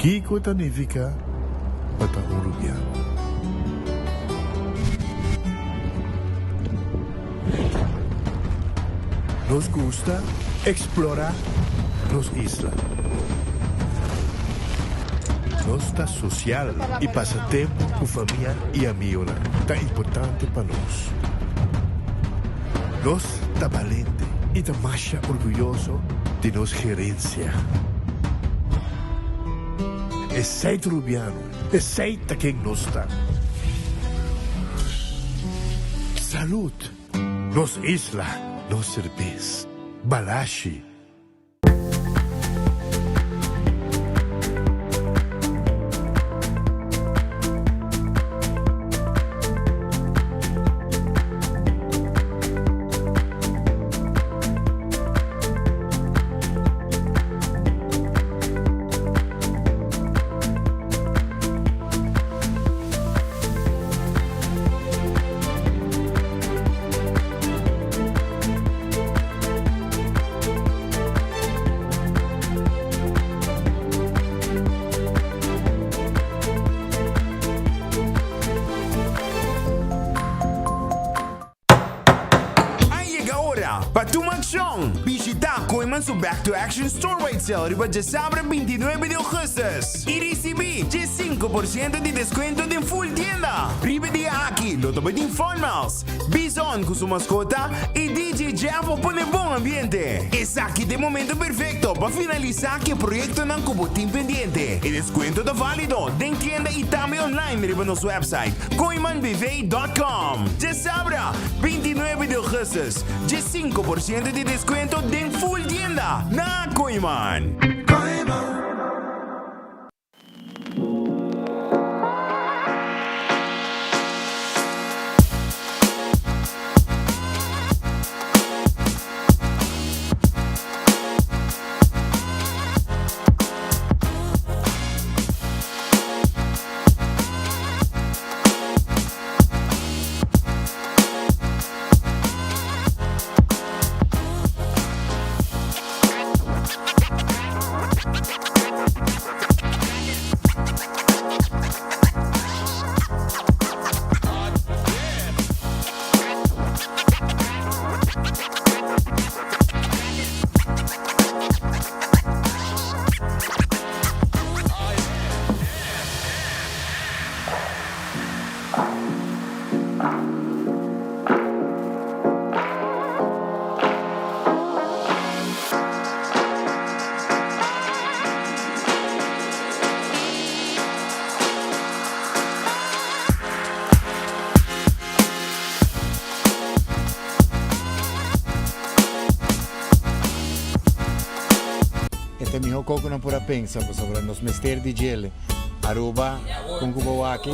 Kiko ta nifiká pa ta un rubiano? Nos gusta eksplorá nos isla. Nos ta sosial i pasa tempu ku famia i amigonan ta importante pa nos. Nos ta balente i ta masha orguyoso di nos gerensia. Esei ta Rubiano, esei ta ken nos ta. Salud! Nos isla, nos serbes. Balashi. A yega ora pa tuma akshon! Bishita Kooyman su Back to Action Store-wide Sale riba djasabre 29 di ougùstùs i risibí 15 por siento di deskuento den full tienda! Riba e dia aki lo ta bai tin Fun Miles, Bison ku su maskota i DJ Jeff pa pone bon ambiente. Esaki ta e momento perfekto pa finalisá ku e proyektonan ku bo tin pendiente. E deskuento ta válido den tienda i tambe online riba nos website kooymanbv dot com. Djasabra, 29 di ougùstùs, 15 por siento di deskuento den full tienda na Kooyman. E ta e miho ko ku nan por a pensa pasobra nos mester di djele. Aruba kon ku bo wak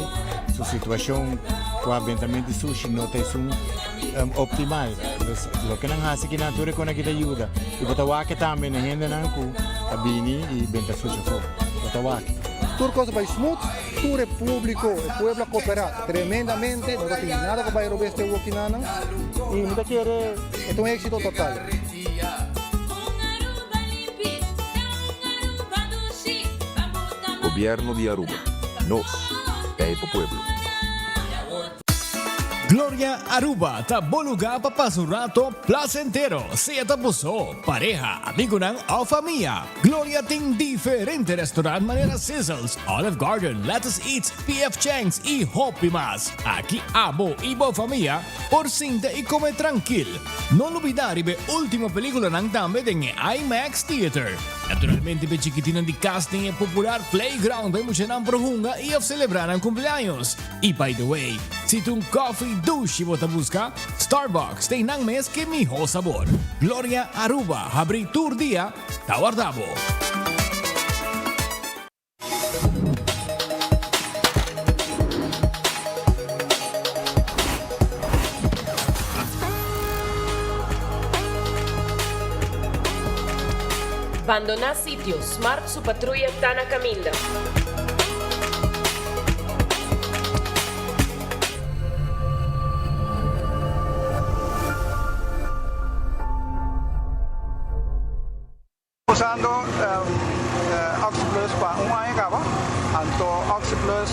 su situashon ku abentamento di sushi no ta esun optimal. Dus loke nan hasi ki nan tur e kona ki ta yuda. I bo ta wak tambe na hendenan ku ta bini i benta sushi afó. Bo ta wak. Tur kos a bai smooth, tur e publico, e pueblo a coopera tremendamente, no ta tin nada ku bai robes te wokinanan i mi ta kere e ta un exito total. Gobierno di Aruba. Nos ta e pa pueblo. Gloria Aruba ta bo lugar pa pasa un rato placentero, sea ta bo so, pareha, amigonan of famia. Gloria tin diferente restaurant manera Sizzles, Olive Garden, Lettuce Eats, PF Chang's y hopi mas. Aki abo y bo famia por sinta y come trankil. No lubida riba e ultimo peliculanan tambe den e IMAX Theater. Naturalmente p'e chikitinnan di cas tin e popular playground pa e muchanan por hunga y of celebra nan cumpleaños. Y by the way, si ta un coffee dushi bo ta busca, Starbucks ta einan mes ke miho sabor. Gloria Aruba habri tur dia, ta warda bo. Bandoná sitio, Smart su patruya ta na kaminda. Usando Oxi Plus pa un aña caba, anto Oxi Plus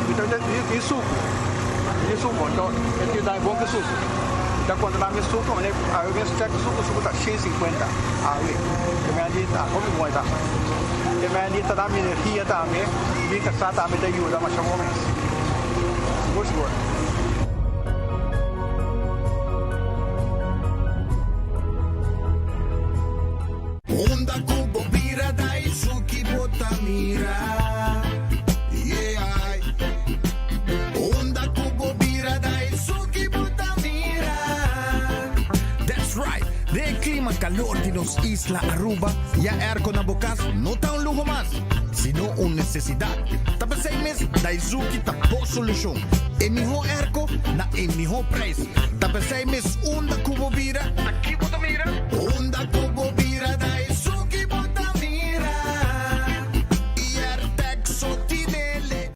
mi ta di sucu, di sucu, anto e tin dami bon ki sucu. Mi ta controla mi sucu, mane awe mes check sucu, sucu ta 150 awe. Te mea di ta hopi bon e ta. Te mea di ta dami energia tambe, mi casa tambe ta yuda masha bon mes. Sigur sigur. Unda ku bo bira da esun ki bo ta mira, yeah. Unda ku bo bira da esun ki bo ta mira. That's right! Den e klima kalor di nos isla Aruba, ya airco na bo kas no ta un luho mas, sino un nesesidat. Ta p'esei mes Daizuki ta bo solushon. E mihó airco na e mihó prijs. Ta p'esei mes unda ku bo bira, ta ki bo ta mira? Unda ku bo bira ta esun ki bo ta mira. Airtag so tinele.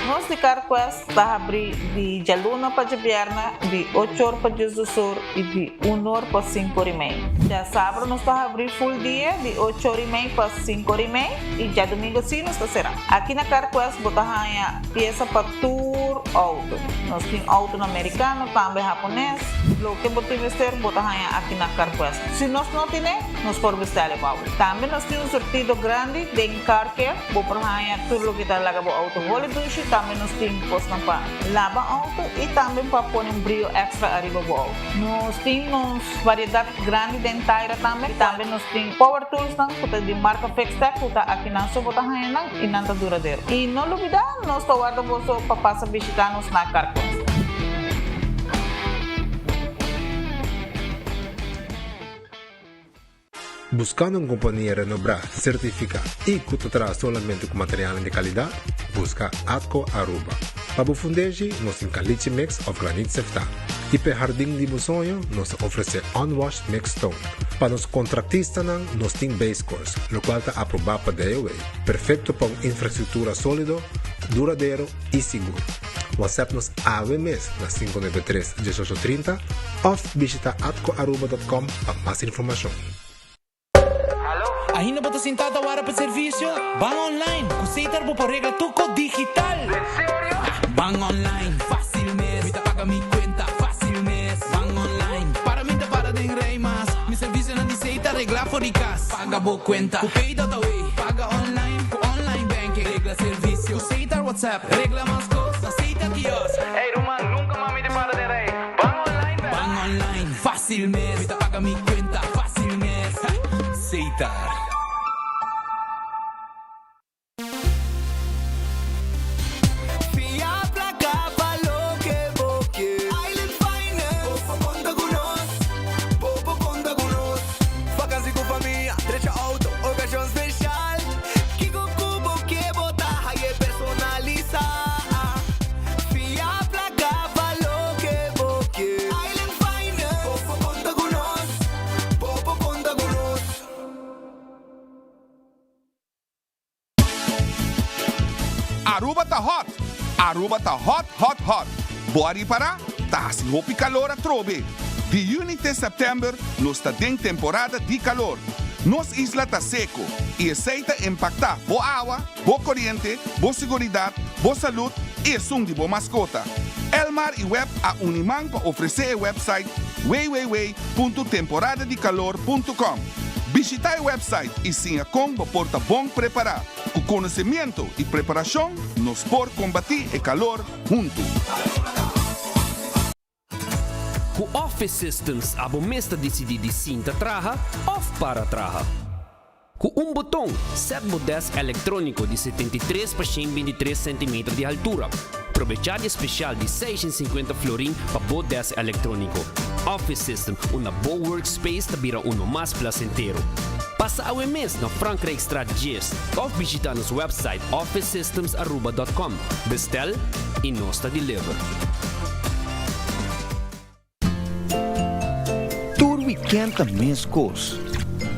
Nos di CarQuest ta habri di djaluna pa djabièrnè di ocho or pa diesdos or i di un or pa sinku or i mei. Djasabra nos ta habri full dia di ocho or i mei pa sinku or i mei i djadumingu si nos ta será. Aki na CarQuest bo ta haña piesa pa tur outo. Nos tin outonan merikano, tambe hapones. Loke bo tin mester bo ta haña aki na CarQuest. Si nos no tine, nos por bestèl e pa bo. Tambe nos tin un surtido grandi den Car Care. Bo por haña tur loke ta laga bo outo holi dushi. Tambe nos tin kosnan pa laba outo i tambe pa pone un brio èkstra ariba bo outo. Nos tin nos variedat grandi den taira tambe. I tambe nos tin power toolsnan ku ta di marka Fixtech ku ta akinan so bo ta haña nan. I nan ta duradero. I no lubidá, nos ta warda boso pa pasa bishitá nos na Carquest. Buscando un compania renobrá, certificá y cu ta traha solamente cu materialnan di calidad? Busca Atco Aruba. Pa bo fundeshi, nos tin caliche mix of granit seftá. Y p'e hardin di bo soño, nos ta ofrece unwashed mixed stone. Pa nos contractistanan, nos tin base course, locual ta aprobá pa DOW. Perfecto pa un infrastructura solido, duradero y sigur. WhatsApp nos awe mes na 593 1830 of bishita atcoaruba.com pa mas informacion. Ainda bo ta sinta ta wara pa servicio? Ban online! Cu Setar bo por regla tur cos digital! En serio? Ban online, facil mes! Mi ta paga mi cuenta facil mes! Ban online, para mi ta para den rij mas! Mi servicionan di Setar regla for di cas! Paga bo cuenta cu Pay.awe! Paga online cu online banking! Regla servicio cu Setar WhatsApp! Regla mas cos na Setar kiosk! Ey ruman, nunca mas mi ta para den rij! Ban online bek! Ban online, facil mes! Mi ta paga mi cuenta facil mes! Setar. Fia placa pa loke bo ke. Island Finance. Bo por conta cu nos. Bo por conta cu nos. Vakantie cu famia, drecha auto, ocasion special. Kico cu bo ke bo ta haye personalisa. Fia placa pa loke bo ke. Island Finance. Bo por conta cu nos. Bo por conta cu nos. Aruba ta hot! Aruba ta hot hot hot! Bo a ripará? Ta hasi hopi kalor atrobe! Di yüni te sèptèmber nos ta den temporada di kalor. Nos isla ta seko i esei ta impaktá bo awa, bo koriente, bo siguridat, bo salud i esun di bo maskota. Elmar i web a uni man pa ofresé e website www.temporadadikalor.com. Bishitá e website i siña kon bo por ta bon prepará. Ku konosemiento i preparashon nos por kombatí e kalor huntu. Ku Office Systems abo mes ta disidí di sinta traha òf para traha. Ku un boton, sèt bo dèsk elektróniko di 73 pa 123 sentimeter di haltura. Probechá di e spesial di 650 florin pa bo dèsk elektróniko. Office System, unda bo workspace ta bira uno mas plasentero. Pasa awe mes na Frankrijkstraat 10 òf bishitá nos wèpsait officesystemsaruba.com. Bestèl i nos ta deliver. Tur weekend ta mescos,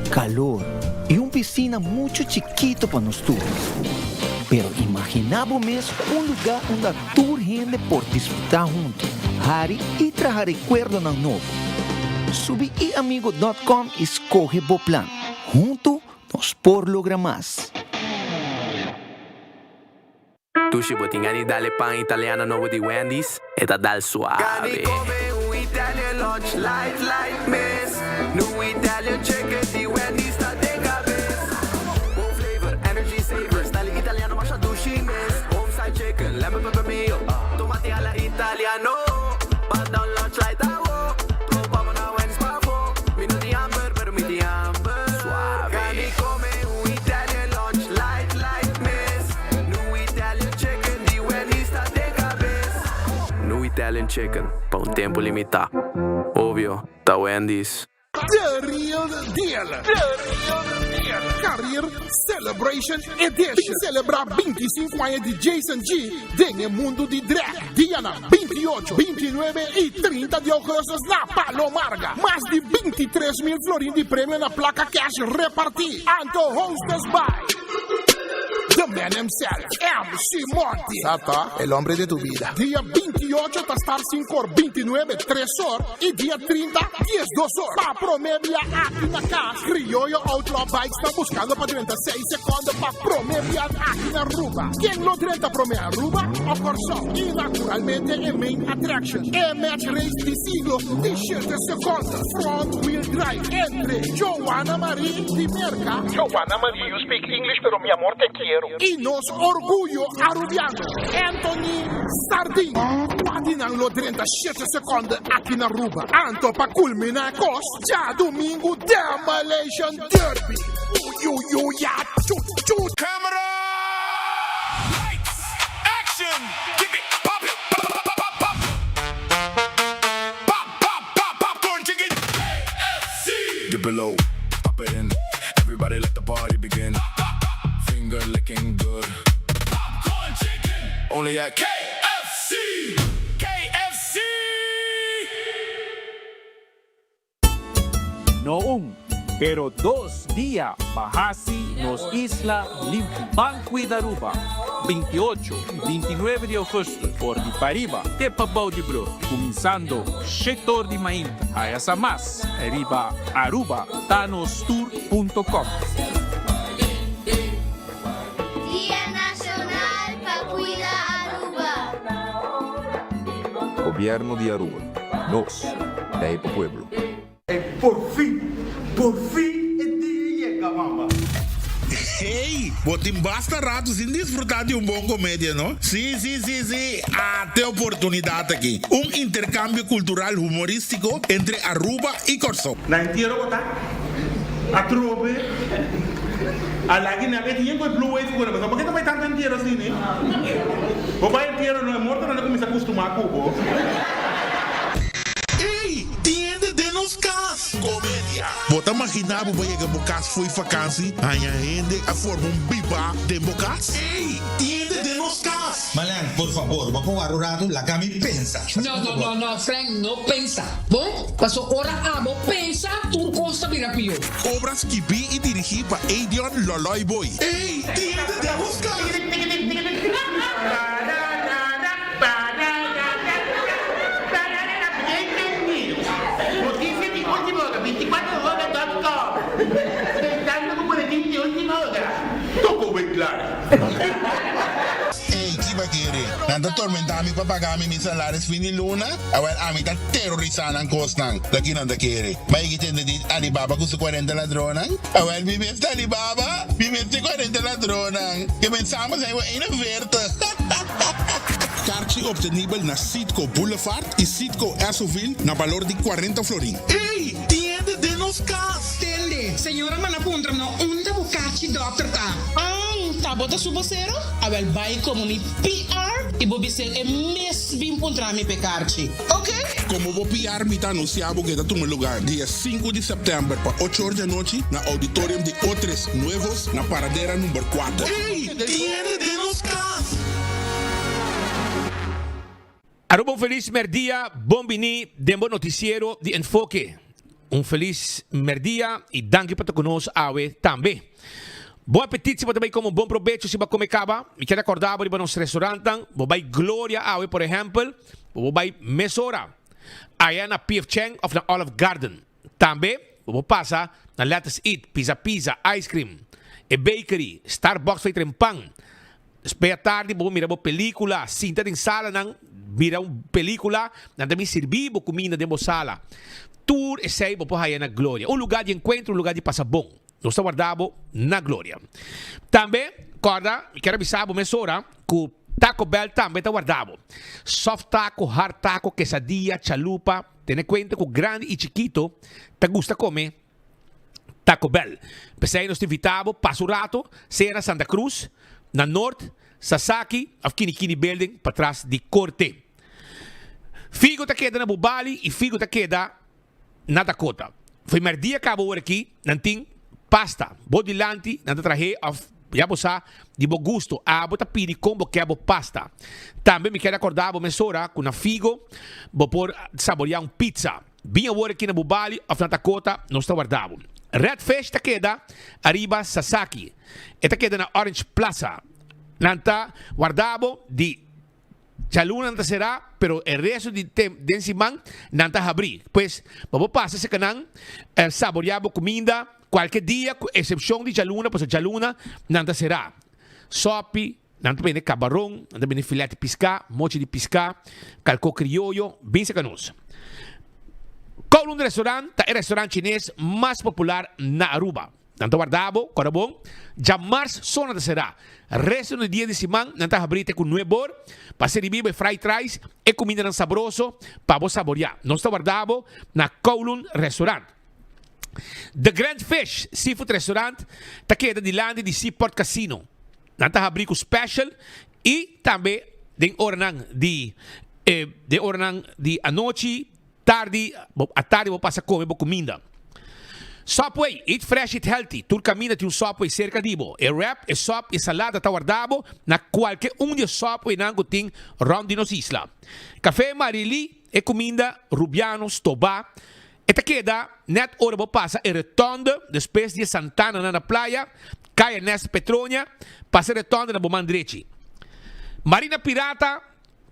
calor y un piscina mucho chikito pa nos tur. Pero imagina bo mes un lugar unda tur hende por disfruta hunto, hari y traha recuerdonan nobo. Subi iamigo dòt kòm i skohe bo plan. Huntu nos por logra mas. Dushi bo tin gana di dal e pan italiano nobo di Wendy's? E ta dal suave. Gana di come un Italian lunch light light mes. Nu Italian chicken di Wendy's ta den cabes. Bon flavor, energy saver, style italiano masha dushi mes. Home style chicken, lemon pepper mayo, tomate alla italiano. Pan down lunch light awo, topa bo na Wendy's pafo. Mi no tin hamber, pero mi tin hamber. Suave. Gana di come un Italian lunch light light mes. Nu Italian chicken di Wendy's ta den cabes. Nu Italian chicken pa un tempo limita. Obvio, ta Wendy's. The Real Deal! The Real Deal! Career Celebration Edition! Bin celebra 25 aña di Jason G den e mundo di drag dianan 28, 29 y 30 di augustus na Palo Marga. Mas di 23 mil florin di premio na placa cash reparti. Anto hostess by The man himself, MC Monty. Sata, el hombre de tu vida. Dia 28 ta start 5 or, 29 3 or y dia 30 12 or. Pa prome bia aki na cas, Criollo Outlaw Bikes ta buscando pa drenta 6 seconde pa prome bia aki na Aruba. Ken lo drenta prome Aruba o Corsou? Y naturalmente e main attraction, e match race di siglo di 7 seconde, front wheel drive entre Joanna Marie di Merca, Joanna Marie, you speak English pero mi amor te quiero. Y nos orguyo Arubiano, Anthony Sardin. Cua di nan lo drenta shete seconde aki na Aruba? Anto pa culmina e cos, djadomingo Demolition Derby. Uyuyuya chu chu. Camera! Lights! Action! Keep it poppin'! Pop pop pop pop pop! Pop pop pop popcorn chicken! KFC! Dip it low, pop it in. Everybody let the party begin. Finger licking good. Popcorn chicken! Only at KFC! KFC! No un, pero dos dia pa haci nos isla limpi. Ban cuida Aruba, 28 y 29 di augustus for di pariba te pabou di brug, cuminsando shete or di mainta. Haya sa mas riba aruba tanostur punto com. Dia Nacional pa cuida Aruba. Gobierno di Aruba. Nos ta e pa pueblo. E porfin, porfin e dia yega mama. Hey, bo tin basta rato sin disfruta di un bon comedia, no? Si, si, si, si, ate oportunidad aki. Un intercambio cultural humoristico entre Aruba y Corsou. Na entiero bo ta atrobe a lagi nan e tin ku e blue wave ku nan pasobra ke ta bai tantu entiero asina eh bo bai entiero no e mortonan ta kuminsa kustumá ku bo. Ey, tin hende den nos kas! Komedia. Bo ta maginá bo bai yega bo kas fo'i fakansi, haña hende a forma un bibá den bo kas? Ey, tin hende den nos kas! Malan, por fabor, bo por wara un ratu, laga mi pensa. No, no, no, no, Frank, no pensa. Bon, paso ora abo pensa, tur cos ta bira pió. Obra skibí i dirigí pa Edion Loloy Boy. Ey, tin hende den nos kas! Noticia di ultima ora, 24 hora dot com. Pensando cu boletin di ultima ora. Toko wei klaar. Ey, ki ba kere? Nan ta tormenta mi pa paga mi mi salaris fin di luna? Awel, ami ta terorisa nan kosnan. Ta ki nan ta kere? Ba yegi tende di Alibaba ku su kuarenta ladronnan? Awel, mi mes ta Alibaba, mi mes ta e kuarenta ladronnan. Ke men samen zijn we 41. Karchi obtenibel na Citgo Boulevard y Citgo Essoville na balor di 40 florin. Ey, tin hende den nos kas! Tende, señora manda puntra no unda bo kachi dokter ta. An, ta bo ta su bosero? Awel bai komo mi PR i bo bis'el e mes bin puntra mi p'e karchi. Ok? Komo bo PR mi ta anunsiá bo ke ta tuma lugar dia sinku di sèptèmber pa ocho or di anochi na Auditorium di Otres Nuevos na Paradera number kuater. Ey, tin hende den nos kas! Aruba un felis merdia, bon bini den bo noticiero di Enfoke. Un felis merdia y danki pa ta cu nos awe tambe. Bon apetit si bo ta bay come un bon probecho si bo a come caba. Mi kier acorda bo riba nos restaurantnan, bo bay Gloria awe por ehempel, bo bo bay mesora aya na PF Chang of na Olive Garden. Tambe bo por pasa na Let Us Eat, Pizza Pizza, Ice Cream, e Bakery, Starbucks pa tren pan. Despues atardi bo por mira bo pelicula, sinta den salanan mira un pelicula, nan ta bin sirbi bo cuminda den bo sala. Tur esey bo por haya na Gloria. Un lugar di encuentro, un lugar di pasa bon. Nos ta warda bo na Gloria. Tambe, corda, mi kier a bisa bo mesora cu Taco Bell tambe ta warda bo. Soft taco, hard taco, quesadilla, chalupa, tene cuenta cu grandi y chikito ta gusta come Taco Bell. P'esei nos ta invita bo pasa un rato sea na Santa Cruz, na Noord, Sasaki of Kini Kini Building patras di Corte. Figo ta keda na Bubali y Figo ta keda na Dakota. Fo'i merdia kaba ora aki nan tin pasta bo dilanti nan ta trahe of ya bo sa di bo gusto abo ta pidi kon bo ke bo pasta. Tambe mi kier akorda bo mesora ku na Figo bo por saboria un pizza. Bin awor aki na Bubali of na Dakota nos ta warda bo. Red Fish ta keda ariba Sasaki. E ta keda na Orange Plaza. Nan ta warda bo di. Djaluna nan ta será, pero e resto di tem den siman nan ta habrí. Pues, bo por pasa serka nan, saboreá bo kuminda kualke dia ku eksepshon di djaluna, pasobra djaluna nan ta será. Sòpi, nan ta bende kabaron, nan ta bende filèt di piská, mochi di piská, kalkó krioyo, bin serka nos. Kowloon Restaurant ta e restaurant chines mas popular na Aruba. Nan ta warda bo, kòrda bon, djamars so nan ta será. Resto di dia di siman nan ta habrí te ku nuebor pa seribí bo e fried rice, e kumindanan sabroso pa bo saboriá. Nos ta warda bo na Kowloon Restaurant. The Grand Fish Seafood Restaurant ta keda dilanti di Seaport Casino. Nan ta habrí ku special i tambe den oranan di den oranan di anochi. Tardi, bo atardi bo pasa come bo cuminda. Subway, eat fresh, eat healthy. Tur caminda tin un Subway cerca di bo. E wrap, e sop y e salada ta warda bo na cualke un di e Subwaynan cu tin rond di nos isla. Café Marily, e cuminda Rubiano stoba. E ta keda net ora bo pasa e rotonde despues di e santananan na playa, Caya Nest Petronia, pasa e rotonde na bo man drechi. Marina Pirata.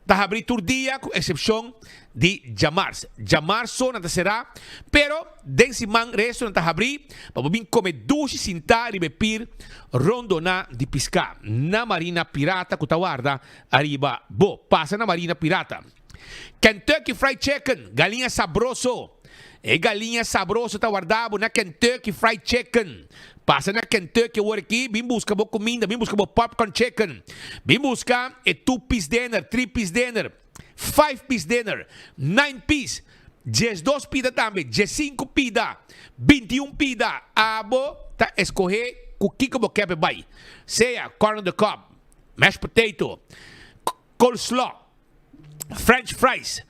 Ta habrí tur dia ku eksepshon di djamars. Djamars so nan ta será, pero den siman resto nan ta habrí pa bo bin kome dushi sintá riba e pir rondoná di piská na Marina Pirata ku ta warda ariba bo. Pasa na Marina Pirata. Kentucky Fried Chicken, galiña sabroso. E galiña sabroso ta warda bo na Kentucky Fried Chicken. Pasa na Kentucky awor aki, bin buska bo kuminda, bin buska bo popcorn chicken, bin buska e two piece dinner, three piece dinner, five piece dinner, nine piece, diesdos pida tambe, diesinku pida, bintiun pida. Abo ta eskohe ku kiko bo ke pa e bai, sea corn on the cob, mashed potato, coleslaw. French fries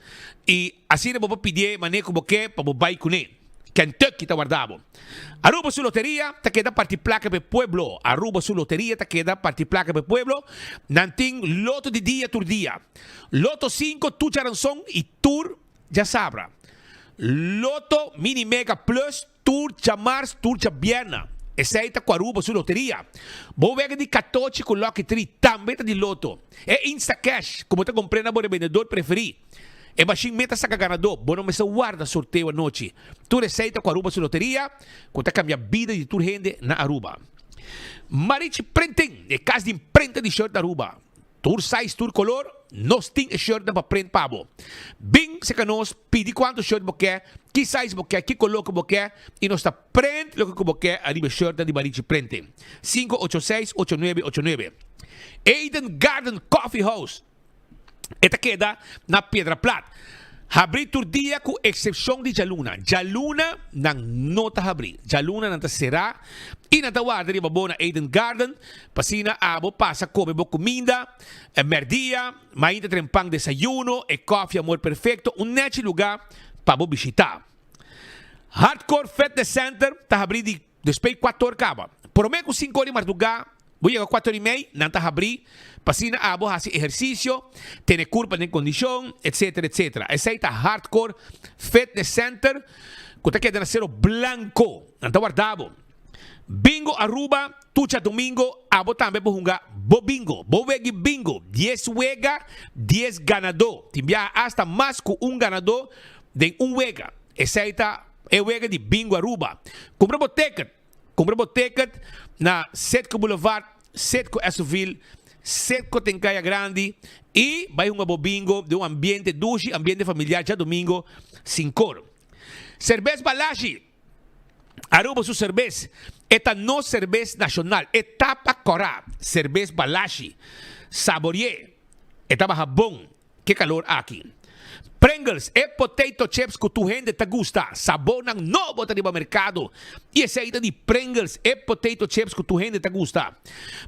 y asina bo por pidié mané cu bo ke pa bo bay cuné. Kentucky ta warda bo. Aruba su loteria ta keda parti placa p'e pueblo Aruba su loteria ta keda parti placa p'e pueblo Nan tin loto di dia tur dia. Loto cinco tur djaranson y tur djasabra. Loto mini mega plus Tur djamars, tur djabierna. Esei ta ku Aruba su loteria. Bo wega di katochi ku Lucky Tree tambe ta di loto. E Instacash ku bo ta kumpré na bo rebendedor preferí. E mashin meta saka ganadó. Bo no mester warda sorteo anochi. Tur esei ta ku Aruba su loteria ku ta kambia bida di tur hende na Aruba. Marichi Printing, e kas di imprenta di shirt na Aruba. Tur size, tur color, nos tin e shirtnan pa print pa bo. Bin cerca nos, pidi cuanto shirt bo ke, ki size bo ke, ki color cu bo ke, y nos ta print loke cu bo ke ariba e shirtnan di Marichi Printing. Cinco ocho seis, ocho nuebe ocho nuebe. Eden Garden Coffee House. E ta keda na Piedra Plat. Habri tur dia cu excepcion di djaluna. Djaluna nan no ta habri. Djaluna nan ta cera y nan ta warda riba bo na Eden Garden pa asina abo pasa come bo cuminda, merdia, mainta trempan desayuno, e koffie Amor Perfecto, un nechi luga pa bo bishita. Hardcore Fitness Center ta habri di Despues kuator kaba. Promé ku sinku ora di marduga, bo yega kuator i mei, nan ta habrí pa asina abo hasi ehersisio, tene kurpa den kondishon, etsetera, etsetera. Esei ta Hardcore Fitness Center ku ta keda na Sero Blanco. Nan ta warda bo. Bingo Aruba, tur djadumingo abo tambe por hunga bo bingo, bo wegi bingo. Dies wega, dies ganadó. Tin biaha asta mas ku un ganadó den un wega. Esei ta. E wega di Bingo Aruba. Kumpra bo ticket. Kumpra bo ticket na Citgo Boulevard, Citgo Esoville, Citgo ten Kaya Grandi y bai hunga bo bingo den un ambiente dushi, ambiente familiar djadomingo sinkor. Serbes Balashi, Aruba su serbes, e ta nos serbes nacional, e ta pa cora, serbes Balashi. Saborie, e ta baha bon. Ke kalor aki. Pringles, e potato chips ku tur hende ta gusta. Sabornan nobo ta riba merkado i esei ta di Pringles, e potato chips ku tur hende ta gusta.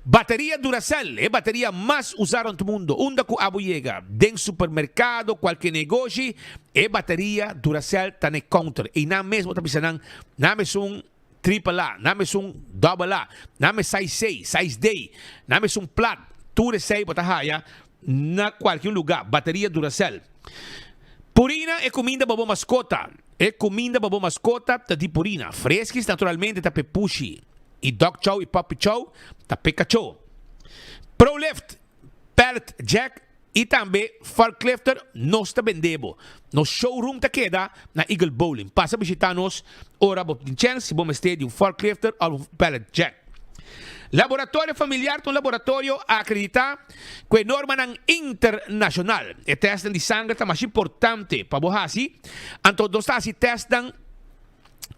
Bateria Duracell, e bateria mas usá rònt mundo. Unda ku abo yega, den supermerkado, kualke negoshi, e bateria Duracell ta na e counter. Einan mes bo ta bisa nan, nan mesun triple A, nan mesun double A, nan mes size C, size D, nan mesun plat. Tur esei bo ta haya Na kualke un lugá, bateria Duracell. Purina e kuminda pa bo maskota. E kuminda pa bo maskota ta di Purina. Freskis naturalmente ta p'e pushi i dog chow i puppy chow ta p'e kachó. Prolift, Pallet Jack i tambe Forklifter nos ta bende bo. Nos showroom ta keda na Eagle Bowling. Pasa bishita nos ora bo tin chèns si bo mester di un forklifter òf un pallet jack. Laboratorio Familiar ta un laboratorio akreditá ku e normanan internashonal. E tèstnan di sanger ta masha importante pa bo hasi. Anto nos ta hasi tèstnan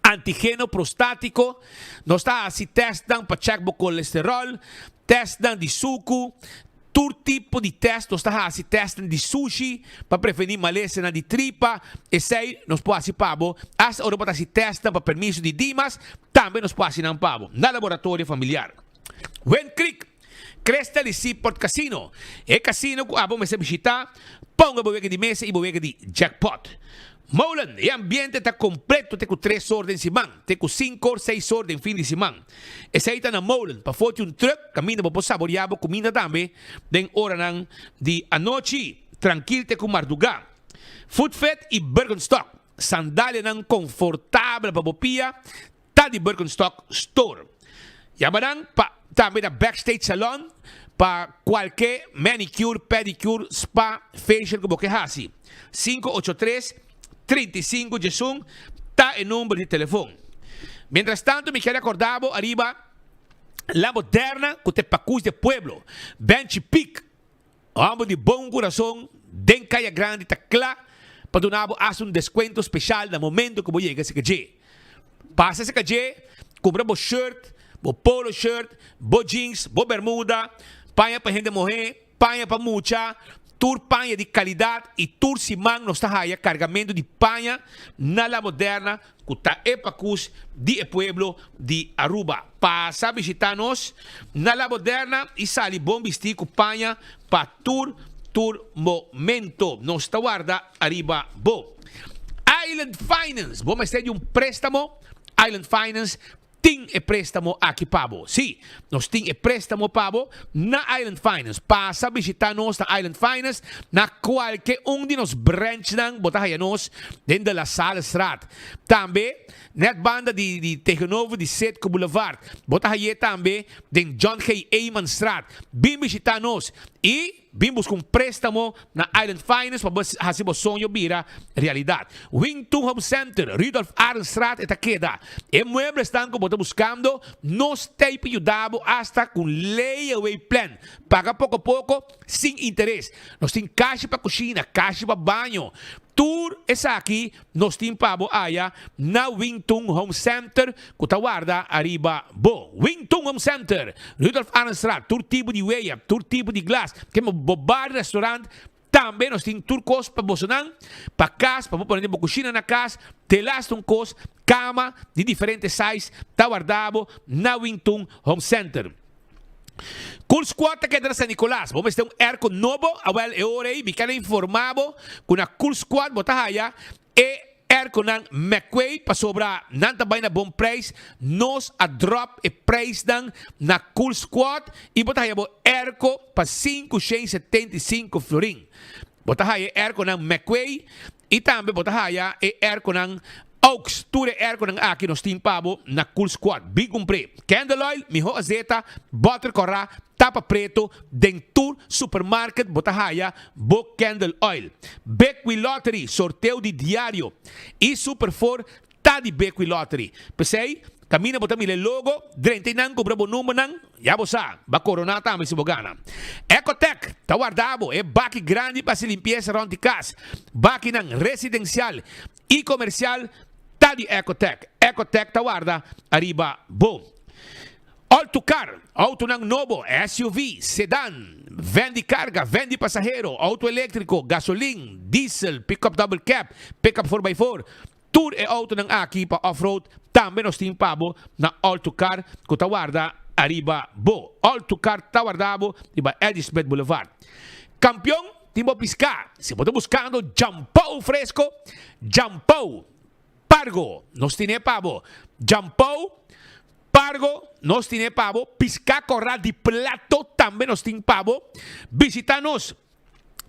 antigeno prostátiko, nos ta hasi tèstnan pa chèk bo kolesteròl, tèstnan di suku, Tur tipo di test nos ta hasi, testnan di sushi pa prevení malesanan di tripa, esei nos por hasi pa bo, hasta ora bo ta hasi testnan pa permiso di Dimas, tambe nos por hasi nan pa bo, na Laboratorio Familiar. Wind Creek, Crystal di Seaport Casino, e casino ku abo mester bishita, ponga bo wega di mesa i bo wega di jackpot. Molen, e ambiente ta completo te cu tres or den siman, te cu cinco or, seis or den fin di siman. Esey ta na Molen, pafó tin un truck caminda bo por saborea bo cuminda tambe den oranan di anochi, trankil te cu marduga. Footfit y Birkenstock, sandalianan confortabel pa bo pia, ta di Birkenstock Store. Yama nan pa tambe na Backstage Salon pa kualke manicure, pedicure, spa, facial ku bo ke hasi. 583 35 11 ta e number di telefon. Mientras tanto mi kier acorda bo ariba La Moderna ku ta e pakus di e pueblo. Benchi Piek. Homber di bon kurason den Kaya Grandi ta kla pa duna bo hasta un deskuento speshal na momento ku bo yega seka dje. Pasa seka dje, kumpra bo shirt, bo polo shirt, bo jeans, bo bermuda, paña pa hende muhé, paña pa mucha, tur paña di kalidat i tur siman nos ta haya kargamentu di paña na La Moderna ku ta e pakus di e pueblo di Aruba. Pasa bishita nos na La Moderna i sali bon bistí ku paña pa tur tur momento. Nos ta warda ariba bo. Island Finance, Bo mester di un préstamo? Island Finance tin e préstamo aki pa bo. Sí, nos tin e préstamo pa bo na Island Finance. Pasa bishita nos na Island Finance na kualke un di nos branchnan. Bo ta haya nos den de La Sallestraat. Tambe net banda di di tegenover di Citgo Boulevard. Bo ta hay'é tambe den John G. Eemanstraat. Bin bishita nos i. Bin buska un préstamo na Island Finance pa bo hasi bo soño bira realidat. Wing Tun Home Center, Rudolf Arendstraat e ta keda. E mueblesnan ku bo ta buskando, nos t'ei pa yuda bo asta ku un layaway plan. Paga poko poko, sin interes. Nos tin kashi pa kushina, kashi pa baño. Tur esaki nos tin pa bo aya na Wing Tun Home Center ku ta warda ariba bo. Wing Tun Home Center, Rudolf Arendstraat, tur tipo di weya, tur tipo di glas, ke bo bar, restaurant, tambe nos tin tur kos pa bosonan, pa kas, pa bo pone den bo kushina na kas, te laste un kos, kama di diferente size ta warda bo na Wing Tun Home Center. Cool Squad ta keda na San Nicolas. Bo mester un airco nobo? Awel, e ora ei mi ker a informa bo ku na Cool Squad bo ta haya e airconan McQuay pasobra nan ta bai na bon prijs. Nos a drop e prijsnan na Cool Squad i bo ta haya bo airco pa 575 florin. Bo ta haya e airconan McQuay I tambe bo ta haya e airconan Oaks. Tur e airconan aki nos tin pa bo na Cool Squad. Bin cumpr'é. Candle oil, miho azeta, boter corá, tapa preto, den tur supermarket bo ta haya bo candle oil. Big Wheel Lottery, sorteo di diario. I Super Four. Ta di Bequi Lottery. P'esei, kaminda bo ta mira e logo, drenta einan kumpra bo numbernan, ya bo sa, bo a koroná tambe si bo gana. Ecotec ta warda bo e baki grandi pa hasi limpiesa rònt di kas. Bakinan residensial i komersial ta di Ecotec. Ecotec ta warda ariba bo. Autocar, autonan nobo, SUV, sedan, van di carga, van di pasahero, auto electrico, gasolin, diesel, pick-up double cab, pick-up four by four, tur e autonan aki pa off-road tambe nos tin pa bo na Autocar cu ta warda ariba bo. Autocar ta warda bo riba Eddie Smith Boulevard. Campeon tin bo pisca, si bo ta buscando jampou fresco, jampou. Pargo, nos tine pa bo. Jampou, pargo, nos tine pa bo. Piská kòrá di plato tambe nos tin pa bo. Bishitá nos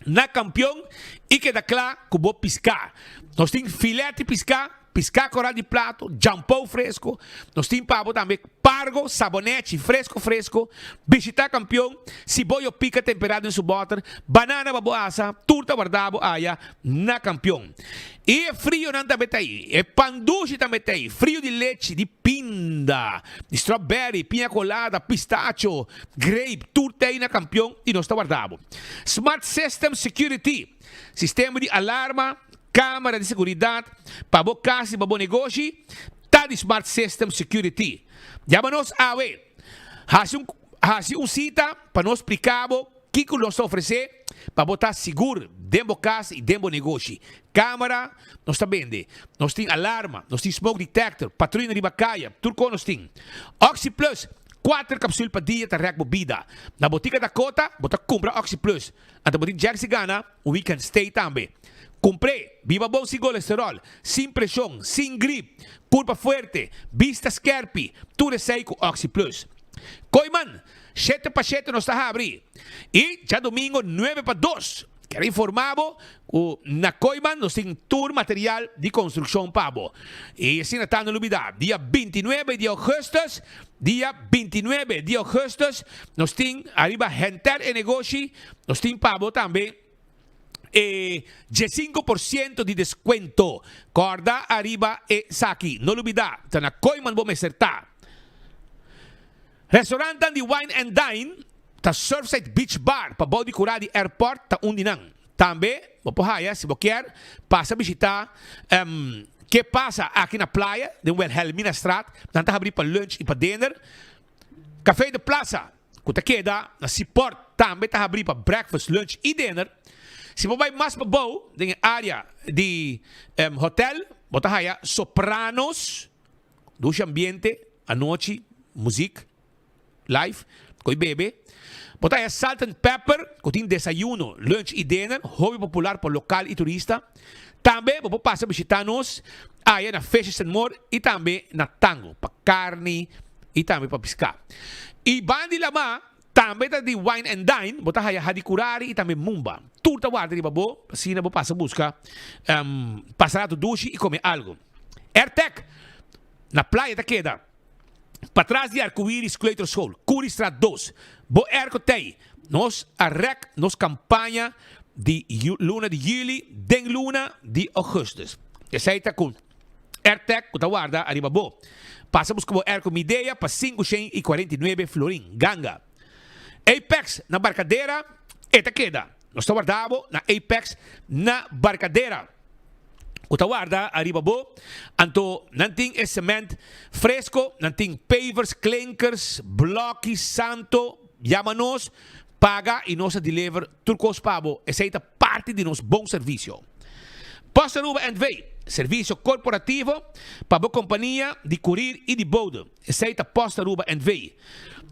na Kampion i keda kla ku bo piská. Nos tin filèt di piská, piská kòrá di plato, jampou fresko. Nos tin pa bo tambe pargo, sabonechi fresko fresko. Bishitá Kampion, siboyo pika temperá den su bòter, banana pa bo asa, tur ta wardá bo aya na Kampion. I e frionan tambe ta ei, e pan dushi tambe ta ei, frio di lechi, di pinda, di strawberry, piña colada, pistacho, grape, tur ta ei na Kampion i nos ta warda bo. Smart System Security, sistema di alarma, camera di seguridad pa bo cas i pa bo negoshi, ta di Smart System Security. Yama nos awe, haci un haci un cita pa nos splica bo Kiko nos ta ofresé pa bo ta sigur den bo kas i den bo negoshi? Kamera nos ta bende, nos tin alarma, nos tin smoke detector, patruina riba kaya, tur kos nos tin. OxyPlus, kuater kapsul pa dia ta rèk bo bida. Na Botika Dakota bo ta kumpra OxyPlus, anto bo tin chèks di gana un weekend stay tambe. Kumpr'é, biba bon sin kolesteròl, sin preshon, sin grip, kurpa fuerte, bista skèrpi, tur esei ku OxyPlus. Kooiman, Shete pa shete nos ta habri y djadomingo nuebe pa dos. Kier informa bo cu na Kooiman nos tin tur material di construccion pa bo. Y asina ta no lubida, dia 29 di augustus, dia 29 di augustus nos tin ariba henter e negoshi, nos tin pa bo tambe e 15% di descuento. Corda ariba esaki, no lubida, ta na Kooiman bo mester ta. Restaurantnan di Wine and Dine ta Surfside Beach Bar pa bou di kurá di airport ta un di nan. Tambe bo por haya si bo kier pasa bishita Ke Pasa aki na playa den Wilhelminastraat. Nan ta habri pa lunch i pa dinner. Café de Plaza ku ta keda na Seaport tambe ta habri pa breakfast, lunch i dinner. Si bo bai mas pa bou den e area di hotel bo ta haya Sopranos. Dushi ambiente, anochi, muziek, live, ko'i bebe. Bo ta haya Salt and Pepper ku tin desayuno, lunch i dinner, hopi popular pa lokal i turista. Tambe bo por pasa bishita nos aya na Fishes and More i tambe na Tango pa karni i tambe pa piská. I banda di lamá tambe ta di Wine and Dine, bo ta haya Hadicurari i tambe Mumba. Tur ta warda riba bo, asina bo pasa buska pasa rato dushi i kome algu. Airtec na playa ta keda patras di Arcoiris Kleuterschool, Curiestraat dos. Bo airco t'ey. Nos a rek nos campaña di luna di juli den luna di augustus. Esey ta cu Airtec cu ta warda ariba bo. Pasa busca bo airco Midea pa 549 florin. Ganga. Apex na Barcadera e ta keda. Nos ta warda bo na Apex na Barcadera. Ku ta warda ariba bo. Anto nan tin e cement fresco, nan tin pavers, klinkers, bloki, santo. Yama nos, paga y nos a deliver tur cos pa bo. Esey ta parti di nos bon servicio. Post Aruba NV, servicio corporativo pa bo compania di curir y di bode. Esey ta Post Aruba NV.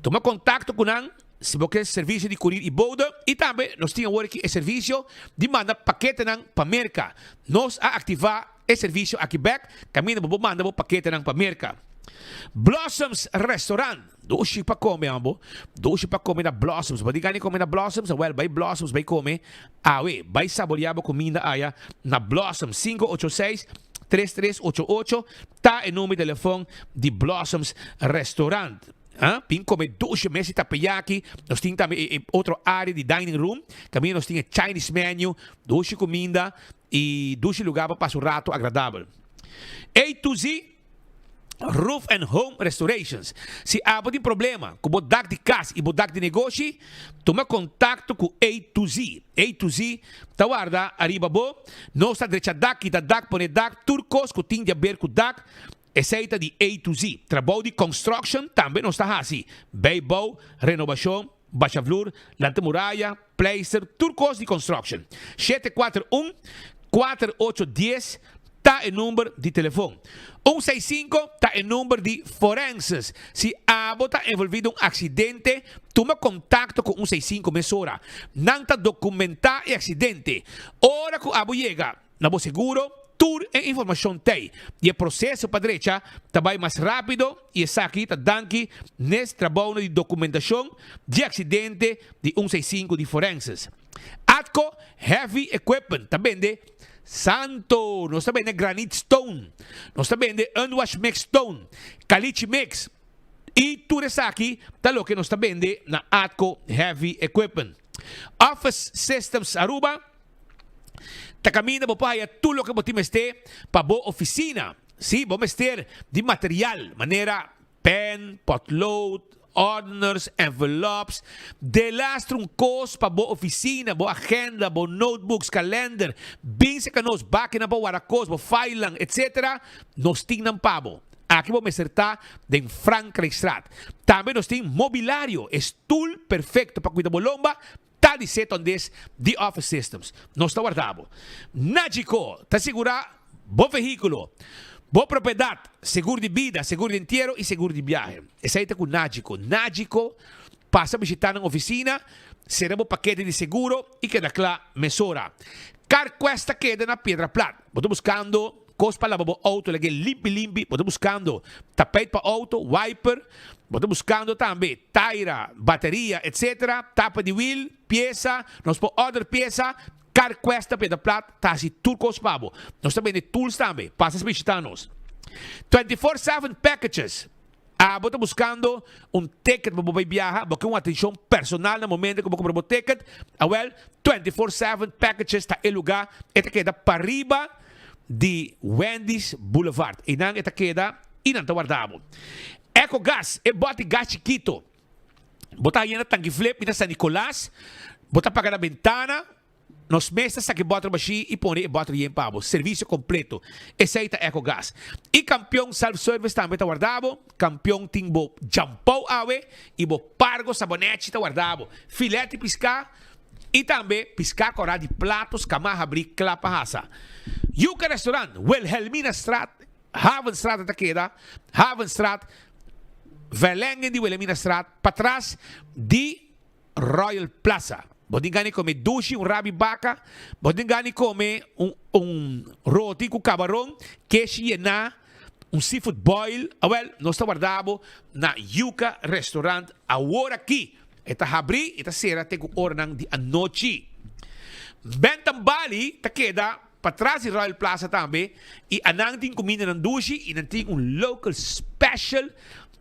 Tuma contacto cu nan. Si bo ke servisio di kurir i boude i tambe nos tin awor aki e servisio di manda paketenan pa Merka. Nos a aktivá e servisio aki bèk kaminda bo por manda bo paketenan pa Merka. Blossoms Restaurant, Dushi pa kome amo, dushi pa kome na Blossoms. Bo di gana di kome na Blossoms? Awèl bai Blossoms bai kome awe. Bai saboreá bo kuminda aya na Blossoms. 586 3388 ta e number di telefòn di Blossoms Restaurant. Ha, bin come dushi mes di tapeyaki. Nos tin tambe e, e otro area di dining room. Caminda nos tin e Chinese menu, dushi cuminda y dushi lugar pa pasa un rato agradabel. A to Z Roof and Home Restorations. Si abo tin problema ku bo dak di kas i bo dak di negoshi, tuma kontakto ku A to Z. A to Z ta warda ariba bo. Nos ta drecha dak, kita dak, pone dak, tur kos ku tin di aber ku dak, esei ta di A to Z. Trabou di construction tambe nos ta hasi, bijbouw, renobashon, basha vloer, lanta muraya, pleister, tur kos di construction. 741 4810 ta e number di telefon. Un seis sinku ta e number di forenses. Si abo ta envolvi den un aksidente, tuma kontakto ku un seis sinku mesora. Nan ta dokumentá e aksidente. Ora ku abo yega na bo seguro, tur e informashon t'ei i e proseso pa drecha ta bai mas rápido i esaki ta danki n'es trabounan di dokumentashon di aksidente di un seis sinku di forenses. Atco Heavy Equipment ta bende santo, nos ta bende granite stone, nos ta bende unwash mix stone, caliche mix y tur esaki ta loke nos ta bende na Atco Heavy Equipment. Office Systems Aruba ta caminda bo por haya tur loke bo tin mester pa bo oficina. Si bo mester di material manera Pen, potlood, ordners, envelops, delastra un kos pa bo ofisina, bo agenda, bo notebooks, kalender, bin seka nos bakinan pa warda kos, bo filenan, etc. Nos tin nan pa bo. Aki bo mester ta den Frankrijkstraat. Tambe nos tin mobilario, e stul perfecto pa cuida bo lomba, ta di Setondes di Office Systems. Nos ta warda bo. Nagico ta sigurá bo vehíkulo, bo propiedat, segur di bida, segur di entiero i segur di biahe. Esei ta ku Nagico. Nagico pasa bishitá nan ofisina, sera bo pakete di seguro i keda kla mesora. CarQuest ta keda na Piedra Plat. Bo ta buskando kos pa laba bo outo lag'é limpi limpi, bo ta buskando tapijt pa outo, wiper, bo ta buskando tambe taira, bateria etc. Tapa di wiel, piesa, nos por order piesa, CarQuest ta Piedra Plat ta hasi tur kos pa bo. Nos ta bende tools tambe, pasa bishita nos. 24/7 packages. Abo ta buskando un ticket pa bo bai biaha, bo ke un atenshon personal na momento ku bo kumpra bo ticket? Awel, 24/7 Packages ta e lugá. E ta keda pariba di Wendy's Boulevard. Einan e ta keda i nan ta warda bo. Ecogas, e bòt di gas chikito. Bo ta haña na Tanki Flip i na San Nicolas. Bo ta paga na bentana. Nos mes ta saka e bòter bashí i pone e bòter yen pa bo. Servisio kompleto. Esei ta Ecogas. I Kampion Self Service tambe ta warda bo. Kampion tin bo djampou awe i bo pargo sabonechi ta warda bo. Filet di piská i tambe piská kòrá di plato skamá habrí kla pa hasa. Yuca Restaurant, Wilhelminastraat, Havenstraat ta keda, Havenstraat, verlenging di Wilhelminastraat, patras di. Royal Plaza. Bo tin gana di come dushi, un rabi baka, bo tin gana di come un un roti cu cabaron, keshi yena, un seafood boil, awel nos ta warda bo na Yuca Restaurant awor aki. E ta habri y ta cera te cu oranan di anochi. Bentham Bali ta keda patras di Royal Plaza tambe y anan tin cumindanan dushi y nan tin un local special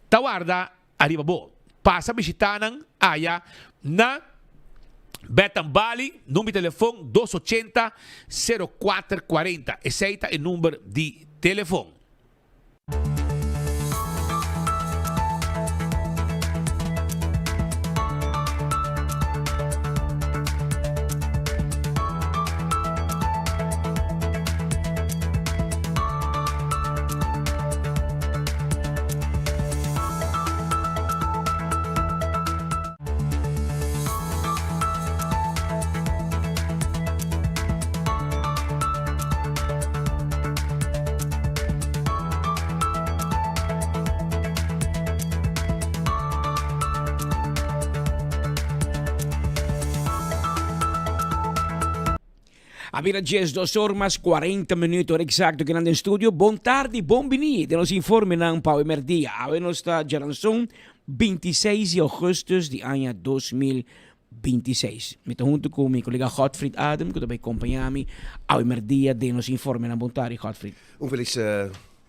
ta warda Ariba bo. Pasa bishita nan aya na Betham Bali, number di telefon dos ochenta sero kuater kuarenta. Esei ta e number di telefon. A bira 12 or mas 40 minuut, ora exacto kinan den studio. Bon tardi, bon bini den nos informenan pa awe merdia. Awe nos ta djaranson 26 di augustus di aña 2026. Mi ta hunto cu mi colega Godfried Adam cu ta bay compaña mi awe merdia den nos informenan. Bon tardi Godfried. Un feliz.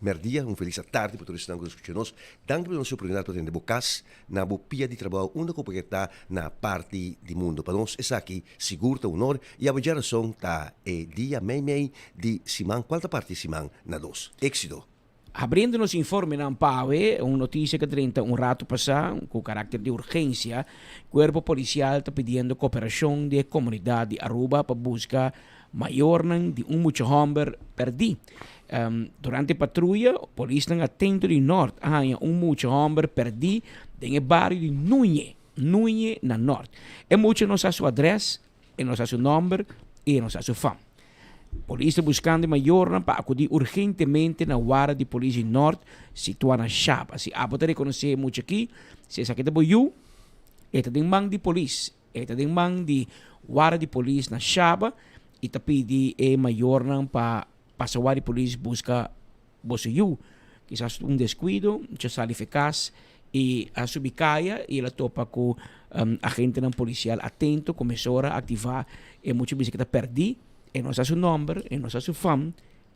merdia, un felis atardi pa tur esnan ku ta skucha nos. Danki pa duna nos e oportunidat pa tende bo kas na bo pia di trabou unda ku bo ke ta na parti di mundu. Pa nos esaki sigur ta un honor i abo djarason ta e dia mei mei di siman kual ta parti e siman na dos. Éksito! Abriendo nos informenan pawe, un noticia cu drenta un rato pasa cu caracter di urgencia, Cuerpo Policial ta pidiendo cooperacion di e comunidad di Aruba pa busca mayornan di un mucha homber perdi. Durante patruya, polisnan atento di Noord a haña un mucha homber perdi den e bario di Nuñe, Nuñe na Noord. E mucha no sa su adres, e no sa su nomber y e no sa su fam. Polis ta buskando e mayornan pa akudí urgentemente na wara di polis di Nort situá na Shaba. Si abo ta rekonosé e mucha akí, si esaki ta bo yu, e ta den man di polis. E ta den man di wara di polis na Shaba i ta pidi e mayornan pa pasa wara di polis buska boso yu. Kisas un deskuido, mucha sali fe kas i a subi kaya i el a topa ku agentenan polisial atento ku mesora a aktivá e mucha bisa ku ta pèrdí, e no sa su nòmber, e no sa su fam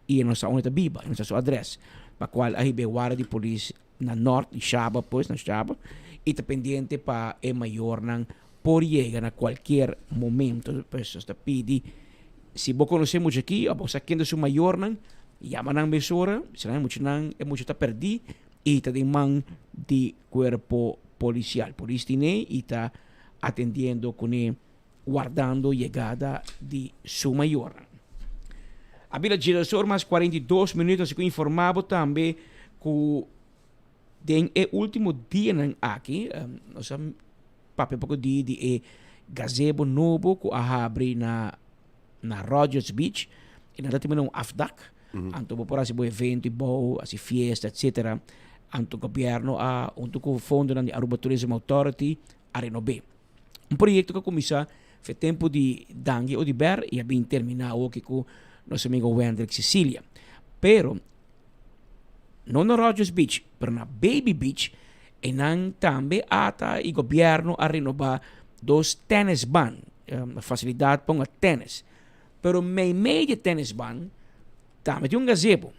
i e no sa unda e ta biba, e no sa su adrès, pa kual a hiba e wara di polis na nòrt di Shaba pues, na Shaba, i ta pendiente pa e mayornan por yega na kualkier momento. Pues nos ta pidi si bo konosé mucha aki òf bo sa ken ta su mayornan, yama nan mesora, bisa nan e muchanan e mucha ta pèrdí i ta den man di kuerpo polisial. Polis tine i ta atendiendo kuné wardando yegada di su mayornan. A bira diesdos mas 42 minuut así ku informá bo tambe ku den e último dianan aki nos a papia poko di di e gazebo nobo ku a habri na na Rodgers Beach i nan ta tin un afdak anto bo por hasi bo evento i bou hasi fiesta etcetera anto gobierno a hunto ku fondonan di Aruba Tourism Authority a renob'é. Un proyecto cu a cuminsa fe tempo di Dangui Oduber y a bin termina awoki cu nos amigo Wendrick Cecilia. Pero, no na Rogers Beach, pero na Baby Beach, enan tambe ata y gobierno a renoba dos tennisbaan, facilidad pa hunga tennis. Pero meimei di e tennisbaan tambe tin un gazebo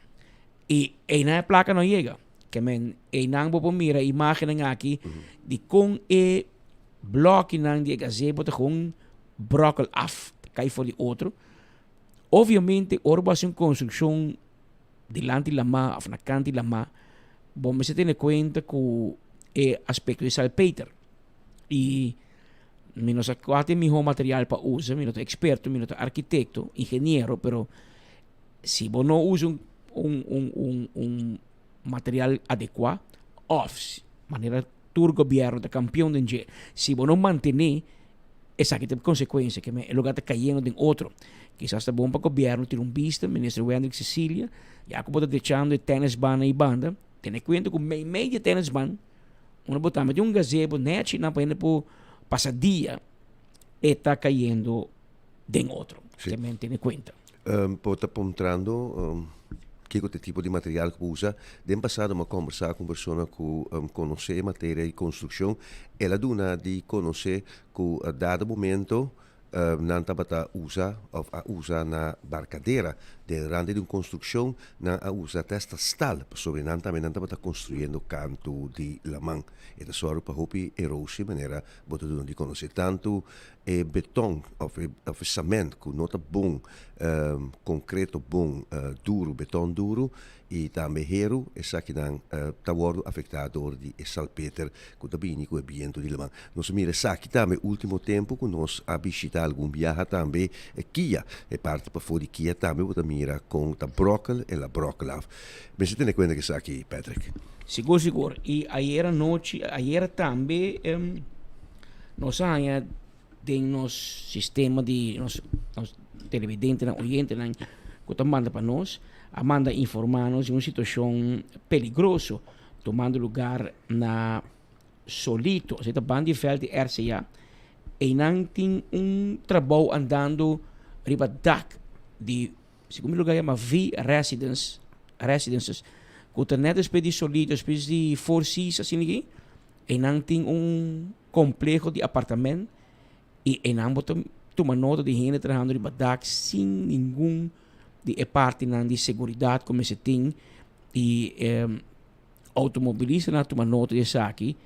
y einan e placa no yega. Ke men einan bo por mira imagennan aki di kon e blòkinan di e gazebo ta gewoon bròkel af, ta kai for di otro. Obviamente ora bo hasi un konstrukshon dilanti lamá òf na kant di lamá, bo mester tene kuenta ku e aspekto di salpeter. I mi no sa kua ta e mihó material pa usa, mi no ta eksperto, mi no ta arkitekto, ingeniero, pero Si bo no usa un un un un un material adekuá òf manera tur gobièrnu ta kampion den dje, si bo no mantené esaki ta konsekuensia ke e lugar ta kayendo den otro. Kisas ta bon pa gobièrnu tira un bista, Minister Wendrick Cecilia, ya ku bo ta drechando e tènisban ei banda, tene kuenta ku meimei di e tènisban unda bo tambe tin un gazebo nèchi nan pa hende por pasa dia e ta kayendo den otro. Sí. Te tene kuenta. Bo ta puntrando kiko ta e tipo di material ku bo usa. Den pasado mi a kombersá ku un persona ku konosé e materia di konstrukshon. El a duna di konosé ku dado momento nan tabata usa òf a usa na Barcadera den rande di un konstrukshon nan a usa te hasta stal pasobra nan tambe nan tabata konstruyendo kantu di laman. E ta sòru pa hopi erosie manera bo ta duna di konosé tantu E beton of e of e cement ku no ta bon, konkreto bon duru, beton duru i tambe heru, esakinan ta wòrdu afektá dor di e salpeter ku ta bini ku e bientu di laman. Nos a mira esaki tambe último tempu ku nos a bishitá algun biaha tambe Kia, e parti pafó di Kia tambe bo ta mira kon ta bròkel el a bròkel af. Mester tene kuenta ku esaki, Patrick. Sigur sigur i ayera nochi ayera tambe Nos a haña den nos sistema di nos nos televidentenan, oyentenan ku ta manda pa nos, a manda informá nos di un situashon peligroso tumando lugar na Solito, esei ta banda di vèlt di RCA. Einan tin un trabou andando riba dak di segun mi lugar yama V Residence, Residences, ku ta nèt despues di Solito, despues di Four Seas asina aki. Einan tin un kompleho di apartament i einan bo ta tuma nota di hende trahando riba dak sin ningun di e partinan di seguridat ku mester tin. Y automobilistanan a tuma nota di esaki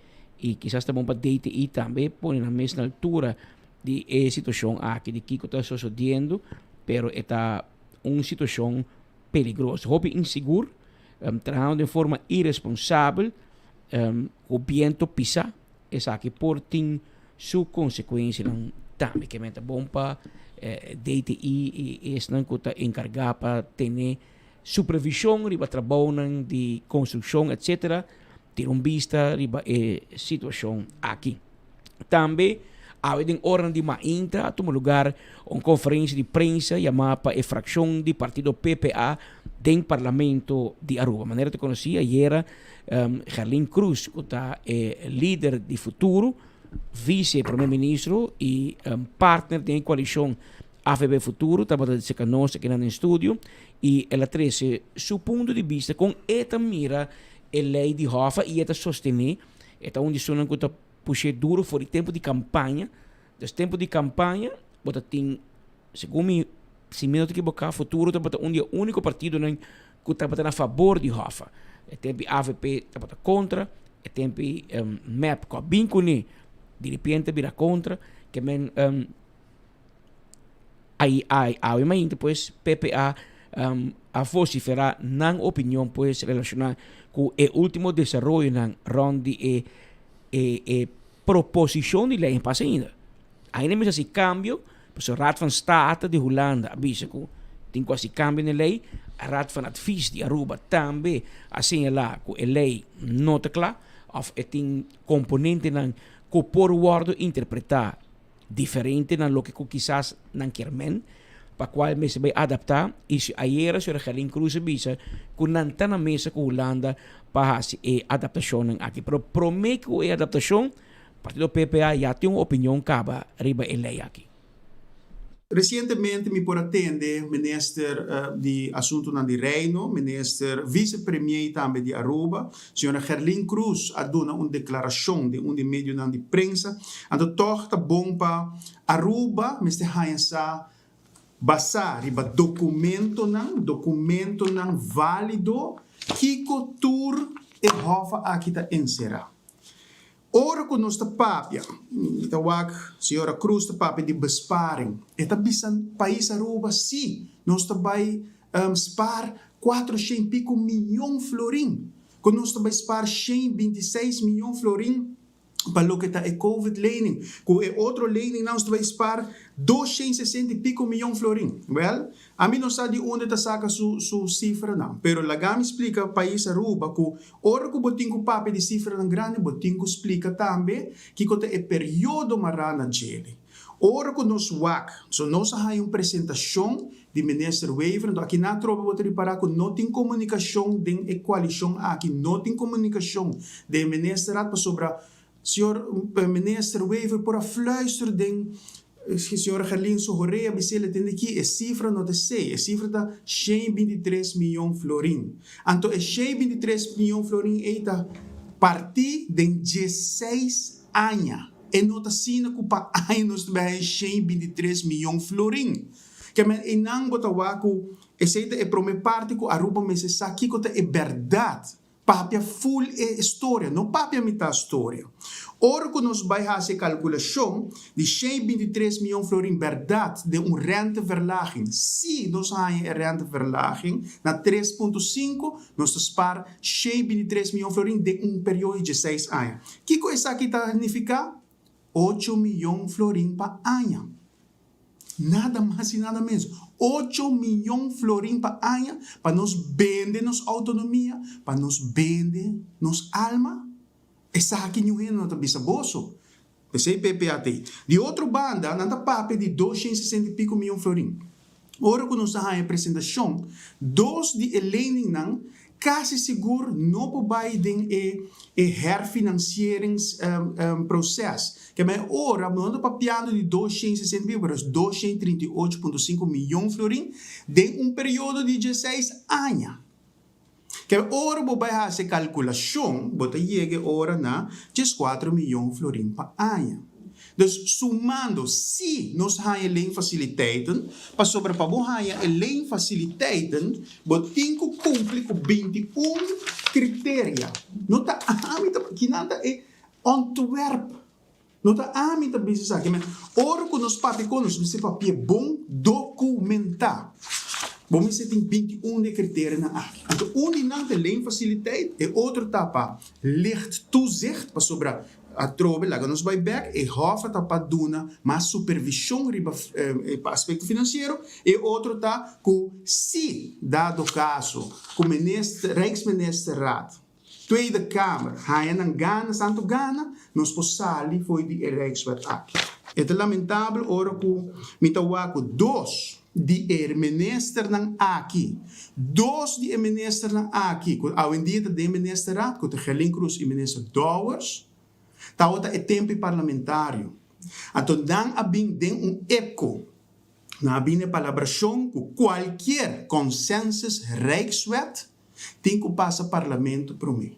y kisas ta bon pa DTI tambe pone nan mes na altura di e situacion aki di kico ta sosodiendo pero e ta un situacion peligroso hopi insigur trahando den forma iresponsabel cu biento pisa esaki por tin su consecuencianan tambe ke men ta bon pa DTI y esnan cu ta encarga pa tene Supervision riba trabounan di construccion etc. Tira un bista riba e situacion aki. Tambe awe den oranan di mainta a tuma lugar un conferencia di prensa yama pa e fraccion di partido PPA den Parlamento di Aruba. Manera ta conoci ayera Gerlin Croes cu ta e lider di Futuro, vice prome ministro y partner den e coalicion AVB Futuro tabata di cerca nos akinan den studio y el a trece su punto di bista con e ta mira e ley di Hoffa y e ta sostene. E ta un di esunnan cu ta pushe duro for di tempo di campaña. Dus tempo di campaña bo ta tin, segun mi, si mi no ta ekiboca, Futuro tabata un di e unico partidonan cu tabata na fabor di Hoffa. E tempo avp tabata contra, e tempo mep cu a bin cune diripiente a bira contra. Ke men. Ai ai awe mainta pues PPA a vocifera nan opinion pues relaciona cu e ultimo desaroyonan rond di e e e proposicion di ley pasa ainda. Ainda mester haci cambio pasobra Raad van State di Hulanda a bisa cu tin cu haci cambio na e ley, Raad van Advies di Aruba tambe a señala cu e ley no ta cla of e tin componentenan cu por wordo interpreta diferente na loke ku kisas nan kier men, pa kual mester bai adaptá i si ayera señora Gerlin Croes a bisa ku nan ta na mesa ku Hulanda pa hasi e adaptashonnan aki. Pero promé ku e adaptashon, partido PPA ya tin un opinion kaba riba e lei aki. Resientemente mi por a tende Minister di Asuntonan di Reino, Minister Vice Premier tambe di Aruba, Señora Gerlin Croes a duna un declaracion den un di medionan di prensa. Anto tog ta bon pa Aruba mester haña sa basá riba documentonan, documentonan valido, kico tur e hofa aki ta encera. Ora ku nos ta papia, mi ta wak señora Cruz ta papia di besparing. E ta bisa pais Aruba si nos ta bai spaar 400 i pico miyon florin, ku nos ta bai spaar 126 miyon florin pa loke ta e covid lening, ku e otro leningnan nos ta bai spaar 260 i pico miyon florin. Wèl, ami no sa di unda e ta saka su su sifranan, pero laga mi splika pais Aruba ku Ora ku bo tin ku papia di sifranan grandi, bo tin ku splika tambe kiko ta e periodo mará na djele. Ora ku nos wak, so nos a haña un presentashon di Minister Wever, anto aki na atrobe bo ta ripará ku no tin komunikashon den e koalishon aki, no tin komunikashon den e ministerat pasobra Señor Minister Wever por a fluister den Señora Gerlien su horea bis'el e tende ki e cifra no ta esey, e cifra ta 123 miyon florin. Anto e 123 miyon florin ey ta parti den diesseis aña. E no ta asina cu pa aña nos ta bay haya 123 miyon florin. Kiermen eynan bo ta wak cu esey ta e prome parti cu Aruba mester sa kico ta e berdad. Papia full e storia, no papia mitá storia. Ora ku nos bai hasi e kalkulashon di 123 mion florin bèrdat den un renteverlaging, si nos haña e renteverlaging na 3.5, nos ta spar 123 mion florin den un periodo di dieseis aña. Kiko esaki ta nifiká? Ocho mion florin pa aña. Nada mas y nada menos. Ocho miyon florin pa aña pa nos bende nos autonomia, pa nos bende nos alma? Esaki niun hende no ta bisa boso. P'esei PPA t'ei. Di otro banda, nan ta papia di 260 y pico miyon florin. Ora ku nos a haña e presentashon, dos di e leningnan kasi sigur no por bai den e e herfinancieringsproces. Ke men ora no ta papiando di 260 mil, pero es 238.5 miyon florin den un periodo di dieseis aña. Ke ora bo bai hasi e kalkulashon, bo ta yega e ora na 14 miyon florin pa aña. Dus sumando si nos haña leenfaciliteiten, pasobra pa bo haña e leenfaciliteiten bo tin ku kumpli ku 21 kriteria. No ta ami ta, kinan ta e ontwerp. No ta ami ta bisa esaki, men ora ku nos papia ku nos mester papia bon dokumentá. Bo mester tin 21 di e kriterianan aki. Anto un di nan ta leenfaciliteit, e otro ta pa licht toezicht, pasobra atrobe laga nos bai bek, e hòf ta pa duna mas supervishon riba e aspekto finansiero, e otro ta ku si dado kaso ku minister, Rijksministerraad, Tweede Kamer haña nan gana santu gana, nos por sali fo'i di e Rijkswet aki. E ta lamentabel ora ku mi ta wak ku dos di e ministernan aki, dos di e ministernan aki ku awendia ta den ministerraad, ku ta Gerlin Croes i minister Dowers, tabata e tempu parlamentario. Anto nan a bin den un epco, nan a bin den palabrashon ku kualkier consensus Rijkswet Tin ku pasa parlamento promé.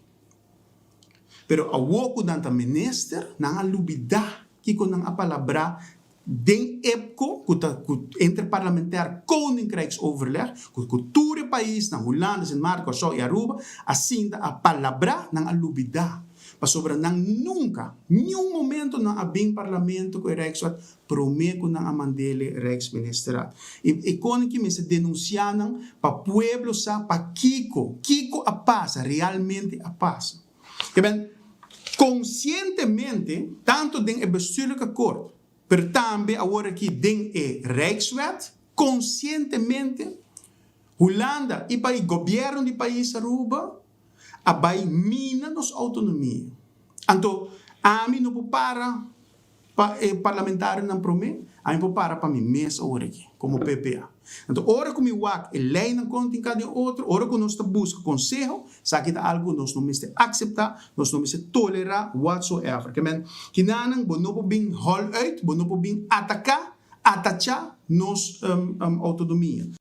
Pero awor ku nan ta minister, nan a lubidá kiko nan a palabrá den EPCO, ku ta ku Interparlementair Koninkrijksoverleg, ku ku tur e paisnan, Hulanda, Sint Maarten, Kòrsou i Aruba, a sinta a palabrá, nan a lubidá. Pasobra nan nunka, niun momento nan a bin parlamento ku e Rijkswet Promé ku nan a mand'ele Rijksministerraad. I e koninki mester denunsiá nan pa pueblo sa pakiko, kiko a pasa, realmente a pasa. Ke ben, konsientemente, tantu den e Bestuurlijk Akkoord, pero tambe awor aki den e Rijkswet, konsientemente Hulanda i pai gobièrnu di pais Aruba a bai mina nos outonomia. Anto, ami no por para Pa e parlamentarionan promé, ami por para pa mi mes awor aki, komo PPA. Anto ora ku mi wak e leinan kon tin ka den otro, ora ku nos ta buska konseho, esaki ta algu ku nos no mester akseptá, nos no mester tolerá whatsoever. Ke men, kinanan bo no por bin hòl uit, bo no por bin ataká, atachá nos outonomia.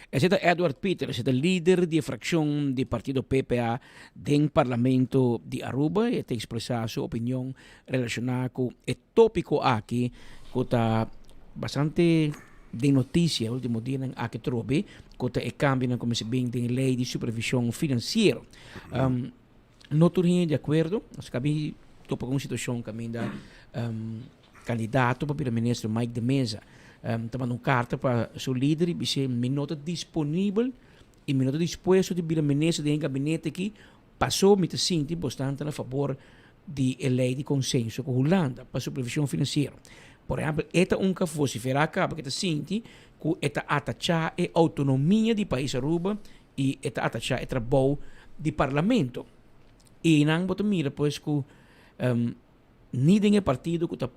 Esei ta Edward Pieters, e ta lider di e frakshon di partido PPA den Parlamento di Aruba. E ta ekspresá su opinion relashoná ku e tópiko aki ku ta bastante den notisia e último dianan aki trobe, ku ta e kambionan ku mester bin den e lei di supervishon finansiero. No tur hende di akuerdo, nos a bin topa ku un situashon kaminda Kandidato pa bira minister Mike de Meza ta manda un karta pa su lider i bis'é mi no ta disponibel i mi no ta dispuesto di bira minister den e gabinete aki paso mi ta sinti bosnan ta na fabor di e lei di konsenso ku Hulanda pa supervision finansiero. Por ehèmpel e ta un ku a vosiferá kaba ku e ta sinti ku e ta atachá e outonomia di pais Aruba i e ta atachá e trabou di parlamento. I nan bo ta mira pues ku Ni den e partido ku ta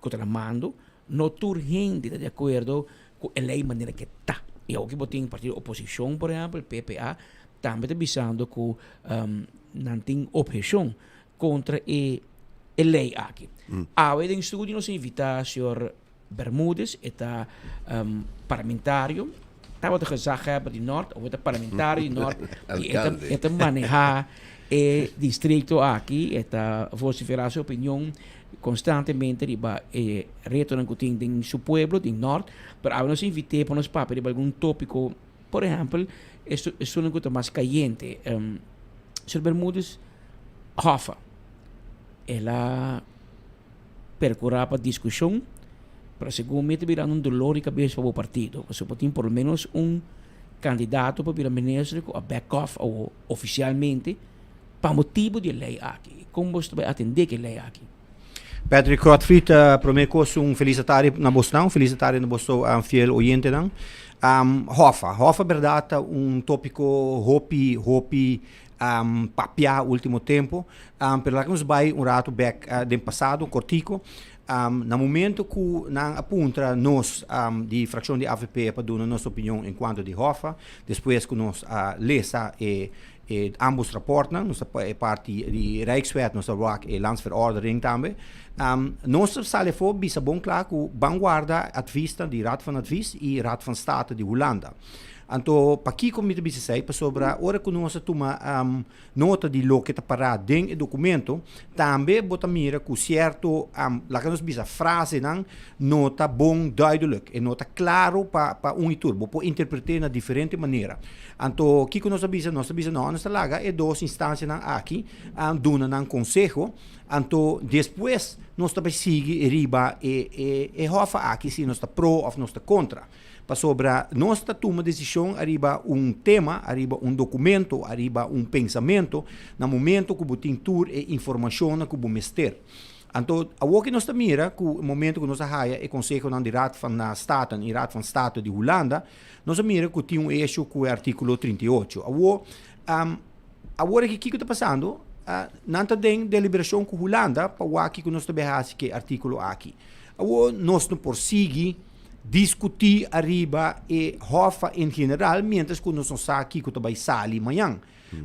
ku ta na mando, no tur hende ta di akuerdo ku e lei manera ke ta. I awoki bo tin partido oposishon, por ehèmpel, PPA, tambe ta bisando ku nan tin opheshon kontra e e lei aki. Awe den studio nos a invitá señor Bermudez, e ta parlamentario, tabata gezaghebber di Nort, awe ta parlamentario di Nort, i e ta, e ta manehá e districto aki, e ta vociferá su opinion constantemente riba e retonan cu tin den su pueblo, den Nort, pero awe nos a invit'é pa nos papia riba algun tópico, por ehempel, esunnan cu ta mas cayente. Señor Bermudez, Hoffa, el a percura pa discusion, pero segun mi ta birando un dolor di cabeza pa bo partido, pasobra bo tin por lo menos un candidato pa bira minister cu a back off awo oficialmente pa motibo di e ley aki. Con bo ta bay atende cu e ley aki? Patrick Godfried, Prome cos un feliz tardi na bosnan, un feliz tardi na boso fiel oyentenan. Hoffa, Hoffa berdad ta un topico hopi, hopi papia ultimo tempo, pero laga nos bai un rato bek den pasado cortico. Na momento cu nan a puntra nos di fraccion di avp pa duna nos opinion en cuanto di Hoffa, despues cu nos a lesa e e ambos raportnan, nos a e parti di Rijkswet, nos a wak e Landsverordening tambe, nos a sali afo bisa bon cla cu ban warda adviesnan di Raad van Advies y Raad van State di Hulanda. Anto pakiko mi ta bisa esei? Pasobra ora ku nos a tuma nota di loke ta pará den e dokumento, tambe bo ta mira ku sierto, laga nos bisa frasenan no ta bon duidelijk, e no ta klaro pa pa un i tur. Bo por interpret'é na diferente manera. Anto kiko nos a bisa? Nos ta bisa no, nos ta laga e dos instansianan aki duna nan konseho, anto despues nos ta bai sigui riba e e e hòf aki si nos ta pro òf nos ta kontra. Pasobra nos ta tuma desishon ariba un tema, ariba un dokumento, ariba un pensamentu, na momento ku bo tin tur e informashonnan ku bo mester. Anto, awor ki nos ta mira ku e momento ku nos a haya e konsehonan di Raad van Staten i Raad van State di Hulanda, nos a mira ku tin un esho ku e artíkulo 38. Awor, awor aki kiko ta pasando? Nan ta den deliberashon ku Hulanda pa wak kiko nos ta bai hasi ku e artíkulo aki. Awor nos no por sigui diskutí ariba e hòf en general miéntras ku nos no sa kiko ta bai sali mañan.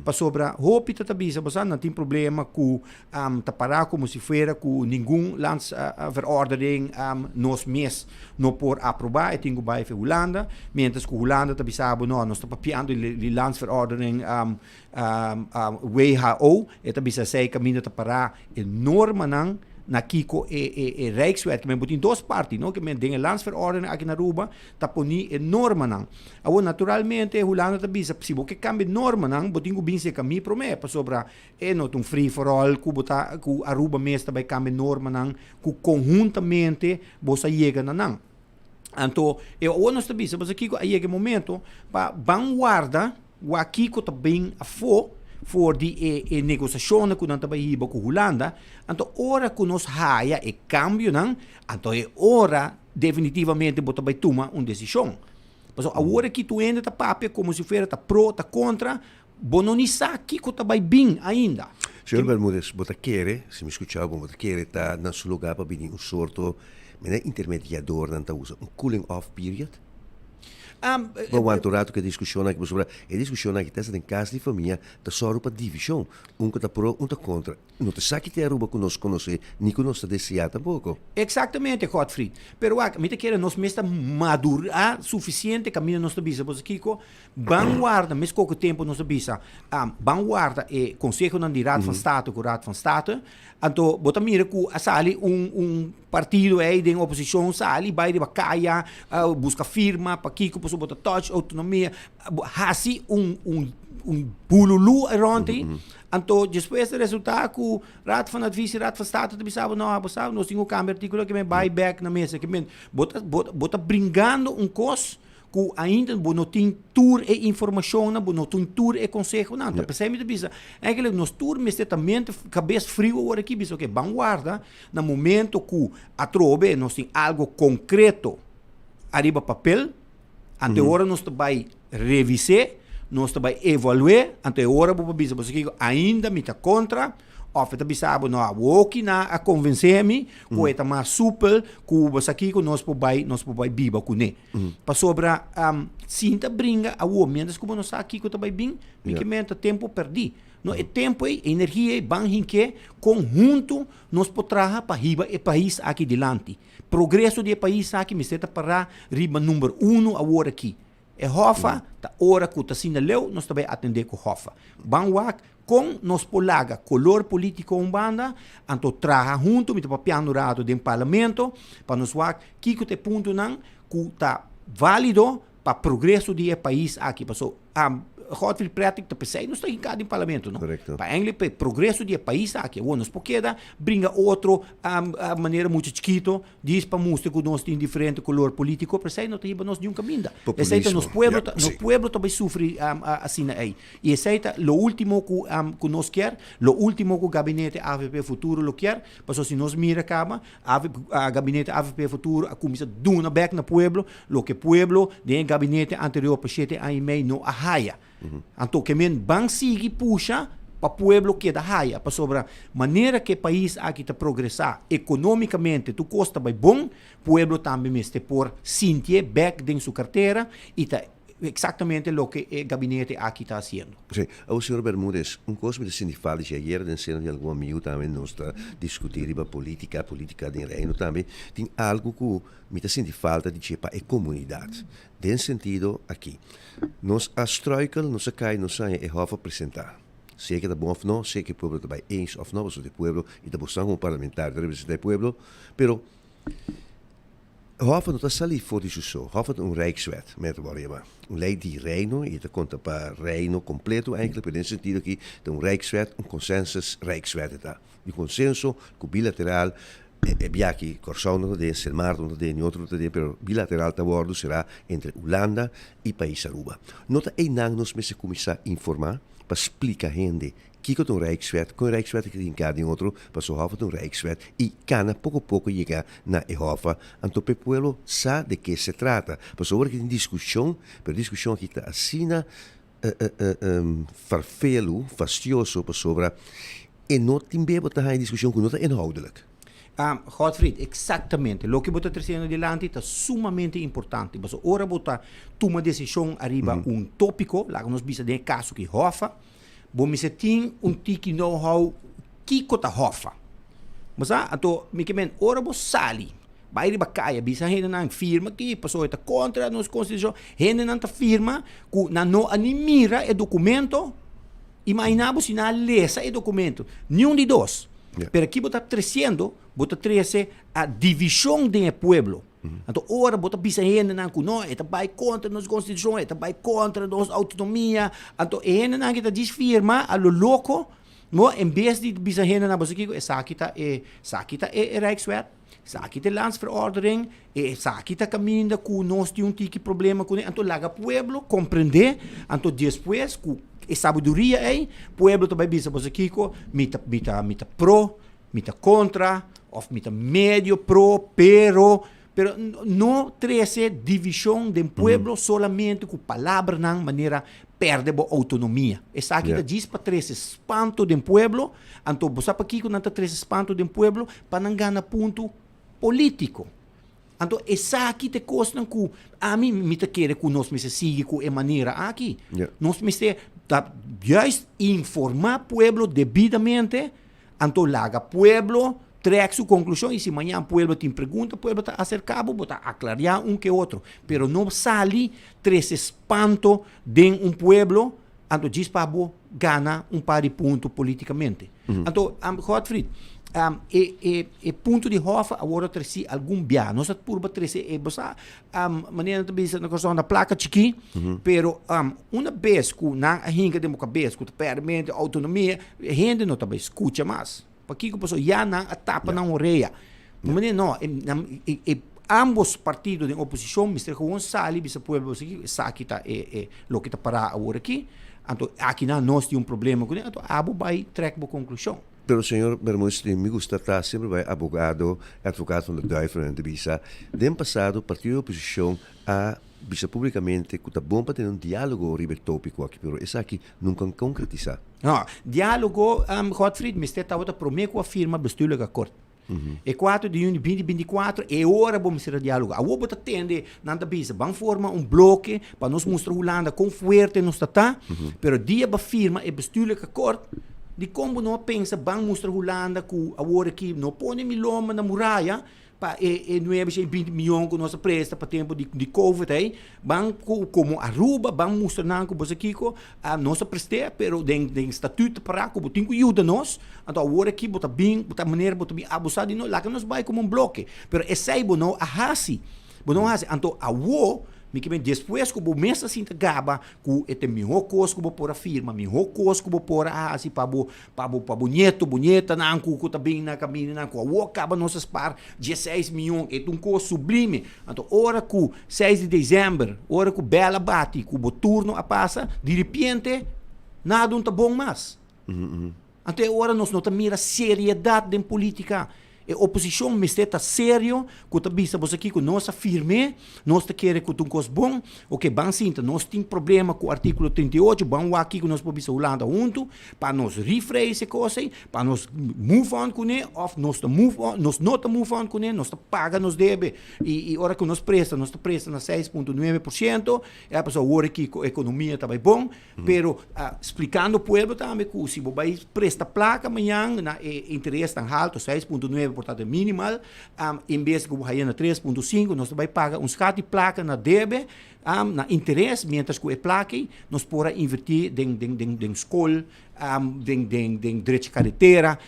Pasobra hopi ta ta bisa bo sa nan tin problema ku ta pará komo si fuera ku ningun landsverordening nos mes no por aprobá, e tin ku bai fe Hulanda, miéntras ku Hulanda ta bisa bo no, nos ta papiando di landsverordening WHO, e ta bisa esei kaminda ta pará e normanan na kiko e e e Rijkswet, kimen bo tin dos parti, no, kimen den e landsverordening aki na Aruba ta poni e normanan. Awor naturalmente Hulanda ta bisa si bo ke kambia e normanan bo tin ku bin seka mi promé, pasobra e no ta un free for all ku bo ta ku Aruba mes ta bai kambia e normanan ku konhuntamente bo sa yega na nan. Anto e awor nos ta bisa pasobra kiko a yega e momento pa ban warda Wak kiko ta bin afó for di e e negosiashonnan ku nan ta bai hiba ku Hulanda, anto ora ku nos haya e kambionan, anto e ora definitivamente bo ta bai tuma un desishon. Pasobra awor aki tur hende ta papia komo si fuera ta pro, ta kontra, bo no ni sa kiko ta bai bin ainda. Señor Bermudez, bo ta kere, si mi skucha bo, bo ta kere ta na su lugá pa bini un sorto, mene intermediadornan ta usa, un cooling off period? Bo wanta un ratu ku e diskushon aki pasobra e diskushon aki ta den kas di famia ta sòru pa divishon. Un ku ta pro, un ta kontra. No ta esaki te Aruba ku nos konosé ni ku nos ta deseá tampoko. Eksaktamente, Godfried. Pero wak, mi ta kere nos mes ta madurá sufisiente kaminda nos ta bisa boso kiko, ban warda, mes koko tempu nos ta bisa, ban warda e konsehonan di Raad van State ku Raad van State. Anto bo ta mira ku a sali un un partido ei den oposishon sali bai riba kaya buska firma pakiko pasobra bo ta touch outonomia bo hasi un un un bululu rond ei anto despues ta resulta ku Raad van Advies i Raad van State ta bisa bo no bo sa nos tin ku kambia artikulo aki men bai bek na mesa aki men bo ta bo ta bringando un kos ku ainda bo no tin tur e informashonnan, bo no tin tur e konsehonan. Ta p'esei mi ta bisa, eigenlijk nos tur mester ta mente, kabes friu awor aki, bisa oke, ban warda na momento ku atrobe nos tin algo konkreto ariba papel, anto e ora nos ta bai revis'é, nos ta bai evalu'é, anto e ora bo por bisa bo sa kiko, ainda mi ta kontra, Of e ta bisa bo, no, awoki nan a konvensé mi ku e ta mas supel ku bo sa kiko nos por bai, nos por bai biba kuné. Pasobra sinta bringa awor miéntras ku bo no sa kiko ta bai bin, mi ke men ta tempu pèrdí. No, e tempu ei, e energia ei ban hink'é kon huntu nos por traha pa hiba e pais aki dilanti. Progreso di e pais aki mester ta pará riba number uno awor aki. E hòfa ta ora ku ta asina leu nos ta bai atendé ku hòfa. Ban wak kon nos por laga kolor polítiko un banda, anto traha huntu, mi ta papiando un ratu den parlamento, pa nos wak kiko ta e puntonan ku ta válido pa progreso di e pais aki. Paso Godfried Prettig ta p'esei nos ta hinká den parlamento, no? Pa eindelijk pa e progreso di e pais aki. Awor nos por keda bringa otro manera mucha chikito. Djis pa mustra ku nos tin diferente kolor polítiko, pero esei no ta hiba nos niun kaminda. Esei ta nos pueblo ta, nos pueblo ta bai sufri asina ei. I esei ta lo último ku ku nos kier, lo último ku gabinete avp Futuro lo kier, pasobra si nos mira kaba, avp gabinete avp Futuro a kuminsá duna bèk na pueblo loke pueblo den e gabinete anterior pa shete aña i mei no a haya. Anto ke men ban sigui pusha pa pueblo keda haya, pasobra manera ke pais aki ta progresá ekonómikamente tur kos ta bai bon, pueblo tambe mester por sintié bèk den su kartera i ta. exactamente loke e gabinete aki ta haciendo. Sí. Awor, señor Bermudez, un cos mi ta sinti falta dje ayer den seno di algun amigo tambe nos ta discuti riba politica, politica den Reino tambe, tin algo cu mi ta sinti falta di dje pa e comunidad. Den sentido aki, nos a struikel, nos a cay, nos haña e hof a presenta. Sea ke ta bon of no, sea ke pueblo ta bay eens of no, pasobra e pueblo y ta bosnan como parlamentario ta representa e pueblo, pero Hof no ta sali for di su so. Hof ta un Rijkswet, men ta wòrdu yamá. Un lei di Reino i e ta konta pa Reino kompleto eindelijk, pero den e sentido aki ta un Rijkswet, un consensus Rijkswet e ta. Di konsenso ku bilateral e biaha Kòrsou no ta den, Sint Maarten no ta den, ni otro no ta den, pero bilateral ta wòrdu será entre Hulanda i pais Aruba. No ta einan nos mester kuminsá informá pa splika hende Kiko ta un Rijkswet? Kon e Rijkswet a krinká den otro? Pasobra Hof ta un Rijkswet i kana poko poko yega na e Hof. Anto p'e pueblo sa de ke se trata. Pasobra ora ki tin diskushon, pero e diskushon aki ta asina farfelu, fastioso, pasobra e no tin be bo ta haña diskushon ku no ta inhoudelijk. Godfried, Exactamente. Loke bo ta treciendo dilanti ta sumamente importante. Pasobra ora bo ta tuma desishon ariba un tópiko, laga nos bisa den e kaso ki Hof, Bo mester tin un tiki know how kiko ta hòfa. Bo sa? Anto mi ke men ora bo sali bai riba kaya bisa hendenan firma aki pasobra e ta kontra nos konstitushon, hendenan ta firma ku nan no a ni mira e dokumento, imaginá bo si nan a lesa e dokumento, niun di dos. Pero aki bo ta tresiendo, bo ta trese a divishon den e pueblo. Anto ora bo ta bisa hendenan ku no, e ta bai kontra nos konstitushon, e ta bai kontra nos outonomia, anto e hendenan aki ta djis firma a lo loko, no, en bes di bisa hendenan boso kiko, esaki ta e, esaki ta e Rijkswet, esaki ta e landsverordening, esaki ta kaminda ku nos tin un tiki problema kuné, anto laga pueblo komprendé, anto despues ku e sabiduria ei, pueblo ta bai bisa boso kiko, mi ta, mi ta, mi ta pro. Mi ta kontra òf mi ta medio pro, pero, pero no trese divishon den pueblo solamente ku palabranan manera pèrdè bo outonomia. Esaki ta djis pa trese spanto den pueblo, anto bo sa pakiko nan ta trese spanto den pueblo? Pa nan gana punto polítiko. Anto esaki ta e kosnan ku ami mi ta kere ku nos mester sigui ku e manera aki. Nos mester ta juist informá pueblo debidamente, anto laga pueblo trek su konklushon i si mañan pueblo tin pregunta, pueblo ta aserká bo, bo ta aklariá un ke otro. Pero no sali trese spanto den un pueblo anto djis pa bo gana un par di punto politikamente. Anto, Godfried, e, e, e punto di Hof awor a tresi algun bia. Nos a purba trese e, bo sa, manera nan ta bisa na Kòrsou, na plaka chikí, pero una bes ku nan a hinka den bo kabes ku ta pèrdimente outonomia, hende no ta bai skucha mas. Pakiko? Pasobra ya nan a tapa nan orea. No manera no, e, nan, e, e ambos partido den oposishon mester gewoon sali bisa pueblo bo esaki ta e, e loke ta pará awor aki. Anto akinan nos tin un problema kuné, anto abo bai trek bo konklushon. Pero señor Bermudez, mi gusta ta semper bai abogado, advocaat van de duivel nan ta bisa, den pasado partido di oposishon a bisa publicamente cu ta bon pa tene un dialogo riba e topico aki, pero esaki nunca a concretisa. No, dialogo, Godfried, mester tabata prome cu a firma bestuurlijk akkoord. E kuater di juni binti binti kuater, e ora bo mester a dialoga. Awor bo ta tende nan ta bisa, ban forma un bloke pa nos mustra Hulanda kon fuerte nos ta ta, pero dia bo firma e bestuurlijk akkoord, dikon bo no a pensa ban mustra Hulanda ku awor aki no pone mi lomba na muraya, Pa e e nuebe shen binti miyon ku nos a presta pa tempu di di covid ei, ban ku komo Aruba ban mustra nan ku bo sa kiko, a nos a prest'é pero den den statut ta pará ku bo tin ku yuda nos, anto awor aki bo ta bin bo ta manera bo ta bin abusá di nos, laga nos bai komo un bloke. Pero esei bo no a hasi, bo no a hasi. Anto awor mi ke men despues ku bo mes a sinta gaba ku e ta e mihó kos ku bo por a firma, mihó kos ku bo por a hasi pa bo Pa bo pa bo nieto, bo nietanan ku ku ta bin na kamindanan ku awor kaba nos a spar dieseis mion, e ta un kos sublime. Anto ora ku seis di desèmber, ora ku bèl a bati, ku bo turno a pasa, diripiente nada no ta bon mas. Anto e ora nos no ta mira seriedat den politika. E oposishon mester ta serio ku ta bisa boso kiko nos a firm'é, nos ta kere ku ta un kos bon, oke ban sinta, nos tin problema ku artíkulo 38, ban wak kiko nos por bisa Hulanda huntu pa nos rephrase e kos ei, pa nos move on kuné òf nos ta move on, nos no ta move on kuné, nos ta paga nos debe i i ora ku nos presta nos ta presta na 6.9%, e pasobra awor aki ku ekonomia ta bai bon, Pero splikando pueblo tambe ku si bo bai presta plaka mañan na e interesnan halto, 6.9 por ta minimal, en bes ku bo haya na 3.5 nos ta bai paga un skat di plaka na debe, na interes, mientras ku e plaka ei nos por a invertí den den den den skol, den den den drecha karetera,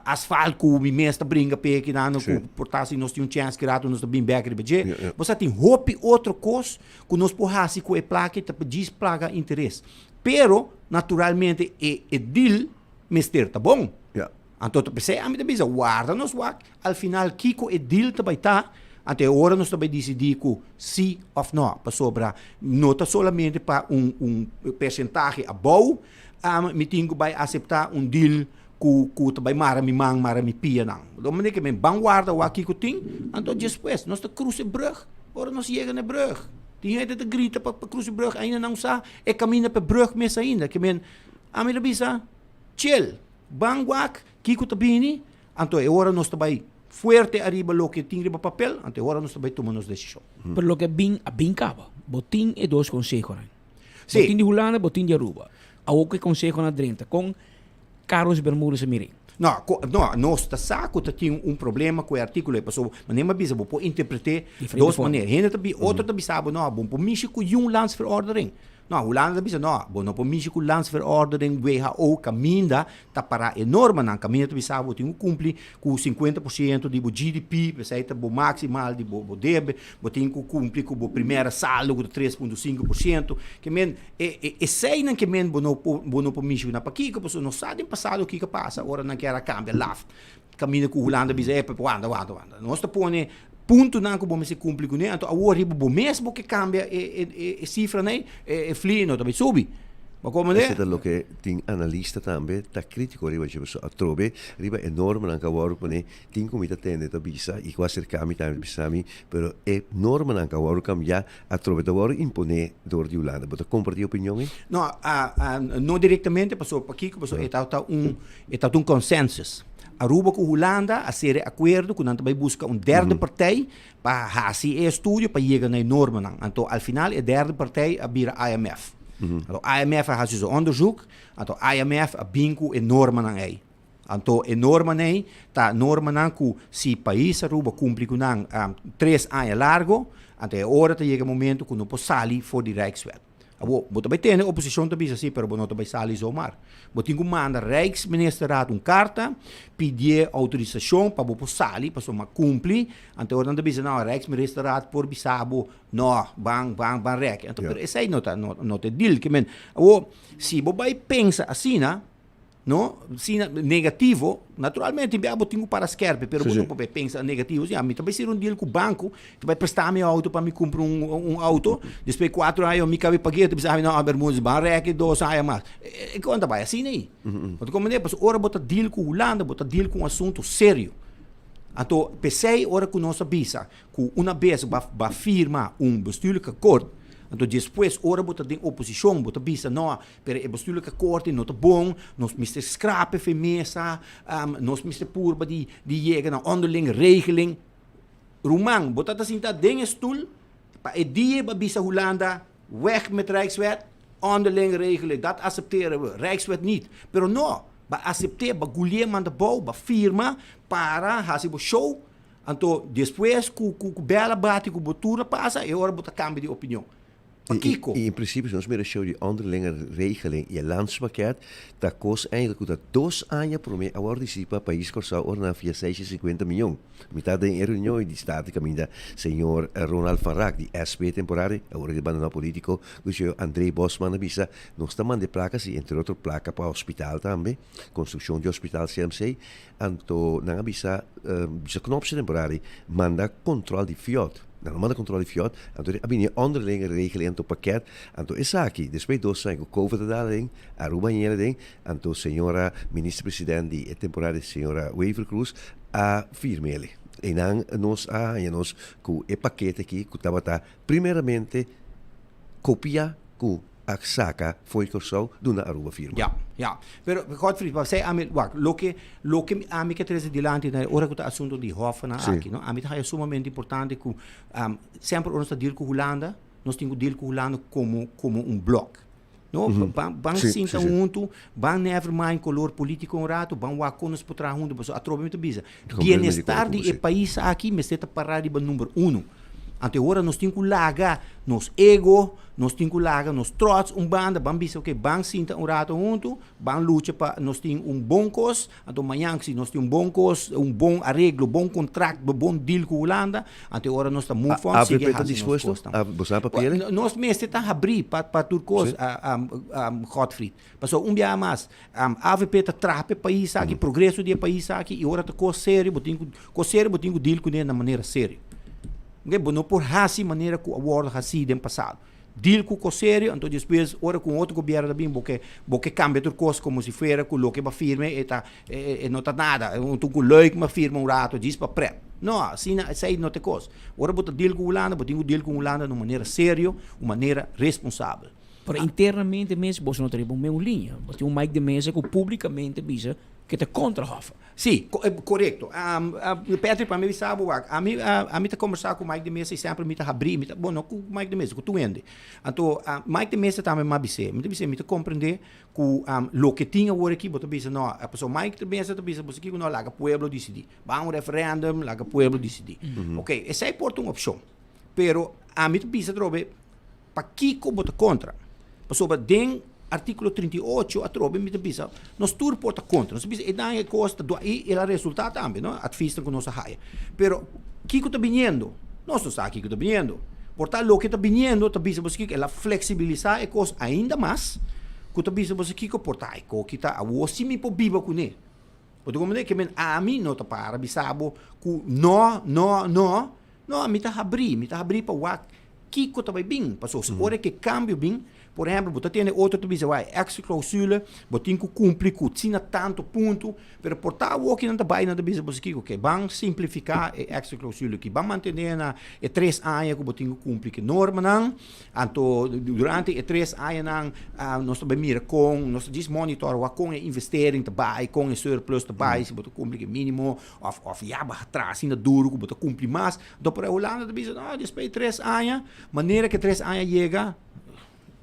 asfalt ku mi mes ta bringa p'e kinan ku por ta si nos tin un chèns ki rato nos ta bin bèk riba dje. Bo sa tin hopi otro kos ku nos por hasi ku e plaka ta pa djis plaga interes. Pero, naturalmente, e e deal mester ta bon. Ja. Anto ta p'esei ami ta bisa, warda nos wak al final kiko e deal ta bai ta, anto e ora nos ta bai disidí ku sí òf nò. Pasobra no ta solamente pa un un persentahe abou mi tin ku bai aseptá un deal ku ku ta bai mara mi man, mara mi pianan. Lo manera ke men ban warda wak kiko tin, anto despues nos ta krusa e brùg. Ora nos yega na e brug, tin hende ta grita pa pa crusa e brug, ainda nan sa e caminda pa e brug mes ainda. Ke men, ami ta bisa, chill, ban wak kiko ta bini, anto e ora nos ta bai fuerte ariba loke tin riba papel, anto e ora nos ta bai tuma nos decision. Pero loke bin a bin caba. Bo tin e dos consehonan. Bo tin di Hulanda, bo tin di Aruba. Awor cu e consehonan a drenta, con Carlos Bermudez a mir'é. No, no, nos ta sa ku ta tin un problema ku e artíkulo ei, pasobra manera mi a bisa bo por interpret'é dos manera. Hende ta bi, otro ta bisa bo no, bo no por mishi ku yun landsverordening. No, Hulanda ta bisa no, bo no por mishi ku landsverordening WHO kaminda ta pará e normanan, kaminda ta bisa bo tin ku kumpli ku 50% di bo GDP, p'esei ta bo maksimal di bo debe, bo tin ku kumpli ku bo primera saldo ku ta 3.5%. Ke men E e eseinan ke men bo no por bo no por mishi na pakiko pasobra no sa den pasado kiko a pasa ora nan kier a kambia laf kaminda ku Hulanda bisa e wanta wanta wanta nos ta pone puntonan ku bo mester kumpli kuné anto awor riba bo mes bo ke kambia e e e sifranan ei e e fli no ta bai subi bo komprende. Esei ta loke tin analista tambe ta kritiko riba dje pasobra atrobe riba e normanan ku a wòrdu pone tin ku mi ta tende ta bisa i ku a aserka mi tambe ta bisa mi pero e normanan ku a wòrdu kambia Atrobe ta wòrdu imponé dor di Hulanda. Bo ta kompartí e opinion ei? No, no direktamente, pasobra pakiko? Pasobra e tabata un, e tabata un consensus. Aruba ku Hulanda a sera e akuerdo ku nan ta bai buska un derde partij pa hasi e estudio pa yega na e normanan. Anto al final e derde partij a bira IMF. Anto IMF a hasi su onderzoek, anto IMF a bin ku e normanan ei. Anto e normanan ei ta normanan ku si pais Aruba kumpli ku nan tres aña largo, anto e ora ta yega e momento ku no por sali for di Rijkswet. Awor, bo ta bai tende oposishon ta bisa si, pero bo no ta bai sali zomaar. Bo tin ku manda Rijksministerraad un karta, pidié outorisashon pa bo por sali, pasobra kumpli. Anto e ora nan ta bisa, no, Rijksministerraad por bisa bo, no, ban, ban, ban rèk. Anto, pero esei no ta, no ta e deal. Ke men, awor, si bo bai pensa asina, No, si negativo, naturalmente bia bo tin ku para skerpe, pero bo no por pensa negativo. Si, mi ta bai sera un deal ku banko, ta bai presta mi auto pa mi kumpra un un auto, despues kuatro aña mi kabe pag'é, ta bisa mi no, Bermudez, ban rèk dos aña mas. E kon ta bai asina ei. Bo ta komprendé? Pasobra ora bo ta deal ku Hulanda, bo ta deal ku un asuntu serio. Anto, p'esei ora ku nos a bisa ku una bes bo a firma un bestuurlijk akkoord, anto despues ora bo ta den oposishon, bo ta bisa no, Pero e bestuurlijke akkoord no ta bon, nos mester skrape fe mesa, nos mester purba di di yega na onderling regeling. Ruman, bo ta ta sinta den e stoel pa e dia bo a bisa Hulanda, weg met Rijkswet, onderling regeling, dat acepteren we, Rijkswet niet. Pero no, bo a acepte, bo a gulie manda bou, bo a firma, para, hasi bo show, anto despues ku ku bel a bati ku bo tur a pasa, e ora bo ta kambia di opinion. Pakiko? I in prinsipio si nos mira show di onderlinge regeling i e landspakket ta kos eigenlijk ku ta dos aña promé a wòrdu disidi pa pais Kòrsou ora nan a fia seis i sinkuenta mion. Mi ta den e reunion i di Staten kaminda señor Ronald van Raak di SP temporada awor di bandoná polítiko ku señor André Bosman a bisa nos ta manda e plaka si entre otro plaka pa hospital tambe konstrukshon di hospital CMC anto nan a bisa bisa knopsje temporada manda kontrol di fiòt. Nan no manda control di FIOD, anto a bini e onderlinge regeling anto pakket, anto esaki despues dos aña cu Covid a dal aden, Aruba a yega aden, anto señora Minister President di e temporada señora Wever Croes a firm'ele. Eynan nos a haña nos cu e pakete aki cu tabata primeramente copia cu a saca fo'i Corsou duna Aruba firma. Ya, ya. Pero Godfried, pa esei ami, wak, loke, loke ami ke trese dilanti na e ora ku ta asunto di hòfnan aki, no, ami ta haya sumamente importante ku semper ora nos ta deal ku Hulanda, nos tin ku deal ku Hulanda komo, komo un blòk. No, ban, ban sinta huntu, ban never mind kolor polítiko un ratu, ban wak kon nos por traha huntu, pasobra atrobe mi ta bisa, bienestar di e pais aki mester ta pará riba number uno. Anto e ora nos tin ku laga nos ego, nos tin ku laga nos trots un banda, ban bisa ok, ban sinta un rato huntu, ban lucha pa nos tin un bon kos, anto mañan si nos tin un bon kos, un bon areglo, bon kontrakt, bon deal ku Hulanda, anto e ora nos ta move on, sigui AVP ta hasi nos dispuesto? kosnan. Bo sa papia? Nos mester ta habrí pa pa tur kos, Godfried. Pasobra un biaha mas, avp ta traha pa e pais aki, progreso di e pais aki, i ora ta kos serio, bo tin ku, kos serio bo tin ku deal kuné na manera serio. Oke, bo no por hasi manera ku a wòrdu hasí den pasado. Deal ku kos serio, anto despues ora ku un otro gobièrnu ta bin, bo ke, bo ke kambia tur kos komo si fuera ku loke bo a firma e ta, e no ta nada. Un tur ku leuk bo a firma un rato djis pa prèt. No, asina, esei no ta e kos. Ora bo ta deal ku Hulanda, bo tin ku deal ku Hulanda na un manera serio, un manera responsabel. Pero internamente mes boso no ta riba un meun liña. Bo tin un Mike de Meza cu publicamente bisa cu e ta contra Hoffa. Sí, corecto. Patrick, pa mi bisa bo wak, ami, ami ta combersa cu Mike de Meza y semper mi ta habri, mi ta, bon, no cu Mike de Meza, cu tur hende. Anto, Mike de Meza tambe mi a bis'é, mi ta bis'é, mi ta comprende cu loke tin awor aki, bo ta bisa no, pasobra Mike de Meza ta bisa bo si kico no, laga pueblo dicidi. Ban un referendum, laga pueblo dicidi. Ok, esey por ta un opcion. Pero ami ta bisa atrobe, Pakiko bo ta kontra? Pasobra den artíkulo 38 atrobe mi ta bisa nos tur por ta kontra. Nos ta bisa e daño e kos ta dua i el a resultá tambe no, atvisnan ku nos a haya. Pero kiko ta biniendo? Nos no sa kiko ta biniendo. Por ta loke ta biniendo ta bisa boso kiko el a fleksibilisá e kos ainda mas ku ta bisa boso kiko por ta e koki ta awor si mi por biba kuné. Bo ta komprendé? Ke men ami no ta para bisa bo ku no, no, no. No, ami ta habrí, mi ta habrí pa wak Kiko ta bai bin? Pasobra si ora ke kambio bin, por ehempel, bo ta tende otro ta bisa, wai, exit clausule, bo tin ku kumpli ku asina tantu punto, pero por ta awoki nan ta bai nan ta bisa bo si kiko, ke ban simplifiká e exit clausule aki, ban mantené na e tres aña ku bo tin ku kumpli ku e normanan, anto durante e tres añanan nos ta bai mira kon, nos ta djis monitor wak kon e investering ta bai, kon e surplus ta bai, si bo ta kumpli ku e minimo òf òf ya bo a traha asina duru ku bo ta kumpli mas. Anto por e Hulanda ta bisa, no, despues di tres aña, manera ke tres aña yega,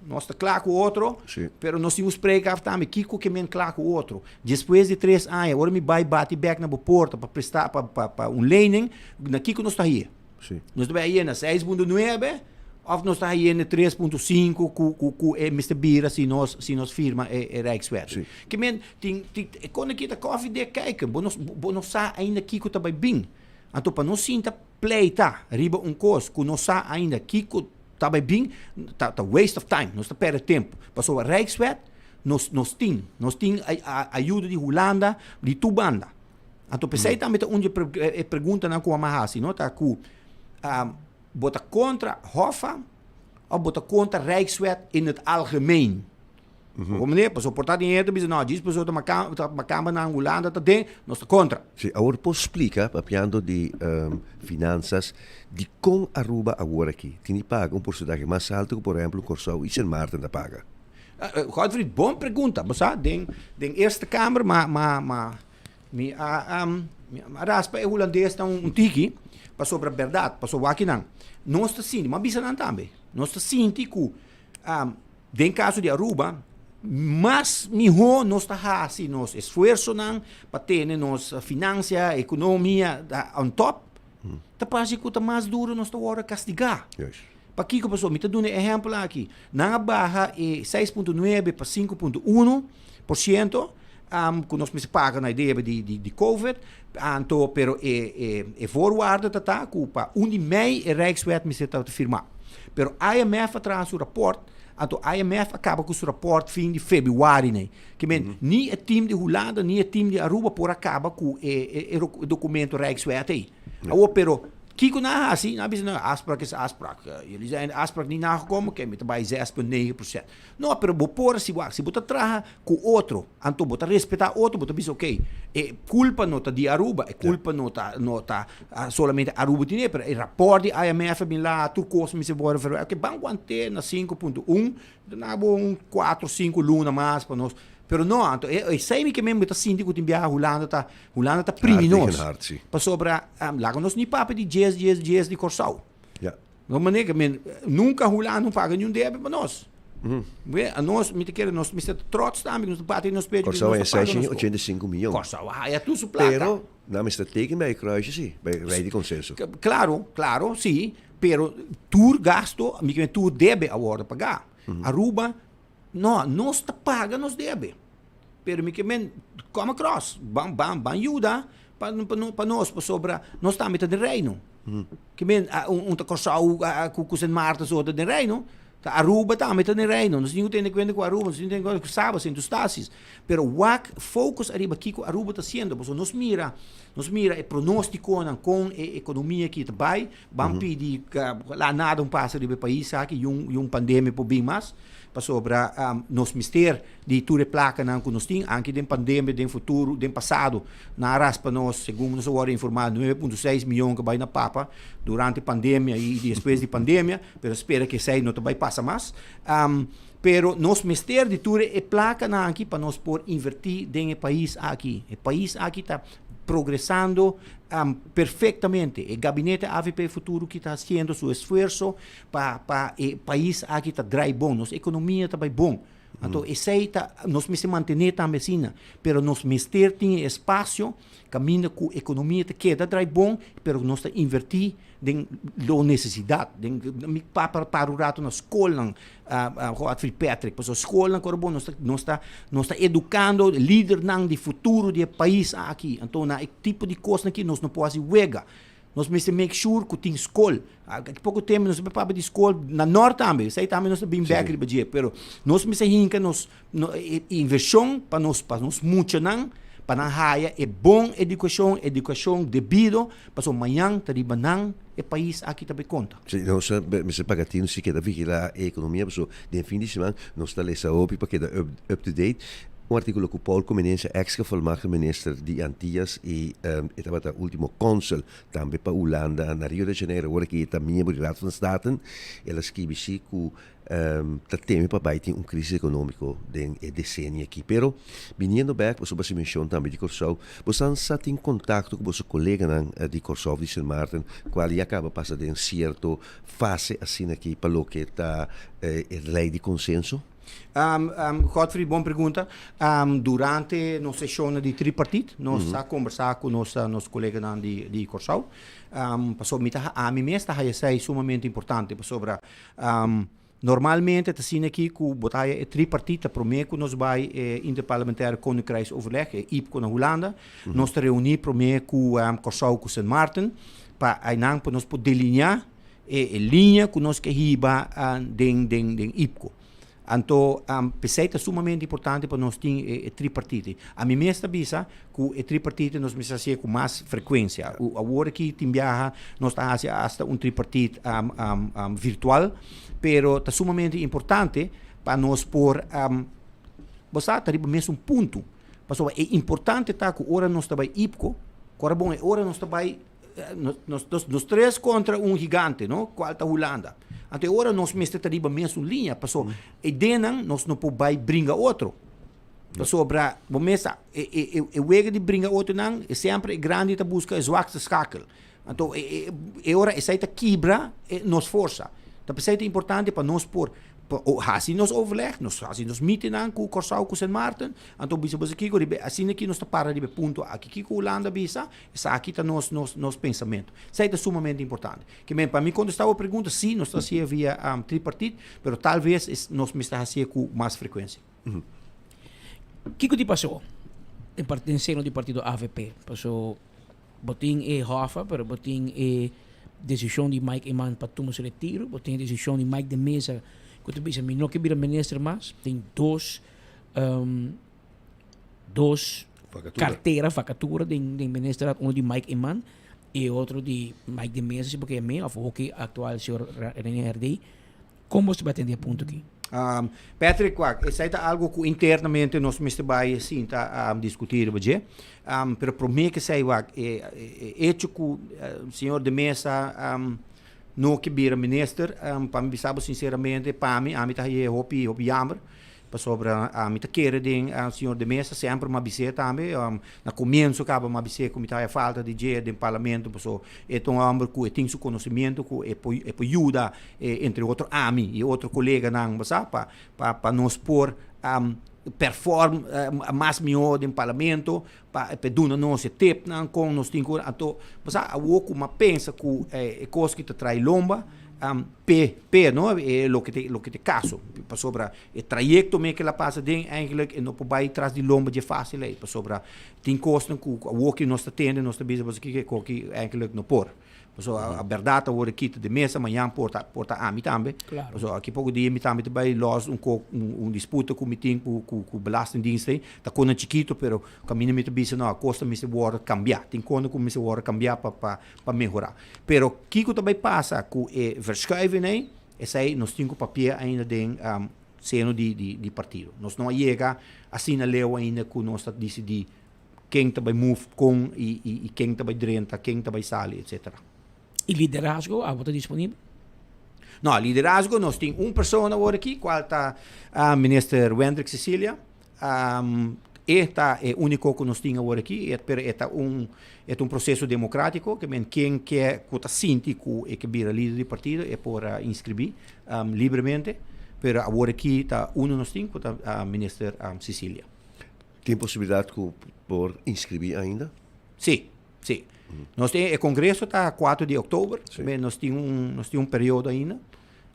nos ta kla ku otro, pero nos tin un spreek af tambe, kiko ke men kla ku otro? Despues di tres aña, ora mi bai bati bek na bo porta pa presta, pa, pa, pa un lening, na kiko nos ta haye? Nos ta bai haye na 6.9 of nos ta haye na 3.5 ku, ku, ku e mester bira si nos, si nos firma e, e Rijkswet. Ke men, tin, tin, e kon aki ta koffiedik kijken, bo no, bo no sa ainda kiko ta bai bin. Anto pa nos sinta pleita riba un kos ku no sa ainda kiko ta bai bin, ta ta waste of time, nos ta perde tempu. Pasobra Rijkswet nos nos tin, nos tin ayuda di Hulanda di tur banda. Anto p'esei tambe ta un di e preguntanan ku a hasi, no, ta ku bo ta kontra Hoffa òf bo ta kontra Rijkswet in het algemeen? Bo meneer, pasobra por ta den hende ta bisa, no, djis pasobra ta makamba, ta makamba nan Hulanda ta den, nos ta kontra. Sí, awor por splika, papiando di finansas, dikon Aruba awor aki tin di paga un porsentahe mas alto ku por ehempel Kòrsou i Sint Maarten ta paga? Godfried, bon pregunta. Bo sa, den den Eerste Kamer ma ma ma mi a mi a raspa e hulandesnan un tiki pasobra bèrdat, pasobra wak nan, nos ta sinti, mi a bisa nan tambe, nos ta sinti ku Den kaso di Aruba, mas mihó nos ta hasi nos esfuersonan pa tene nos finansia, ekonomia on top, ta parse ku ta mas duro nos ta wòrdu kastigá. Pakiko? Pasobra mi ta duna e ehèmpel aki, nan a baha e 6.9 pa 5.1% ku nos mester paga na e debe di covid, anto pero e voorwaarde ta ta ku pa un di mei e Rijkswet mester ta firmá. Pero IMF a traha su raport, anto IMF a kaba ku su raport fin di februari nei. Ke men, ni e team di Hulanda ni e team di Aruba por a kaba ku e dokumento Rijkswet ei. Awor pero. Kiko nan a hasi? Nan a bisa, no, afspraak is afspraak. Jullie zijn de afspraak niet nagekomen, oké, mi ta bai 6,9%. No, pero bo por si wak, si bo ta traha ku otro, anto bo ta respetá otro, bo ta bisa, oké, e kulpa no ta di Aruba, e kulpa no ta no ta solamente Aruba tine, pero e rapòrt di IMF a bin laha, tur kos mester wòrdu verwerk. Oké, ban want'é na 5,1, duna bo un kuatro, sinku luna mas pa nos. Pero no, anto e esei mi ke men bo ta sinti ku tin biaha Hulanda ta Hulanda ta primi nos. Pasobra laga nos ni papia di djes, djes, djes di Kòrsou. No manera ke men nunka Hulanda no paga niun debe pa nos. Be, anos mi ta kere nos mester ta trots tambe ku nos ta bati nos pecho Kòrsou haya 685 miyon. Kòrsou a haya tur su plaka. Pero nan mester teken bij e kruisje si, bij rei di konsenso. Klaro, klaro, si, pero tur gasto, mi ke men tur debe a wòrdu pagá. Aruba No, nos ta paga nos debe. Pero mi ke men come across, ban ban ban yuda pa pa nos pasobra nos tambe ta den reino. Ke men un ta Kòrsou ku ku Sint Maarten so ta den reino, ta Aruba tambe ta den reino. Nos tin ku tene kuenta ku Aruba, nos tin ku tene kuenta ku Saba, Sint Eustatius. Pero wak focus ariba kiko Aruba ta hasiendo pasobra nos mira nos mira e pronostikonan kon e ekonomia aki ta bai, Ban pidi la nada un pasa riba e pais aki y un y un pandemia por bin mas, pasobra nos mester di tur e placanan cu nos tin, anke den pandemia, den futuro, den pasado, nan a raspa nos, segun nos a worde informa, nuebe punto seis miyon cu a bay na papa durante pandemia y despues di pandemia, pero spera cu esey no ta bay pasa mas. Pero nos mester di tur e placanan aki pa nos por inverti den e pais aki. E pais aki ta progresando perfectamente. E gabinete avp Futuro ki ta haciendo su esfuerzo pa pa e pais aki ta draai bon. Nos economia ta bay bon. Anto esey ta nos mester mantene tambe asina. Pero nos mester tin e espacio caminda cu economia ta keda draai bon, pero nos ta inverti den lo necesidad. Den mi pa para un rato na scolnan Godfrey Patrick, pasobra scolnan kor bon nos ta nos ta nos ta educando lidernan di futuro di e pais aki. Anto na e tipo di cosnan aki nos no por haci wega. Nos mester make sure cu tin scol. Aki poco tempo nos ta papia di scol na nort tambe, esey tambe nos ta bin bek riba dje, pero nos mester hinca nos inversion pa nos pa nos muchanan pa nan haya e bon educacion, educacion debido, pasobra mañan ta riba nan e pais aki ta bay conta. Si, nos mester paga tino si keda vigila e economia, pasobra den fin di siman nos ta lesa hopi pa keda up to date. Un articulo cu Paul Comenencia, ex gevolmachtigd minister di Antillas y e tabata ultimo consul tambe pa Hulanda na Rio de Janeiro, awor aki e ta miembro di Raad van Staten, el a skibi si cu ta teme pa bai tin un crisis economico den e decenio aki. Pero, biniendo bek, boso basi mencion tambe di Corsou, bosan sa tin contacto cu boso coleganan di Corsou of di Sint Maarten, cual ya caba pasa den cierto fase asina aki pa loke ta e ley di consenso? Godfrey, bon pregunta. Durante nos sesionnan di tripartit, nos a conversa cu nos nos coleganan di di Corsou, pasobra mi ta ami mes ta haya esey sumamente importante, pasobra Normalmente ta asina aki ku bo ta haya e tripartita promé ku nos bai e Interparlementaire Koninkrijksoverleg, e IPCO na Hulanda. Nos ta reuní promé ku Kòrsou ku Sint Maarten pa einan pa nos por delineá e liña ku nos ke hiba den den IPCO. Anto p'esei ta sumamente importante pa nos tin e tripartite. Ami mes ta bisa ku e tripartite nos mester hasié ku mas frekuensia. Awor aki tin biaha nos ta hasi asta un tripartit virtual, pero ta sumamente importante pa nos por bo sa ta riba mesun punto. Pasobra e importante ta ku ora nos ta bai IPCO, ku ora bon e ora nos ta bai Nos, nos, nos tres contra un gigante, no? Cual ta Hulanda. Anto e ora nos mester ta riba mesun liña, paso e denan nos no por bai bringa otro. Pasobra bo mes sa, e, e, e, e wega di bringa otronan, e sempre e grandi ta busca e zwakste schakel. Anto e, e, e ora esei ta kibra e nos forsa. Ta p'esei ta importante pa nos por pa hasi nos overleg, nos hasi nos meetingnan ku Kòrsou ku Sint Maarten, anto bisa boso kiko riba asina ki nos ta para riba e punto aki. Kiko Hulanda bisa? Esaki ta nos nos nos pensamentu. Esei ta sumamente importante. Ke men pa mi kontestá bo pregunta, sí, nos ta hasié via tripartit, pero tal ves es nos mester hasié ku mas frekuensia. Kiko di pasó den part den seno di partido avp? Paso bo tin e hòffa, pero bo tin e desishon di Mike Eman pa tuma su retiro, bo tin e desishon di Mike de Meza ku ta bisa mi no ke bira minister mas, tin dos dos cartera, vacatura den, den ministerraad, uno di Mike Eman. y e otro di Mike de Meza si bo ke yam'é of hoki actual señor Rene Herdé. Kon bo ta bai atendé e punto aki? Patrick, wak, esei ta algo ku internamente nos mester bai sinta diskutí riba dje. Pero promé ke esei, wak, e hecho ku señor de Meza no ke bira minister, pa mi bisa bo sinceramente, pa mi, ami ta haye hopi, hopi jammer. Pasobra ami ta kere den señor de Meza, semper mi a bis'é tambe, na comienzo caba mi a bis'é cu mi ta haya falta di dje den parlamento, paso e ta un homber cu e tin su conocimiento cu e por e por yuda entre otro ami y otro coleganan bo sa pa pa pa nos por perform mas miho den parlamento, pa e por duna nos e tipnan con nos tin cu anto bo sa awor cu mi a pensa cu e cos ki ta trae lomba P'e, p'e, no, e loke ta, loke ta e kaso. Pasobra e trayekto me ke el a pasa den, eigenlijk e no por bai tras di lomba dje fásil ei. Pasobra tin kosnan ku awor ku nos ta tende, nos ta bisa boso kiko e koki eigenlijk no por. Pasobra a bèrdat awor e kita di mesa, mañan por ta, por ta ami tambe. Pasobra aki poko dia mi tambe ta bai lòs un kok, un disputa ku mi tin ku, ku, ku belastingdienst ei. Ta konan chikito, pero kaminda mi ta bisa no, a kos ta mester wòrdu kambiá. Tin konan ku mester wòrdu kambiá pa, pa, pa mehorá. Pero kiko ta bai pasa ku e verschuiving ei, esei nos tin ku papia ainda den seno di di partido. Nos no a yega asina leu ainda ku nos ta disidí ken ta bai move kon i i ken ta bai drenta, ken ta bai sali etsetera. I liderazgo abo ta disponibel? No, liderazgo nos tin un persona awor aki kual ta Minister Wendrick Cecilia. E ta e úniko ku nos tin awor aki, pero e ta un e ta un proseso demokratiko, ke men ken ke ku ta sinti ku e ke bira lider di partido e por inskribí libremente, pero awor aki ta unu nos tin ku ta Minister Cecilia. Tin posibilidat ku por inskribí ainda? Sí, sí. Nos tin e kongreso ta kuater di òktober, nos tin un nos tin un periodo ainda.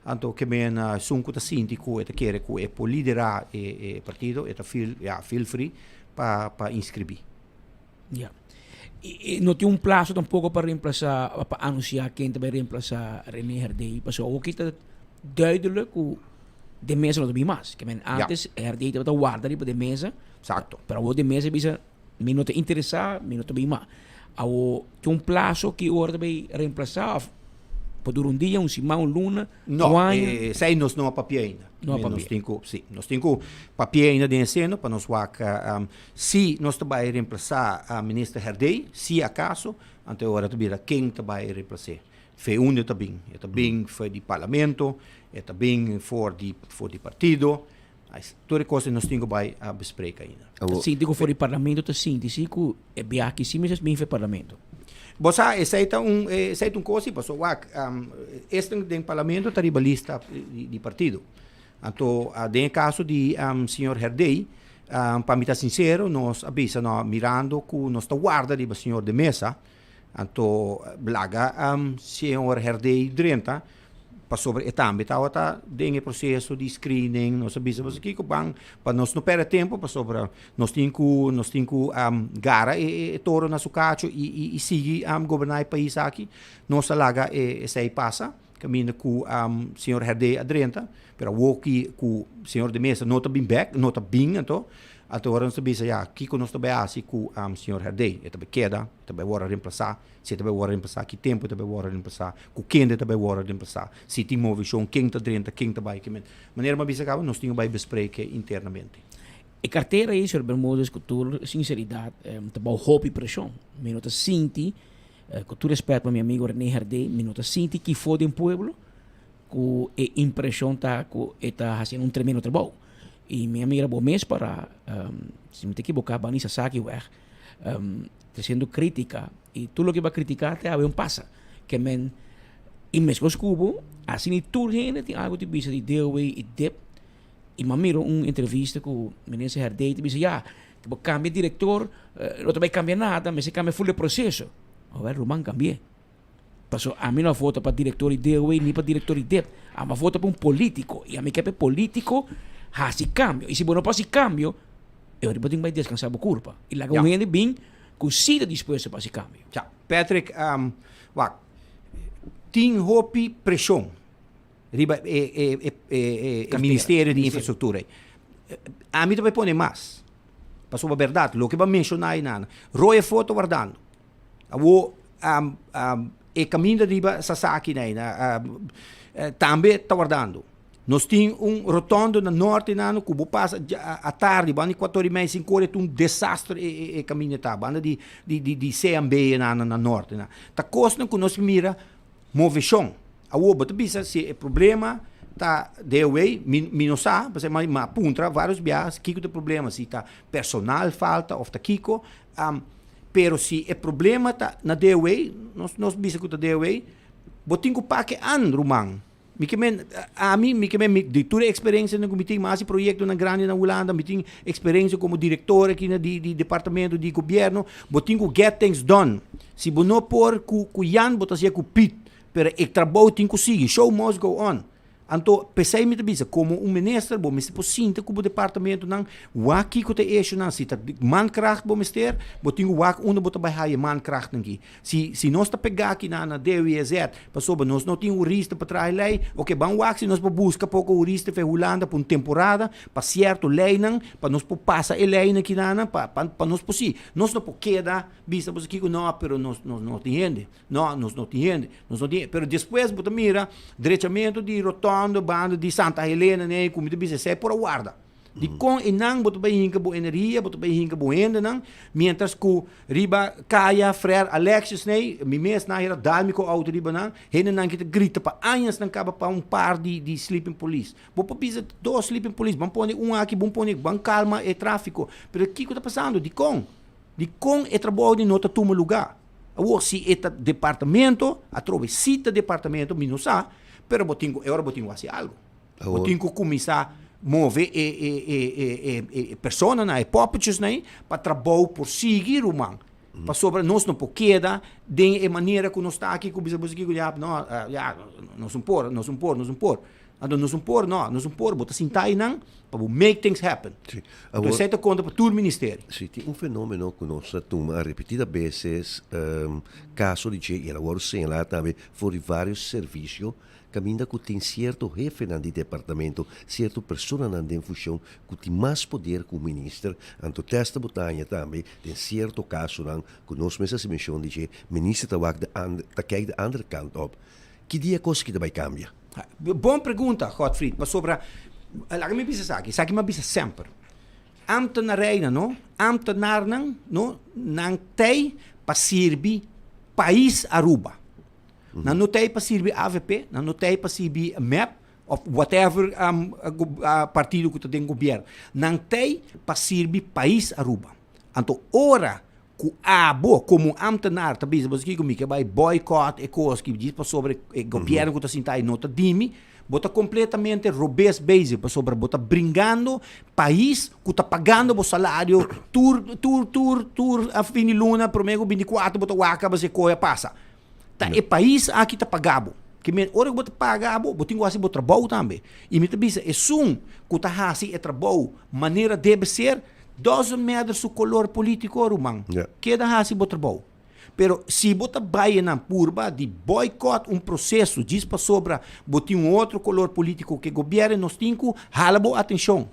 Anto ke men esun ku ta sinti ku e ta kere ku e por liderá e partido, e ta feel, ya, feel free pa pa inskribí. Ya. I no tin un plaso tampoko pa reemplasá, pa anunsiá ken ta bai reemplasá Rene Herdé, pasobra awor ki ta duidelijk ku de mesa no ta bin mas. Ke men antes Herdé tabata warda riba de mesa. Exacto. Pero awor de mesa a bisa mi no ta interesá, mi no ta bin mas. Awor tin un plaso ki ora ta bay reemplasa of por dura un dia, un siman, un luna, No, un aña? esei nos no a papia ainda. No a papia. Nos tin ku, si, nos tin ku papia ainda den eseno pa nos wak si nos ta bay reemplasa minister Herdey, si acaso, anto e ora ta bira ken ta bay reemplase. Fe unda e ta bin? E ta bin for di parlamento, e ta bin for di for di partido. Tur e kos nos tin ku bai a besprek ainda. Ta sinti ku for di parlamento ta sinti si ku e biaha aki si mester bin for parlamento. Bo sa esei ta un esei ta un kos si pasobra wak esnan den parlamento ta riba lista di partido. Anto den e kaso di señor Herdey pa mi ta sinsero nos a bisa no mirando ku nos ta warda riba señor de Meza anto laga señor Herdey drenta Pasobra e tambe tabata den e proceso di screening, nos a bisa boso kiko ban pa nos no perde tempo pasobra nos tin ku nos tin ku gara e e toro na su kacho i i i sigui goberna e pais aki. Nos a laga e esei pasa kaminda ku señor Herdé a drenta, pero awor ki ku señor de Meza no ta bin bek, no ta bin anto, anto ora nos ta bisa ya kiko nos ta bai hasi ku señor Herdé, e ta bai keda, e ta bai wòrdu reemplasa. Si e ta bai wòrdu remplasá, ki tempu e ta bai wòrdu remplasá, ku kende e ta bai wòrdu remplasá, si tin movishon, ken ta drenta, ken ta bai. Manera mi a bisa kaba, nos tin ku bai bespreke internamente. E kartera ei, señor Bermudez, ku tur sinseridat, ta bou hopi preshon. Mi no ta sinti, ku tur respèt pa mi amigo René Herdé, mi no ta sinti kifó den pueblo ku e impreshon ta ku e ta hasiendo un tremendo trabou. I mi a mira bo mes para, si mi ta ekiboká, Bani Sasakiweg, Treciendo critica y tur loke bo a critica te awe un pasa. Ke men y meskos ku bo asina y tur hende tin algo di bisa di DOW y dip y mi a mira un entrevista ku minister Herdey ta bisa ya ku bo cambia director no ta bay cambia nada mester cambia ful e proceso. Awel ruman cambi'e. Paso ami no a vota pa director di DOW ni pa director di dip. Ami a vota pa un politico y ami ke pa e politico haci cambio y si bo no por haci cambio E ora bo tin bai descansá bo curpa y laga un hende bin cu si ta dispuesto pa haci cambio. Ja, Patrick, wak, tin hopi presion riba e, e, e, e, e Ministerio di Infrastructura. Ami ta bai pone mas. Pasobra berdad, loke bo a menciona einan, Roy e foto wardando. Awo, E kaminda riba Sasaki na ei tambe ta wardando. Nos tin un rotondo na norte nano ku bo pasa atardi banda di kuator i mei sinku ora e ta un desaster e kaminda ta banda di di CMB nano na norte na. Ta kosnan ku nos mira moveshon. Awor bo ta bisa si e problema ta DOW mi mi no sa pasobra mi a puntra varios biaha kiko ta e problema si ta personal falta of ta kiko pero si e problema ta na DOW nos nos bisa ku ta DOW bo tin ku pake an ruman. Mi ke men, ami, mi ke men, mi, di tur e eksperensianan ku mi tin, mi a hasi proyektonan grandi na Hulanda, mi tin eksperensia komo direktor aki na di di departamento di gobièrnu, bo tin ku get things done. Si bo no por ku ku Jan, bo ta hasié ku Piet, pero e trabou tin ku sigui, show must go on. Anto, p'esei mi ta bisa, komo un minister, bo mester por sinta ku bo departamentonan, wak kiko ta e eshonan, si ta mankracht bo mester, bo tin ku wak unda bo ta bai haya e mankrachtnan aki. Si si nos ta pegá aki na na DWZ pasobra nos no tin hurista pa traha e lei, oke ban wak si nos por buska poko hurista fe Hulanda pa un temporada pa sierto leinan pa nos por pasa e leinan aki na pa pa pa nos por si. Nos no por keda bisa boso kiko no pero nos nos no tin hende, no nos no tin hende, nos no tin pero despues bo ta mira drechamentu di rotondo banda di Santa Helena nei ku mi ta bisa esei por a warda. Dikon einan bo ta bai hinka bo energia, bo ta bai hinka bo hendenan, mientras ku riba kaya Frère Alexius nei, mi mes nan hera dal mi ku outo riba nan, hendenan ki ta grita pa añas nan kaba pa un par di di sleeping police. Bo por bisa dos sleeping police, ban pone un aki, bon pone, ban kalma e trafiko. Pero kiko ta pasando? Dikon? Dikon e trabou di no ta tuma lugá? Awor si e ta departamento, atrobe si ta departamento, mi no sa, pero bo tin ku, e ora bo tin ku hasi algo. Bo tin ku kuminsá move e e e e e e personanan, e poppetjesnan ei, pa trabou por sigui, ruman. Pasobra nos no por keda den e manera ku nos ta aki ku bisa boso kiko ya, no, ya, nos no por, nos no por, nos no por. Anto nos no por, no, nos no por, bo ta sinta einan pa bo make things happen. Sí. Anto esei ta konta pa tur ministerio. Sí, tin un fenomeno ku nos a tuma repetida beses kaso di dje i el a wòrdu señalá tambe for di vários servisio Kaminda ku tin sierto hefenan di departamento, sierto personanan den fushon ku tin mas poder ku un minister, anto testa bo ta haña tambe den sierto kasonan ku nos mes hasi menshon di dje, minister ta wak de ander, ta kijk de andere kant op. Ki dia e kos aki ta bai kambia? Bon pregunta, Godfried, pasobra laga mi bisa esaki, esaki mi a bisa semper. Ambtenarijnan, no, ambtenarnan, no, nan tei pa sirbi pais Aruba. Nan no ta ei pa sirbi avp, nan no ta ei pa sirbi mep of whatever partido ku ta den gobierno. Nan ta ei pa sirbi pais Aruba. Anto ora ku abo komo ambtenaar ta bisa boso kiko mi ke bai boycott e kos ki djis pasobra e gobierno ku ta sinta ei no ta di mi, bo ta kompletamente robes bezig pasobra bo ta bringando pais ku ta pagando bo salario tur tur tur tur fin di luna prome ku bintikuater bo ta wak kaba si e koe a pasa. Ta e pais aki ta paga bo. Ke men ora ku bo ta paga bo, bo tin ku hasi bo trabou tambe. I mi ta bisa esun ku ta hasi e trabou manera debe ser, doesn't matter su kolor politiko ruman. Keda hasi bo trabou. Pero si bo ta bai nan purba di boycott un proseso djis pasobra bo tin un otro kolor politiko ke gobièrnu, nos tin ku hala bo atenshon.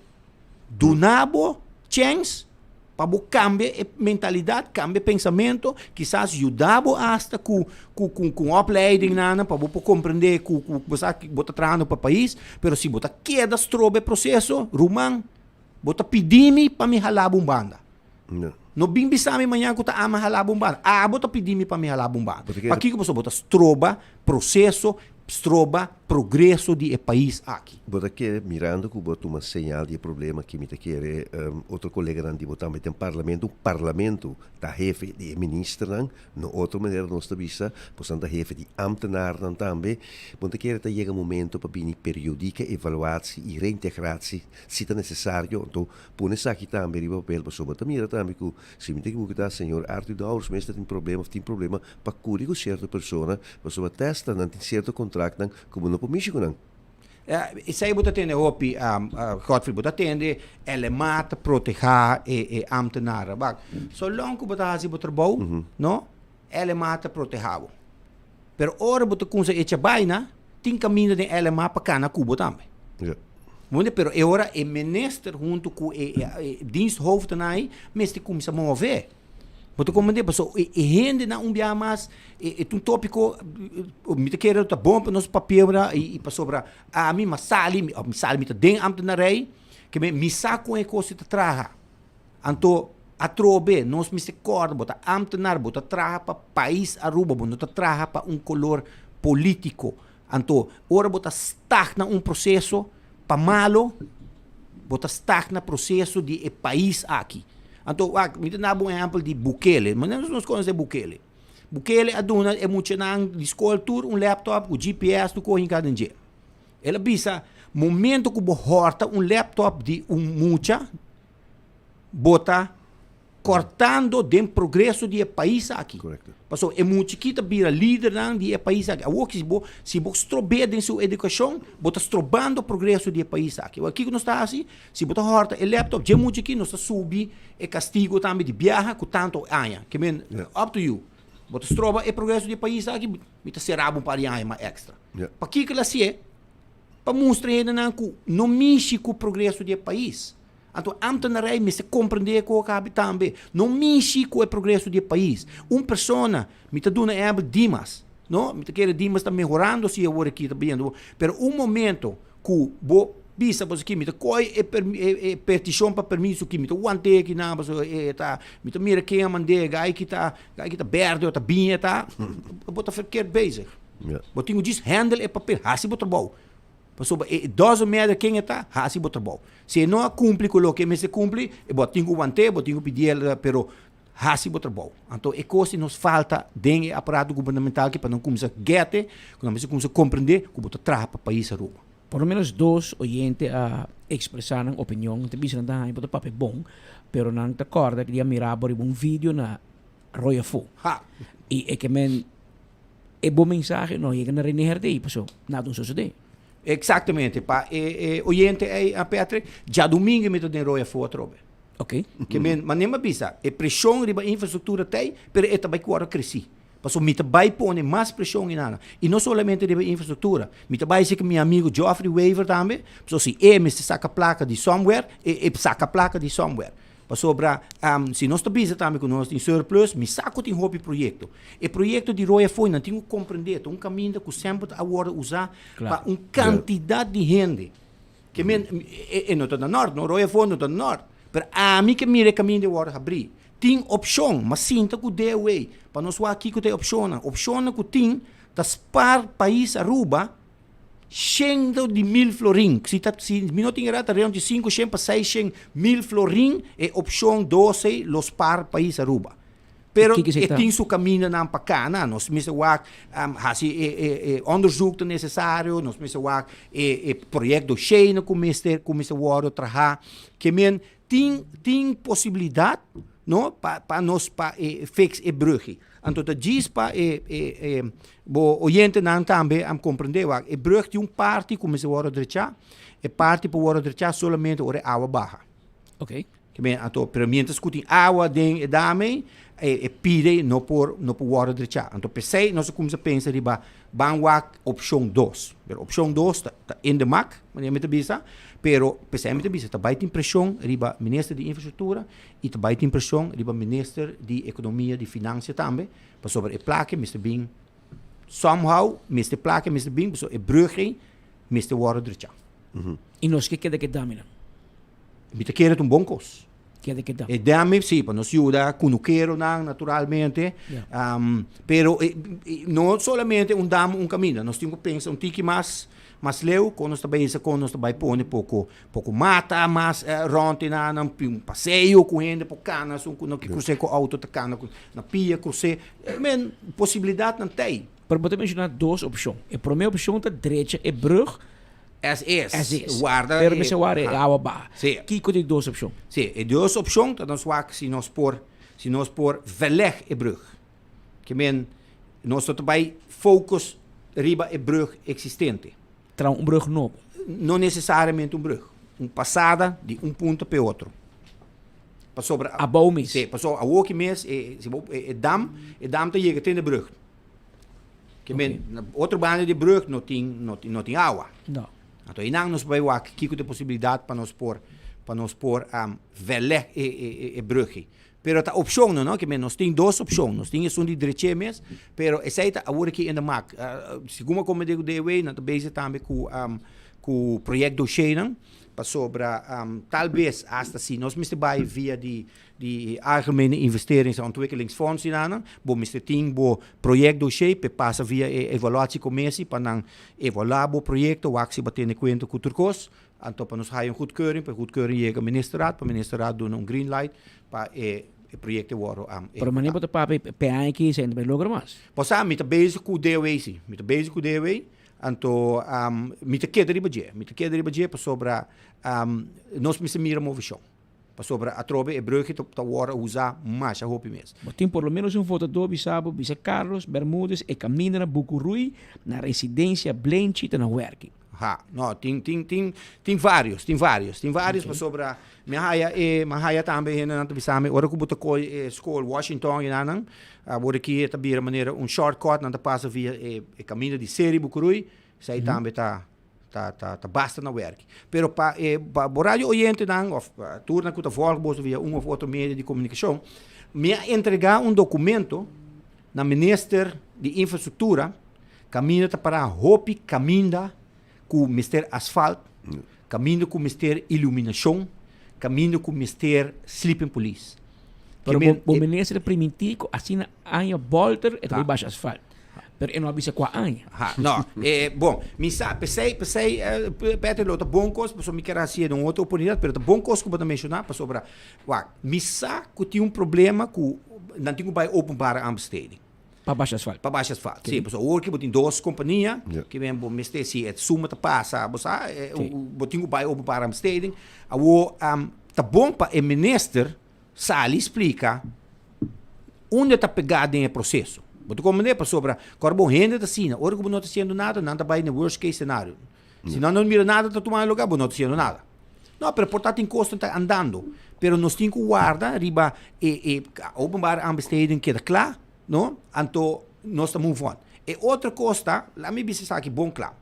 Duna bo chèns pa bo kambia e mentalidat, kambia e pensamento, kisas yuda bo asta ku ku ku ku un opleiding nan pa bo por komprendé ku ku bo sa bo ta trahando pa pais, pero si bo ta keda stroba e proseso, ruman, bo ta pidi mi pa mi hala bo un banda. No bin bisa mi mañana ku ta ami a hala bo un banda. Abo ta pidi mi pa mi hala bo un banda. Pakiko? Pasobra bo ta stroba proseso, stroba progreso di e pais aki. Bo ta kere, mirando ku bo a tuma señal di e problema aki, mi ta kere otro koleganan di bo tambe den parlamento, un parlamento ta hefe di e ministernan, no otro manera nos ta bisa, bosan ta hefe di ambtenarnan tambe, bo ta kere ta yega momento pa bini periodike evaluatie i reintegratie si ta nesesario, anto pone esaki tambe riba papel, pasobra bo ta mira tambe ku si mi ta ekiboka ta señor Arthur Dowers mes ta tin problema of tin problema pa kuri ku sierto persona, pasobra testa nan tin sierto kontraktnan ku bo no por mishi ku nan. Esei bo ta tende hopi, Godfrey, bo ta tende LMA ta protehá e ámtenaren. Wak, so long ku bo ta hasi bo trabou, no, LMA ta protehá bo. Pero ora bo ta kumsa echa baina, tin kaminda den LMA pa kana ku bo tambe. Bo Pero e ora e minister huntu ku e diensthoofdennan ei mester kumsa move. Bo ta comprende? Paso e e hendenan un biaha mas e e ta un topico mi ta kere ta bon pa nos papia ora y y pasobra ami mi a sali mi mi sali mi ta den ambtenarij ke mi mi sa kon e kos ta traha. Anto atrobe nos mester kòrda bo ta ambtenar bo ta traha pa pais Aruba bo no ta traha pa un kolor politico. Anto ora bo ta stagna un proceso pa malo bo ta stagna proceso di e pais aki. Anto wak mi ta duna bo un ehempel di Bukele. Manera nos conoce Bukele. Bukele a duna e muchanan di scol tur un laptop cu GPS tur cos hinca den dje. El a bisa momento cu bo horta un laptop di un mucha bo ta cortando den progreso di e pais aki. Pasobra e mucha ki ta bira lidernan di e pais aki. Awor si bo si bo strob'é den su educacion, bo ta strobando progreso di e pais aki. Awor kiko nos ta haci? Si bo ta horta e laptop dje mucha ki nos ta subi e castigo tambe di biaha cu tanto aña. Ke men, up to you. Bo ta stroba e progreso di e pais aki, mi ta cera bo un par di aña mas extra. Pakiko el a hacié? Pa mustra hendenan cu no mishi cu progreso di e pais. Anto ambtenarij mester comprende cu ocabi tambe. No mishi cu e progreso di e pais. Un persona, mi ta duna ehempel Dimas, no? Mi ta kere Dimas ta mehorando si awor aki ta bayendo, pero un momento cu bo bisa bo aki mi ta coy e e peticion pa permiso aki, mi ta wante aki nan pasobra e ta, mi ta mira ken a mand'e, gai ki ta, gai ki ta berde o ta biña ta, bo ta verkeerd bezig. Bo tin cu djis handle e papel, haci bo trabou. Pasobra e doesn't matter ken e ta, hasi bo trabou. Si e no a kumpli ku loke e mester kumpli, e bo tin ku want'é, bo tin ku pidié, pero hasi bo trabou. Anto e kos di nos falta den e aparato gubernamental ke pa nan kumsa gete, ku nan mester kumsa komprendé ku bo ta traha pa pais Aruba. Por lo menos dos oyente a expresa nan opinion, nan ta bisa nan ta haña bo ta papia bon, pero nan ta kòrda di a mira bo riba un video na Rooi Afó. I e ke men E bo mensahe no yega na Rene Herdé, paso nada no sosodé. Exactamente, pa e e oyente ei a Patrick, djadumingu mi ta den Rooi Afó atrobe. Ok. Ke men, ma nem a bisa, e preshon riba infrastruktura ta ei, pero e ta bai ku ora kresí. Paso mi ta bai pone mas preshon i nada. I no solamente riba infrastruktura, mi ta bai seki mi amigo Geoffrey Wever tambe, paso si e mester saka plaka di somewhere, e e saka plaka di somewhere. Pasobra si nos ta bisa tambe ku nos tin surplus, mi sa ku tin hopi proyekto. E proyekto di Rooi Afoi nan tin ku komprendé, ta un kaminda ku semper ta a wòrdu usá pa un kantidat di hende. Ke men, e no ta na nòrt, no, Rooi Afoi no ta na nòrt. Pero ami ke mira e kaminda e wòrdu habrí. Tin opshon, ma sinta ku DOW pa nos wak kiko ta e opshonnan. Opshonnan ku tin ta spar pais Aruba Shendo di mil florin. Si ta si mi no tin erá ta rond di sinku shen pa seis shen mil florin e opshon dose lo spar pais Aruba. Pero e tin su kamindanan pa kana. Nos mester wak hasi e e e onderzoek ta nesesario, nos mester wak e e project doshene ku mester ku mester wòrdu trahá. Ke men tin tin posibilidat no pa pa nos pa e fix e brug. Anto ta djis pa e e e bo oyentenan tambe a comprende wak e brug tin un parti cu mester worde drecha, e parti por worde drecha solamente ora e awa baha. Ok. Ke men anto pero mientras cu tin awa den e dam ey e e pide no por no por worde drecha. Anto pesey nos a cuminsa pensa riba ban wak opcion dos. Pero opcion dos ta ta in de mak manera mi ta bisa, pero pesey mi ta bisa ta bay tin presion riba minister di infrastructura I ta bai tin preshon riba minister di ekonomia, di finansia tambe, pasobra e plaka mester bin somehow, mester plaka mester bin pasobra e brug ei mester wòrdu drechá. I nos ke keda ke daminan? Mi ta kere ta un bon kos. Keda ke dam. E dam ei si, pa nos yuda kunukeronan naturalmente, pero no solamente un dam un kaminda, nos tin ku pensa un tiki mas mas leu kon nos ta bai hisa, kon nos ta bai pone poko Poko mata mas rond einan, nan un paseo ku hende por kana, esun ku no ke krus'é ku outo ta kana ku na pia krus'é. Men, posibilidatnan ta ei. Pero bo ta menshoná dos opshon. E promé opshon ta drecha e brug As is. As is. Warda Pero mester warda e awa baha. Sí. Kiko ta e dos opshon? Sí, e dos opshon ta nos wak si nos por, si nos por verleg e brug. Ke men, nos no ta bai focus riba e brug eksistente. Traha un brug nobo. No necesariamente un brug. Un pasada di un punto p'e otro. Pasobra. Abou mes. Sí, pasobra awoki mes e, si bo, e dam, e dam ta yega te na e brug. Ke men, na otro banda di e brug no tin, no tin, no tin awa. No. Anto einan nos bai wak kiko ta e posibilidat pa nos por, pa nos por verleg e, e, e brug ei. Pero ta opcion no, no? Ke men nos tin dos opcion. Nos tin esun di dreche mes, pero esei ta awor aki in de maak. Segun a komende ku DW, nan ta bezig tambe ku ku project dossiernan, pasobra tal bes hasta si nos mester bai via di di Algemene Investerings en Ontwikkelingsfonds nan, bo mester tin bo project dossier p'e pasa via e evaluatiecommissie pa nan evaluá bo proyekto, wak si bo a tene kuenta ku tur kos. Anto pa nos haya un goedkeuring, pa e goedkeuring yega ministerraad, pa ministerraad duna un green light pa e e proyecto worde um, Pero manera bo ta papia pe aña aki esei no ta bay logra mas. Bo sa, mi ta bezig ku DOW si. Mi ta bezig ku DOW, anto um, mi ta keda riba dje. Mi ta keda riba dje pasobra um, nos mester mira movishon. Pasobra atrobe e brugge ta ta worde usa masha hopi mes. Bo tin por lo menos un votador bisa bo bisa Carlos Bermudez e caminda na Bucurui na residencia Blenchi ta na werki. Ha, no, tin, tin, tin, tin varios, tin varios, tin varios pasobra mi a haya e, mi a haya tambe hendenan ta bisa mi ora ku bo ta koy e skol Washington i nan, awor aki e ta bira manera un shortcut, nan ta pasa via e e kaminda di Seri Bucurui, esei tambe ta ta ta ta basta na werki. Pero pa e pa bo radio oyentenan òf tur nan ku ta vòlg boso via un òf otro medio di komunikashon, mi a entregá un dokumento na minister di infrastruktura, Kaminda ta pará hopi kaminda ku mester asfalt, kaminda ku mester iluminashon, kaminda ku mester sleeping police. Pero bo, bo minister a primintí ku asina aña bolter e ta bai basha asfalt. Pero e no a bisa kua aña. Ha, no. Eh, bon, mi sa, p'esei, p'esei, Patrick, lo ta bon kos, pasobra mi ker hasié den un otro oportunidat, pero ta bon kos ku bo ta menshoná, pasobra, wak, mi sa ku tin un problema ku nan tin ku bai openbare aanbesteding. Pa basha asfalt. Pa basha asfalt, si. Pasobra awor ki bo tin dos kompania, ki men bo mester, si e suma ta pasa, bo sa, bo tin ku bai openbare aanbesteding. Awor, ta bon pa e minister sali splika unda ta pegá den e proseso. Bo ta komprendé? Pasobra kòrda bo hende ta asina, ora ku bo no ta hasiendo nada, nan ta bai na worst case scenario. Si nan no mira nada ta tumando lugar, bo no ta haciendo nada. No, pero por ta tin cosnan ta andando. Pero nos tin cu warda riba e, e openbare aanbesteding keda cla, no? Anto nos ta move on. E otro cos ta, laat mi bisa esaki bon cla.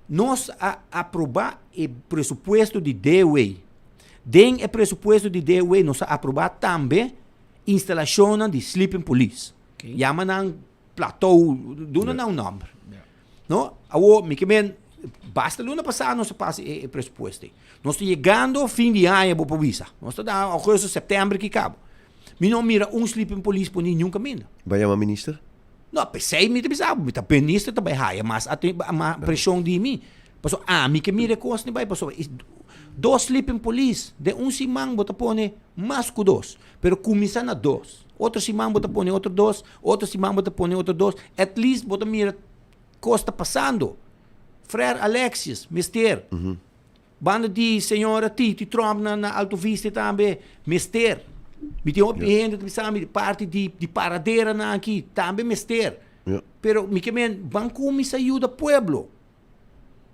Nos a aproba e presupuesto di DOW. Den e presupuesto di DOW nos a aproba tambe instalacionnan di sleeping police. Yama nan plateau, duna nan un nomber. No? Awor, mi ke men, basta luna pasá nos a pasa e, e presupuesto ei. Nos ta yegando fin di aña, bo por bisa. Nos ta da augustus, september ki kabo. Mi no mira un sleeping police poni niun kaminda. Bo a yama minister? No, p'esei mi ta bisa bo, mi ta minister ta bai haya mas aten, mas preshon di mi. Pasobra ami ke mira e kos ni bai, pasobra dos sleeping police den un siman bo ta pone mas ku dos. Pero kuminsá na dos. Otro siman bo ta pone otro dos, otro siman bo ta pone otro dos. At least bo ta mira kos ta pasando. Frère Alexis, mester. Banda di señora Titi Tromp na na Alto Vista tambe, mester. Mi tin hopi hende ta bisa mi parti di di paraderanan aki tambe mester. Pero mi ke men ban kuminsá yuda pueblo.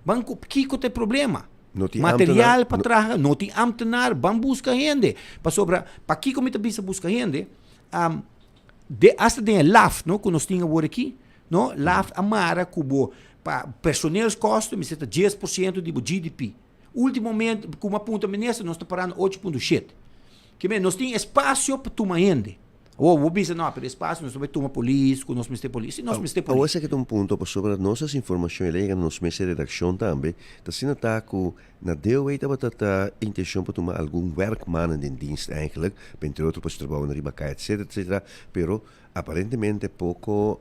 Ban ku kiko ta e problema? No tin Material ambtenaar, pa no. traha, no tin ambtenaar, ban buska hende. Pasobra, pakiko mi ta bisa buska hende? Am, de, hasta den e LAFT, no, ku nos tin awor aki, no, LAFT a mara ku bo pa personeelskosten mester ta 10% di bo GDP. Ultimamente, ku mi a puntra minister, nos ta parando 8.7. Ke men, nos tin espasio pa tuma hende. Awor, bo bisa, no, pero espasio nos ta bai tuma polis, ku nos mester polis. Si nos mester Awor polis. esaki ta un punto pasobra nos as informacion e ley a nos mes e redaccion tambe ta asina ta cu na DOW tabata ta intencion pa tuma algun werkmannen den dienst eigenlijk pa entre otro pa su trabounan riba caya etcetera etcetera pero aparentemente poco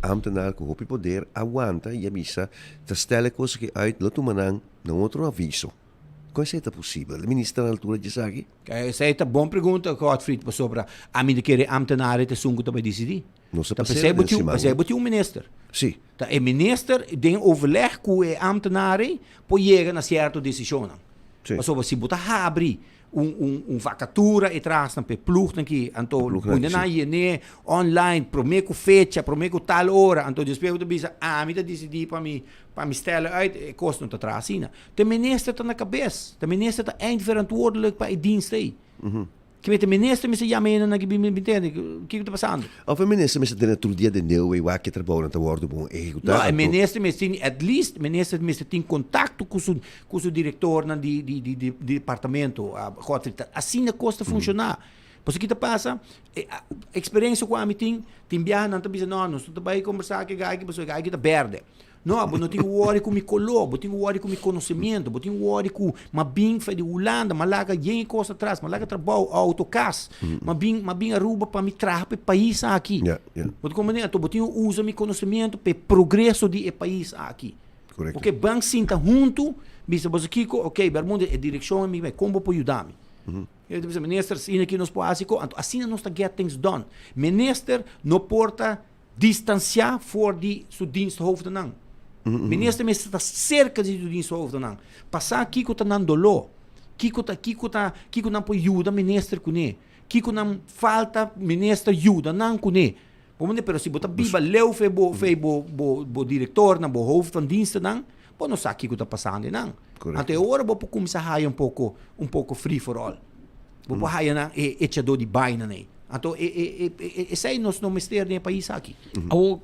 ambtenaar cu hopi poder a wanta y a bisa ta stel e cos aki uit lo tuma nan na un otro aviso. Kon esei ta posibel? E minister na altura di esaki? Esei ta bon pregunta, Godfried, pasobra ami ta kere ambtenaren ta esun ku ta bai disidí. Nos a Ta pasera p'esei bo den tin, siman. p'esei bo tin un minister. Sí. Ta e minister den overleg ku e ambtenaren por yega na sierto desishonnan. Sí. Pasobra si bo ta habri un, un, un vakatura e trasnan p'e ploegnan ki, anto Ploegnan pone ki, nan sí. yen'é online promé ku fecha, promé ku tal ora, anto despues bo ta bisa ami ta disidí pa mi, pa mi stèl uit, e kos no ta traha asina. De minister ta na kabes. De minister ta eindverantwoordelijk pa e dienst ei. Ke mester minister mester yama hende nan ki bin bin tende kiko ta pasando. Of e minister mester tene tur dia den deo ei wak ke trabounan ta wordo bon ehekutá. No, e minister mester tin at least minister mester tin kontakto ku su ku su direktornan di di di di departamento. Godfrey, ta asina kos ta funshoná. Pasobra ki ta pasa, e experiencia ku ami tin, tin biaha nan ta bisa no, nos no ta bai kombersá ku e guy aki pasobra e guy aki ta berde. No, bo no tin ku wòri ku mi koló, bo tin ku wòri ku mi konosementu, bo tin ku wòri ku m'a bin for di Hulanda, m'a laga yen e kos atras, m'a laga trabou, outo, kas, m'a bin, m'a bin Aruba pa mi traha pa e pais aki. Bo ta komprendé? Anto bo tin ku usa mi konosementu pa e progreso di e pais aki. Oke, ban sinta huntu, bisa boso kiko, oke, Bermudez, e direkshon mi bai, kon bo por yuda mi? E ta bisa, Minister, asina aki nos por hasi ko, anto asina nos ta get things done. Minister no por ta Distansiá for di su diensthoofdennan. Minister mester ta serka di su diensthoofdennan pa sa kiko ta nan doló, kiko ta kiko ta kiko nan por yuda minister kuné, kiko nan falta minister yuda nan kuné. Bo mende pero si bo ta biba leu fe bo fe bo bo bo direktornan, bo hoofd van dienstennan, bo no sa kiko ta pasando einan. Anto e ora bo por kuminsá haya un poko un poko free for all. Bo por haya nan e echadó di bainan ei. Anto e e e esei nos no mester den e pais aki. Awor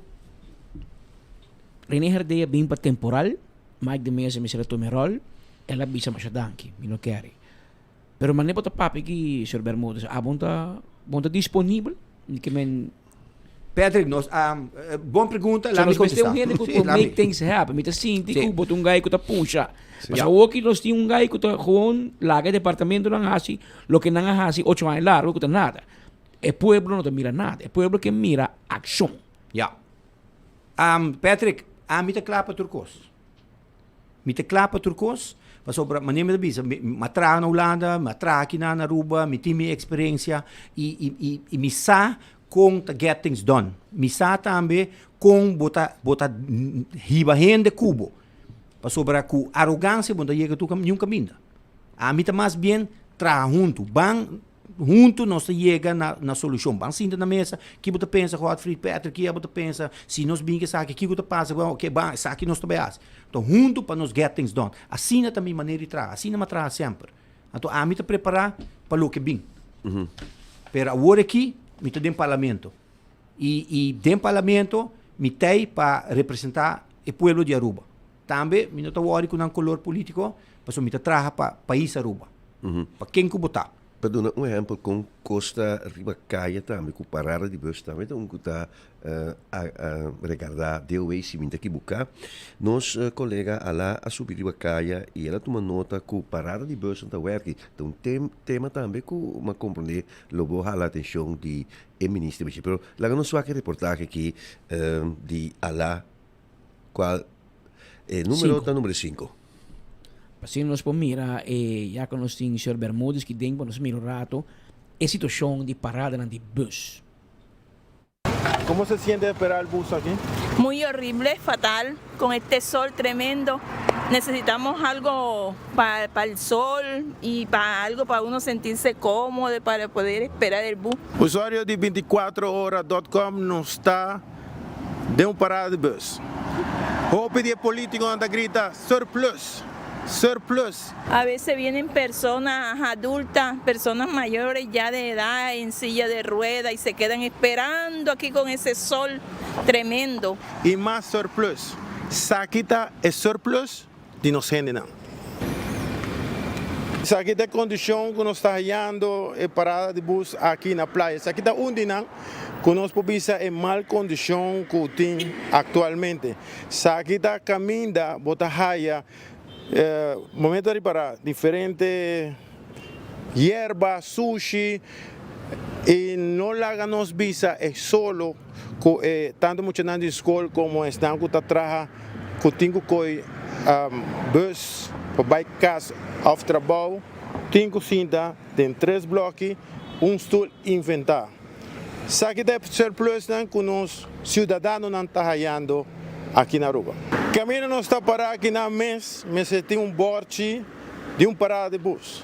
Rene Herdé a bin pa temporal, Mike de Meza mester a tuma e ròl, el a bisa masha danki, mi no kere. Pero manera bo ta papia aki, señor Bermudez, abo ta bo ta disponibel? Mi ke men. Patrick, nos a, bon pregunta, laat mi contesta. Nos mester un hende cu por make things happen. Mi ta sinti cu bo ta un guy cu ta pusha. Pasobra awor ki nos tin un guy cu ta gewoon laga e departamentonan haci loke nan a haci ocho aña largo cu ta nada. E pueblo no ta mira nada. E pueblo ke mira accion. Ya. Patrick, ami ta cla pa tur cos. Mi ta kla pa tur kos, pasobra manera mi ta bisa, mi a traha na Hulanda, mi a traha aki na Aruba, mi tin mi eksperensia i i i i mi sa kon ta get things done. Mi sa tambe kon bo ta bo ta hiba hende ku bo, pasobra ku arogansia bo no ta yega tur niun kaminda. Ami ta mas bien traha huntu, ban Huntu nos ta yega na na solushon. Ban sinta na mesa, ki bo ta pensa Godfried, Patrick, ki abo ta pensa, si nos bin ku esaki, kiko ta pasa, bon, oke, ban, esaki nos ta bai hasi. Anto huntu pa nos get things done. Asina ta mi manera di traha, asina mi a traha semper. Anto ami ta prepará pa loke bin. Pero awor aki mi ta den parlamento. I i den parlamento mi t'ei pa representá e pueblo di Aruba. Tambe mi no ta wòri ku nan kolor polítiko, pasobra mi ta traha pa pais Aruba. Pa ken ku bo ta. Pa duna un ehèmpel kon kos ta riba kaya tambe ku parada di bus tambe ta un ku ta regardá DOW si mi ta kibuká. Nos kolega Ala a subi riba kaya i el a tuma nota ku parada di bus no ta wèrki. Ta un tema tambe ku mi a komprondé lo bo hala atenshon di e minister bishi. Pero laga nos wak e reportahe aki di Ala Cual e numero ta numero cinco. Asina nos por mira e ya cu nos tin señor Bermudez ki den pa nos mira un rato e situacion di paradanan di bus. ¿Cómo se siente esperar el bus aquí? Muy horrible, fatal, con este sol tremendo. Necesitamos algo pa pa el sol y pa algo pa uno sentirse cómodo para poder esperar el bus. Usuario di 24 hora dot com nos ta Den un parada di bus. Hopi di e politiconan ta grita, Surplus! Surplus! A veces vienen personas adultas, personas mayores ya de edad en silla de rueda y se quedan esperando aquí con ese sol tremendo. Y mas surplus. Saki ta e surplus di nos hendenan. Esaki ta e kondishon ku nos ta hayando e parada di bus aki na playa. Esaki ta un di nan ku nos por bisa e mal kondishon ku tin aktualmente. Esaki ta kaminda bo ta haya momento ta ripará diferente yerba, sushi i no laga nos bisa e solo ku e tantu muchanan di skol komo esnan ku ta traha ku tin ku koi bus pa bai kas òf trabou tin ku sinta den tres blòki un stul inventá. Esaki ta e surplusnan ku nos siudadanonan ta hayando aki na Aruba. Kaminda nos ta pará aki nan mes mester tin un bòrchi di un parada di bus,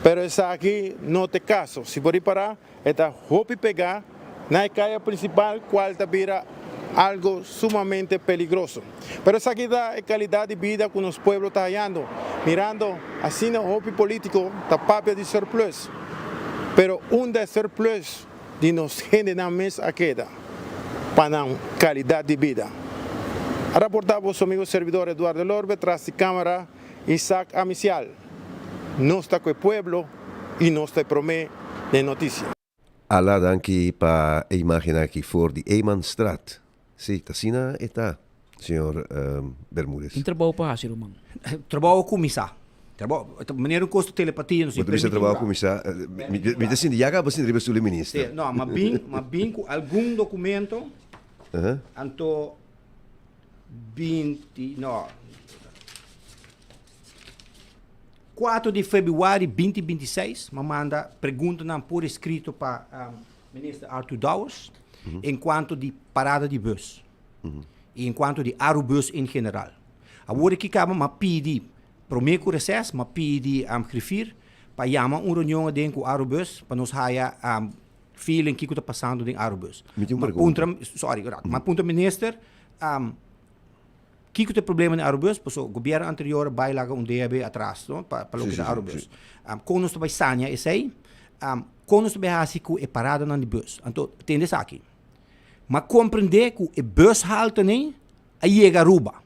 pero esaki no ta e kaso. Si bo ripará E ta hopi pegá na e kaya prinsipal kual ta bira algo sumamente peligroso. Pero esaki ta e kalidat di bida ku nos pueblo ta hayando, mirando asina hopi politiko ta papia di surplus, pero unda e surplus di nos hendenan mes a keda pa nan kalidat di bida? A raporta boso amigo servidor Eduardo Lorbe tras di kamera Isaac Amicial. Nos ta ku e pueblo y nos ta e prome den noticia. Ala danki pa e imagen aki for di Emanstraat. Si, ta asina e ta, señor Bermudez. Tin trabou pa hasi, ruman. Trabou a kuminsá. Trabou, manera un kos ta telepatia, no si. Bo ta bisa trabou a kuminsá, mi ta sinti, ya kaba sinti riba stoel di minister. Si, no, m'a bin, m'a bin ku algun dokumento, anto binti, no, Kuatro di febrüari binti binti seis, m'a manda preguntanan por eskrito pa Minister Arthur Dowers en kuanto di parada di bus i en kuanto di Arubus en general. Awor aki kaba m'a pidi, promé ku reses, m'a pidi griffier pa yama un reunion aden ku Arubus pa nos haya feeling kiko ta pasando den Arubus. Mi tin un M'a pregunta. puntra, sorry, m'a puntra minister, Kiko ta e problema den Arubus? Paso gobierno anterior a bai laga un debe atras no pa pa loke ta Arubus. Kon nos ta bai sania esei? Kon nos ta bai hasi ku e paradanan di bus? Anto tende esaki, m'a komprende ku e bushaltenan a yega Aruba.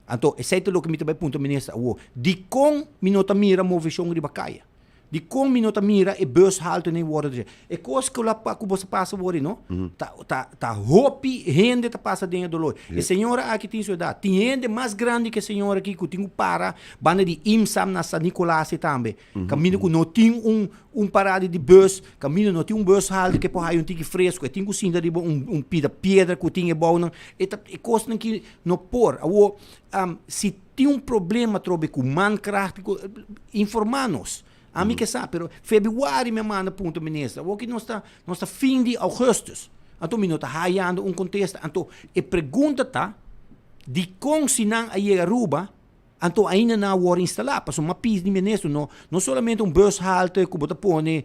Anto esei ta loke mi ta bai puntra minister awor. Dikon mi no ta mira moveshon riba kaya? Dikon mi no ta mira e bushaltenan wòrdu drecha? E kos ku la ku bo sa pasa wòrdu no, ta ta ta hopi hende ta pasa den e dolor. E señora aki tin su edat. Tin hende mas grandi ku e señora aki ku tin ku para banda di Imsam na San Nicolas ei tambe. Kaminda ku no tin un un parada di bus, kaminda no tin un bushalte ku e por haya un tiki fresku. E tin ku sinta riba un un pida piedra ku tin e bounan. E ta e kosnan ki no por. Awor si Tin un problema atrobe ku mankracht, ku informá nos. Ami ke sa, pero febrüari mi a manda punta minister. Awor ki nos ta, nos ta fin di augustus. Anto mi no ta hayando un kontesta. Anto e pregunta ta, dikon si nan a yega Aruba, anto ainda nan a wòrdu instalá? Pasobra mi a pidi di minister no, no solamente un bushalte ku bo ta pone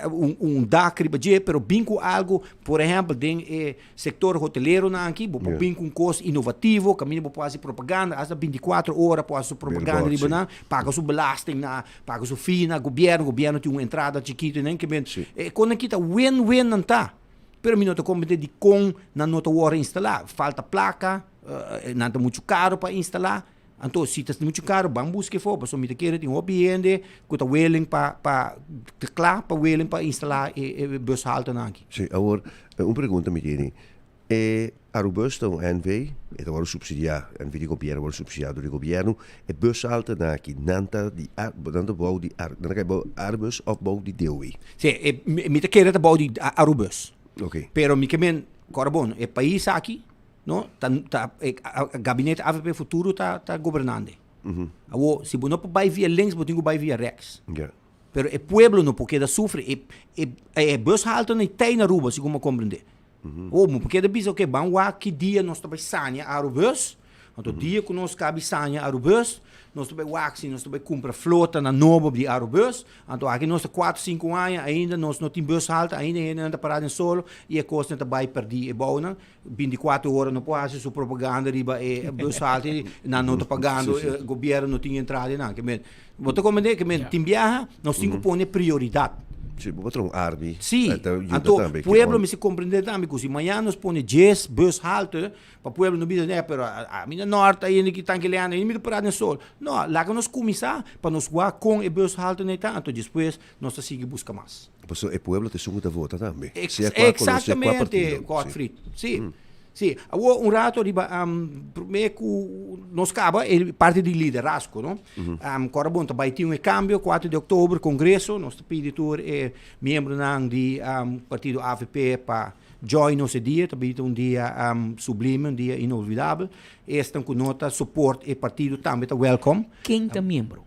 un un dak riba dje, pero bin ku algu, por ehèmpel den e Sector hoteleronan aki, bo por bin cu un cos innovativo, caminda bo por haci propaganda, hasta binticuatro ora por haci su propaganda riba nan, paga su belasting na, paga su fee na gobierno, gobierno tin un entrada chikito nan, ke men, e con nan kita win win nan ta, pero mi no ta comprende dicon nan no ta worde instala, falta placa, nan ta mucho caro pa instala. Anto si ta muchu caro ban busca efo pasobra mi ta kere tin hopi hende cu ta willing pa pa ta cla pa willing pa instala e e bushaltenan aki. Si, awor un pregunta mi tene, e Arubus ta un NV, e ta wòrdu supsidiá, NV di gobièrnu wòrdu supsidiá dor di gobièrnu, e bushaltenan aki nan ta di nan ta bou di nan ta kai bou Arubus òf bou di DOW? Si, e mi ta kere ta bou di Arubus. Oké. Pero mi ke men, kòrda bon, e pais aki No, ta, ta, e, gabinete AVP Futuro ta, ta gobernande. Awo, si bo no por bai via links, bo tin ku bai via rechts. Ja. Pero e pueblo no por keda sufri. E, e, e bushalte no tei na Aruba, segun mi a komprendé. Oh, bo por keda bisa, oké, ban wak ki dia nos ta bai saña Arubus. Anto dia ku nos kabi saña Arubus, nos ta bai wak si nos ta bai kumpra flotanan nobo di Arubus. Anto aki nos ta kuater sinku aña, ainda nos no tin bushalte, ainda hendenan ta pará den solo i e kosnan ta bai pèrdí. E bounan Binticuatro ora no por haci su propaganda riba e bushalte, nan no ta pagando, gobierno no tin entrada y nan. Ke men, bo ta comprende? Ke men, tin biaha nos tin cu pone prioridad. Si, bo por traha un arbi. Si, anto pueblo mester comprende tambe cu si mañana nos pone djes bushalte, pa pueblo no bisa, pero ami na norte ainda ki tanki leana, ainda mi ta para den sol. No, laga nos cuminsa pa nos wak con e bushalte nan ta, anto despues nos ta sigui busca mas. Pasobra e pueblo ta esun ku ta vota tambe. Sea kua koló, sea kua partido. Exactamente, Godfried. Si. Si. Awor un rato riba prome ku nos kaba e parti di liderazgo, no? Kòrda bon ta bai tin un e kambio kuater di oktober kongreso, nos ta pidi tur e miembronan di partido avp pa join nos e dia, ta bin ta un dia sublime, un dia inolvidabel. Esnan ku no ta support e partido tambe ta welkom. Ken ta miembro?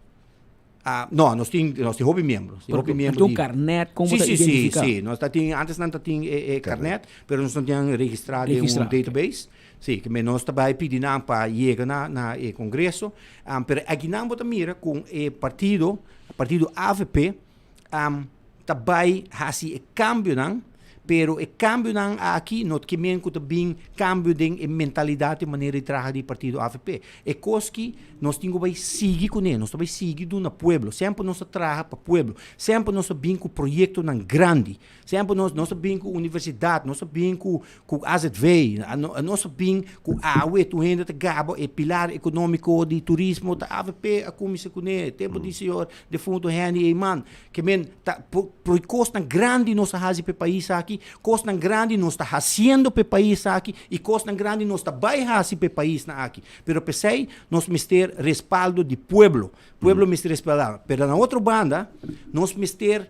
Ah, no, nos tin, nos tin hopi miembro. Tin hopi miembro. Un carnet, como sí, ta sí, identifica? Sí, sí, nos ta tin, antes nan ta tin e, e carnet, pero nos no tin registra den un database. Sí, que nos ta bai pidi nan pa yega na, na e congreso. Um, pero aki nan bo ta mira con e partido, partido AVP, um, ta bai hasi e cambionan. Pero e kambionan aki no ta ke men ku ta bin kambio den e mentalidat i manera di traha di partido avp. E kos ki nos tin ku bai sigui kuné, nos ta bai sigui duna pueblo. Semper nos ta traha pa pueblo. Semper nos ta bin ku proyektonan grandi. Semper nos nos ta bin ku universidat, nos ta bin ku ku azv, nos ta bin ku awe tur hende ta gaba e pilar ekonómiko di turismo ta avp a kuminsá kuné, tempu di señor defunto Henny Eman. Ke men ta por kosnan grandi nos a hasi pa e pais aki, kosnan grandi nos ta hasiendo pa e pais aki i kosnan grandi nos ta bai hasi pa e paisnan aki. Pero p'esei nos mester respaldo di pueblo. Pueblo mester respaldá. Pero na otro banda nos mester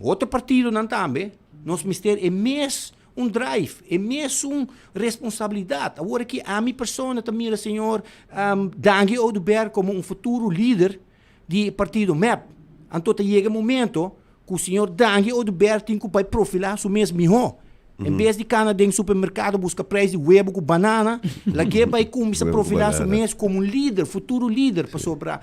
otro partidonan tambe, nos mester e mes un drive, e mesun responsabilidad. Awor aki ami persona ta mira señor Dangui Oduber como un futuro lider di partido mep. Anto ta yega e momento cu señor Dangui Oduber tin cu bay profila su mes miho. En bes di cana den supermercado busca prijs di webo cu banana, lag'e bay cuminsa profila su mes como un lider, futuro lider, pasobra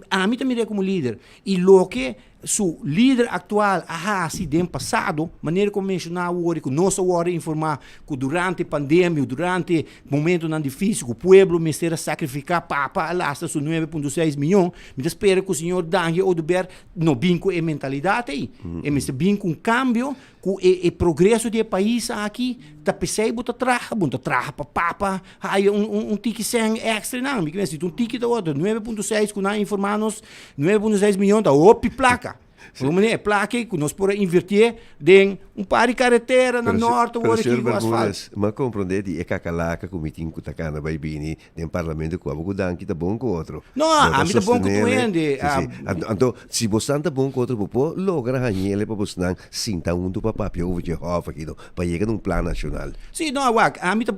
ami ta mir'e como lider. Y loke su lider aktual a hasi den pasado, manera ku a menshoná awor i ku nos a wòrdu informá ku durante pandemia, durante momentonan difísil ku pueblo mester a sakrifiká papa a lastra su nuebe punto seis mion, mi ta spera ku señor Dangui Oduber no bin ku e mentalidat ei. E mester bin ku un kambio ku e progreso di e pais aki ta p'esei bo ta traha, bo no ta traha pa papa haya un tiki sèn èkstra nan. Mi kier si un tiki ta wòrdu 9.6 ku nan a informá nos 9.6 mion ta hopi plaka. Por un manera e plaka ei ku nos por a invertié den un par di karetera na nòrt awor aki ku asfalt. Pero señor Bermudez, mi a komprondé di e kakalaka ku mi tin ku ta kana bai bini Den parlamento cu abo cu Danki ta bon cu otro. No, ami ta bon cu tur hende. Si, si. Anto, si bosnan ta bon cu otro, bo por logra hañele pa bosnan sinta hunto pa papia over dje hof aki, no, pa yega na un plan nacional. Si, no, wak, ami ta,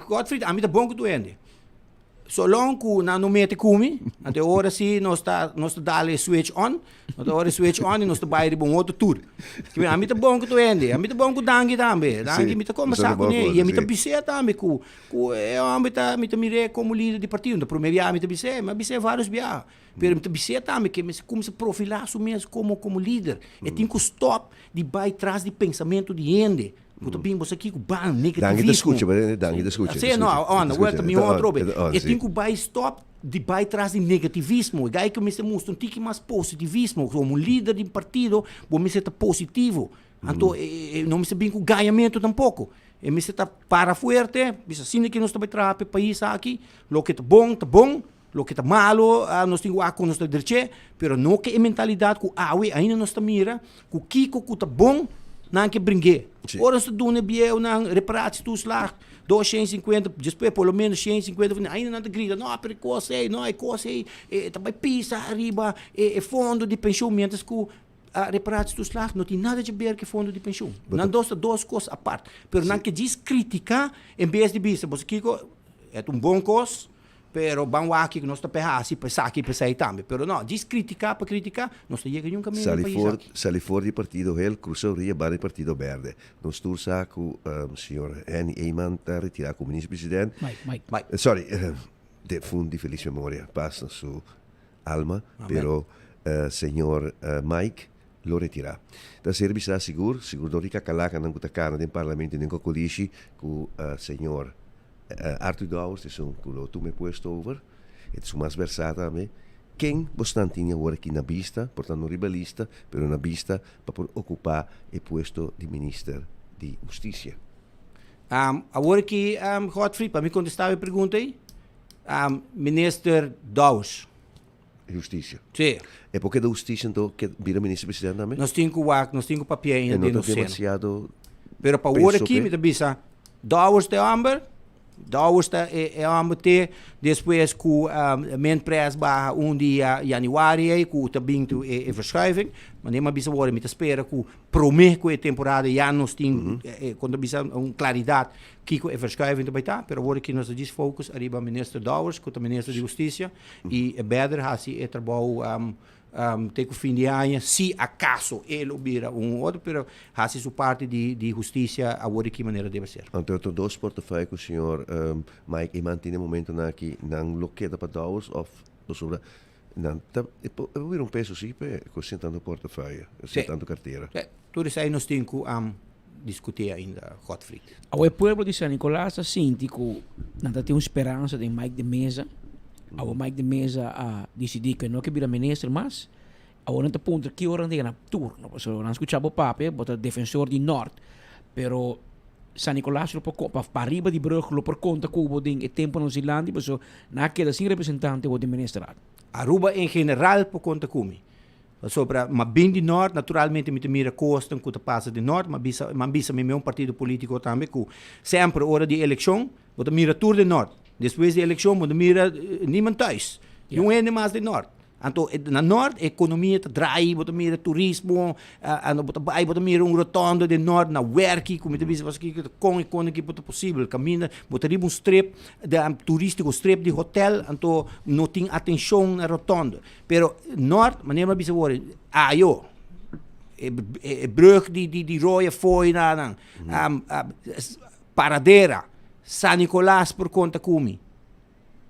Godfried, ami ta bon cu tur hende. So long cu nan no mete cu mi, anto e ora si nos ta, nos ta dal e switch on, nos ta ora e switch on y nos ta bay riba un otro tour. Ami ta bon cu tur hende, ami ta bon cu Danki tambe. Danki mi ta combersa cu ne y ami ta bis'é tambe cu Ku e hòmber ta, mi ta mir'é komo lider di partido. No ta promé biaha mi ta bis'é, mi a bis'é vários biaha. Pero mi ta bis'é tambe ke mester kuminsá profilá su mes komo komo lider. E tin ku stòp di bai tras di pensamentu di hende ku ta bin bo sa kiko, ban, Danki ta negativismo. skucha, bo danki ta skucha. Así no, on, awor ta mihó atrobe. E tin ku bai stòp di bai tras di negativismo. E gai ku mester mustra un tiki mas positivismo. Komo lider di un partido bo mester ta positivo. Anto e no mester bin ku gañamentu tampoko. E mester ta para fuerte, bisa asina ke nos ta bai traha pa e pais aki, loke ta bon ta bon, loke ta malo nos tin ku wak kon nos ta dreché, pero no ke e mentalidat ku awe ainda nos ta mira ku kiko ku ta bon nan ke bring'é. Ora nos ta duna e bieunan reparatietoeslag 250, despues por lo menos 150, ainda nan ta grita, no pero e kos ei, no e kos ei e ta bai pisa ariba e fondo di penshun, mientras ku A reparatietoeslag no tin nada dje ber ku e fondo di penshun. Nan dos ta dos kos apart. Pero nan ke djis kritiká en bes di bisa, boso kiko, e ta un bon kos, pero ban wak kiko nos ta pe hasi pa esaki i pa esei tambe. Pero no, djis kritiká pa kritiká, nos ta yega niun kaminda den Sali pais for, aki. sali for di partido hel, krusa oria ban di partido berde. Nos tur sa ku señor Henny Eman ta retirá komo minister president. Mike, Mike. Mike. Sorry, defunti felis memoria, pas na su alma, pero señor Mike lo retira. Ta ser bisa sigur, sigur dor di kakalakanan ku ta kana den parlamento i den kokolishi ku señor Arthur Dowers ta esun ku lo tuma e puesto over, e ta esun mas versá tambe. Ken bosnan tin awor aki na bista, por ta no riba lista, pero na bista pa por okupá e puesto di minister di hustisia? Awor aki, Godfrey, pa mi kontestá bo e pregunta ei, Minister Dowers. Husticia. Sí. E por keda husticia anto ke bira minister presidente tambe? Nos tin ku wak, nos tin ku papia ainda E no den ta nos seno. demasiado Pero pa awor peso aki p'e? mi ta bisa Dowers ta e homber, Dowers ta e e homber te despues ku Minprijs baha un dia januari ei ku ta bin tu e e verschuiving. Manera mi a bisa awor mi ta spera ku prome ku e temporada ya nos tin kon ta bisa un klaridat Kiko e verschuiving ta bai ta, pero awor aki nos ta djis focus ariba Minister Dowers ku ta Minister di Hustisia i e bèder hasi e trabou te ku fin di aña si akaso e lo bira un otro pero hasi su parti di di hustisia awor aki manera debe ser. Anto e dos portefeuille ku señor Mike Eman tin e momentonan aki nan lo keda pa Dowers of pasobra nan ta e por bira un peso si p'e ku sin tantu portefeuille, sin tantu kartera. Tur esei nos tin ku. diskutí ainda, Godfried. Awe e pueblo di San Nicolas ta sinti ku nan ta tin un speransa den Mike de Meza. Awe Mike de Meza a disidí ku e no ke bira minister mas. Awor nan ta puntra ki ora nan ta yega na turno, pasobra nan skucha bo papia, bo ta defensor di Nort, pero San Nicolas lo por pa pariba di brug lo por konta ku bo den e temponan silanti, pasobra nan a keda sin representante awor den ministerat. Aruba en general por konta ku mi, pasobra m'a bin di Nort, naturalmente mi ta mira kosnan ku ta pasa den Nort, m'a bisa m'a bisa mi mes un partido politiko tambe ku semper ora di elekshon bo ta mira tur den Nort, despues di elekshon bo ta mira niman thuis, niun hende mas den Nort. Anto na nort e ekonomia ta draai, bo ta mira turismo, anto bo ta bai bo ta mira un rotonde den nort na werki ku mi ta bisa pasobra kiko kon e kon aki por ta posibel kaminda bo ta riba un strip turistiko strip di hotel anto no tin atenshon na rotonde pero nort manera mi a bisa awor ayo e brug di rooi afoi na nan Paradera San Nicolas por konta ku mi.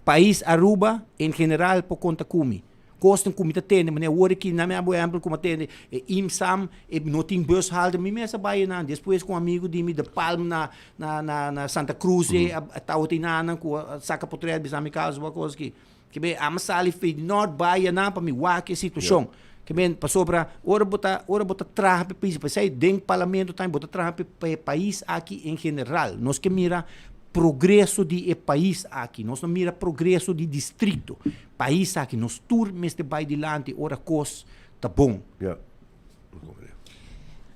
Pais Aruba en general por konta ku mi. Kosnan ku mi ta tende, manera awor aki na mi a bo ehèmpel ku mi a tende e IMSAM e no tin bushalte, mi mes a bai einan. Despues ku un amigu di mi de Palm na na na na Santa Cruz e a tabata einanan ku a saka potrèt bisa mi kaso bo kos aki. Ke men ami sali fi nort bai einan pa mi wak e situashon. Ke men pasobra ora bo ta ora bo ta traha pa e pais, p'esei den parlamento tambe bo ta traha pa e pais aki en general. Nos ke mira progreso di e pais aki, nos no mira progreso di distrito. Pais aki, nos tur mester bai dilanti ora kos ta bon. Ja.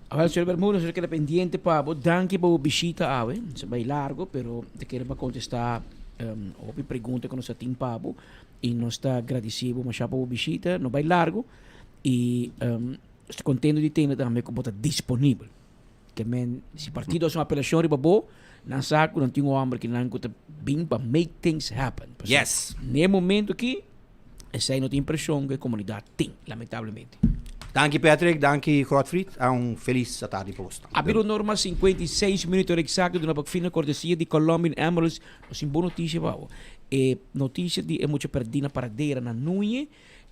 Awel, señor Bermudez, nos ta keda pendiente pa bo. Danki pa bo bishita awe. Nos a bai largo, pero ta kere pa contesta hopi pregunta cu nos a tin pa bo. Y nos ta gradici bo masha pa bo bishita. No bai largo. Y nos ta contento di tende tambe cu bo ta disponibel. Ke men, si partido haci un apelacion riba bo, nan sa cu nan tin un homber kinan cu ta bin pa make things happen. Pasobra Yes. n'e momento aki, esey no ta impresion cu e comunidad tin, lamentablemente. Danki Patrick, danki Godfried, a un feliz atardi pa boso tambe. A bira norma 56 minuut ora exacto duna pa fina cortesia di Colombian Ambulance. Nos tin bon noticia pa bo. E noticia di e mucha perdi na Paradera na Nuñe,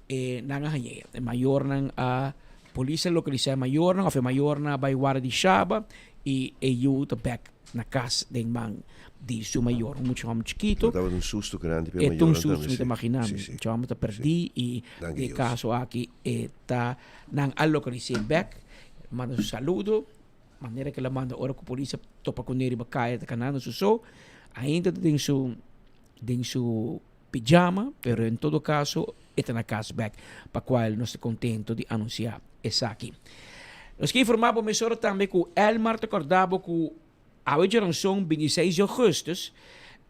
e nan a hañ'é. E mayornan a Polis a lokalisá e mayornan òf e mayornan a bai warda di Shaba i e yu ta bèk na kas den man di su mayor. Un mucha hòmber chikito. E tabata un susto grandi pa e E ta un mayornan susto, tambe, mi ta si. imaginá mi. Si, si. Mucha hòmber ta pèrdí i Danki den e Dios. kaso aki e ta nan a lokalis'é bèk, manda su saludo, manera ku el a manda ora ku polis a topa kuné riba kaya ta kanando su so, ainda ta den su den su pijama, pero en todo caso e ta na cas bek, pa cual nos ta contento di anuncia esaki. Nos ke informa bo mesora tambe cu Elmar ta corda bo cu awe djaranson 26 di augustus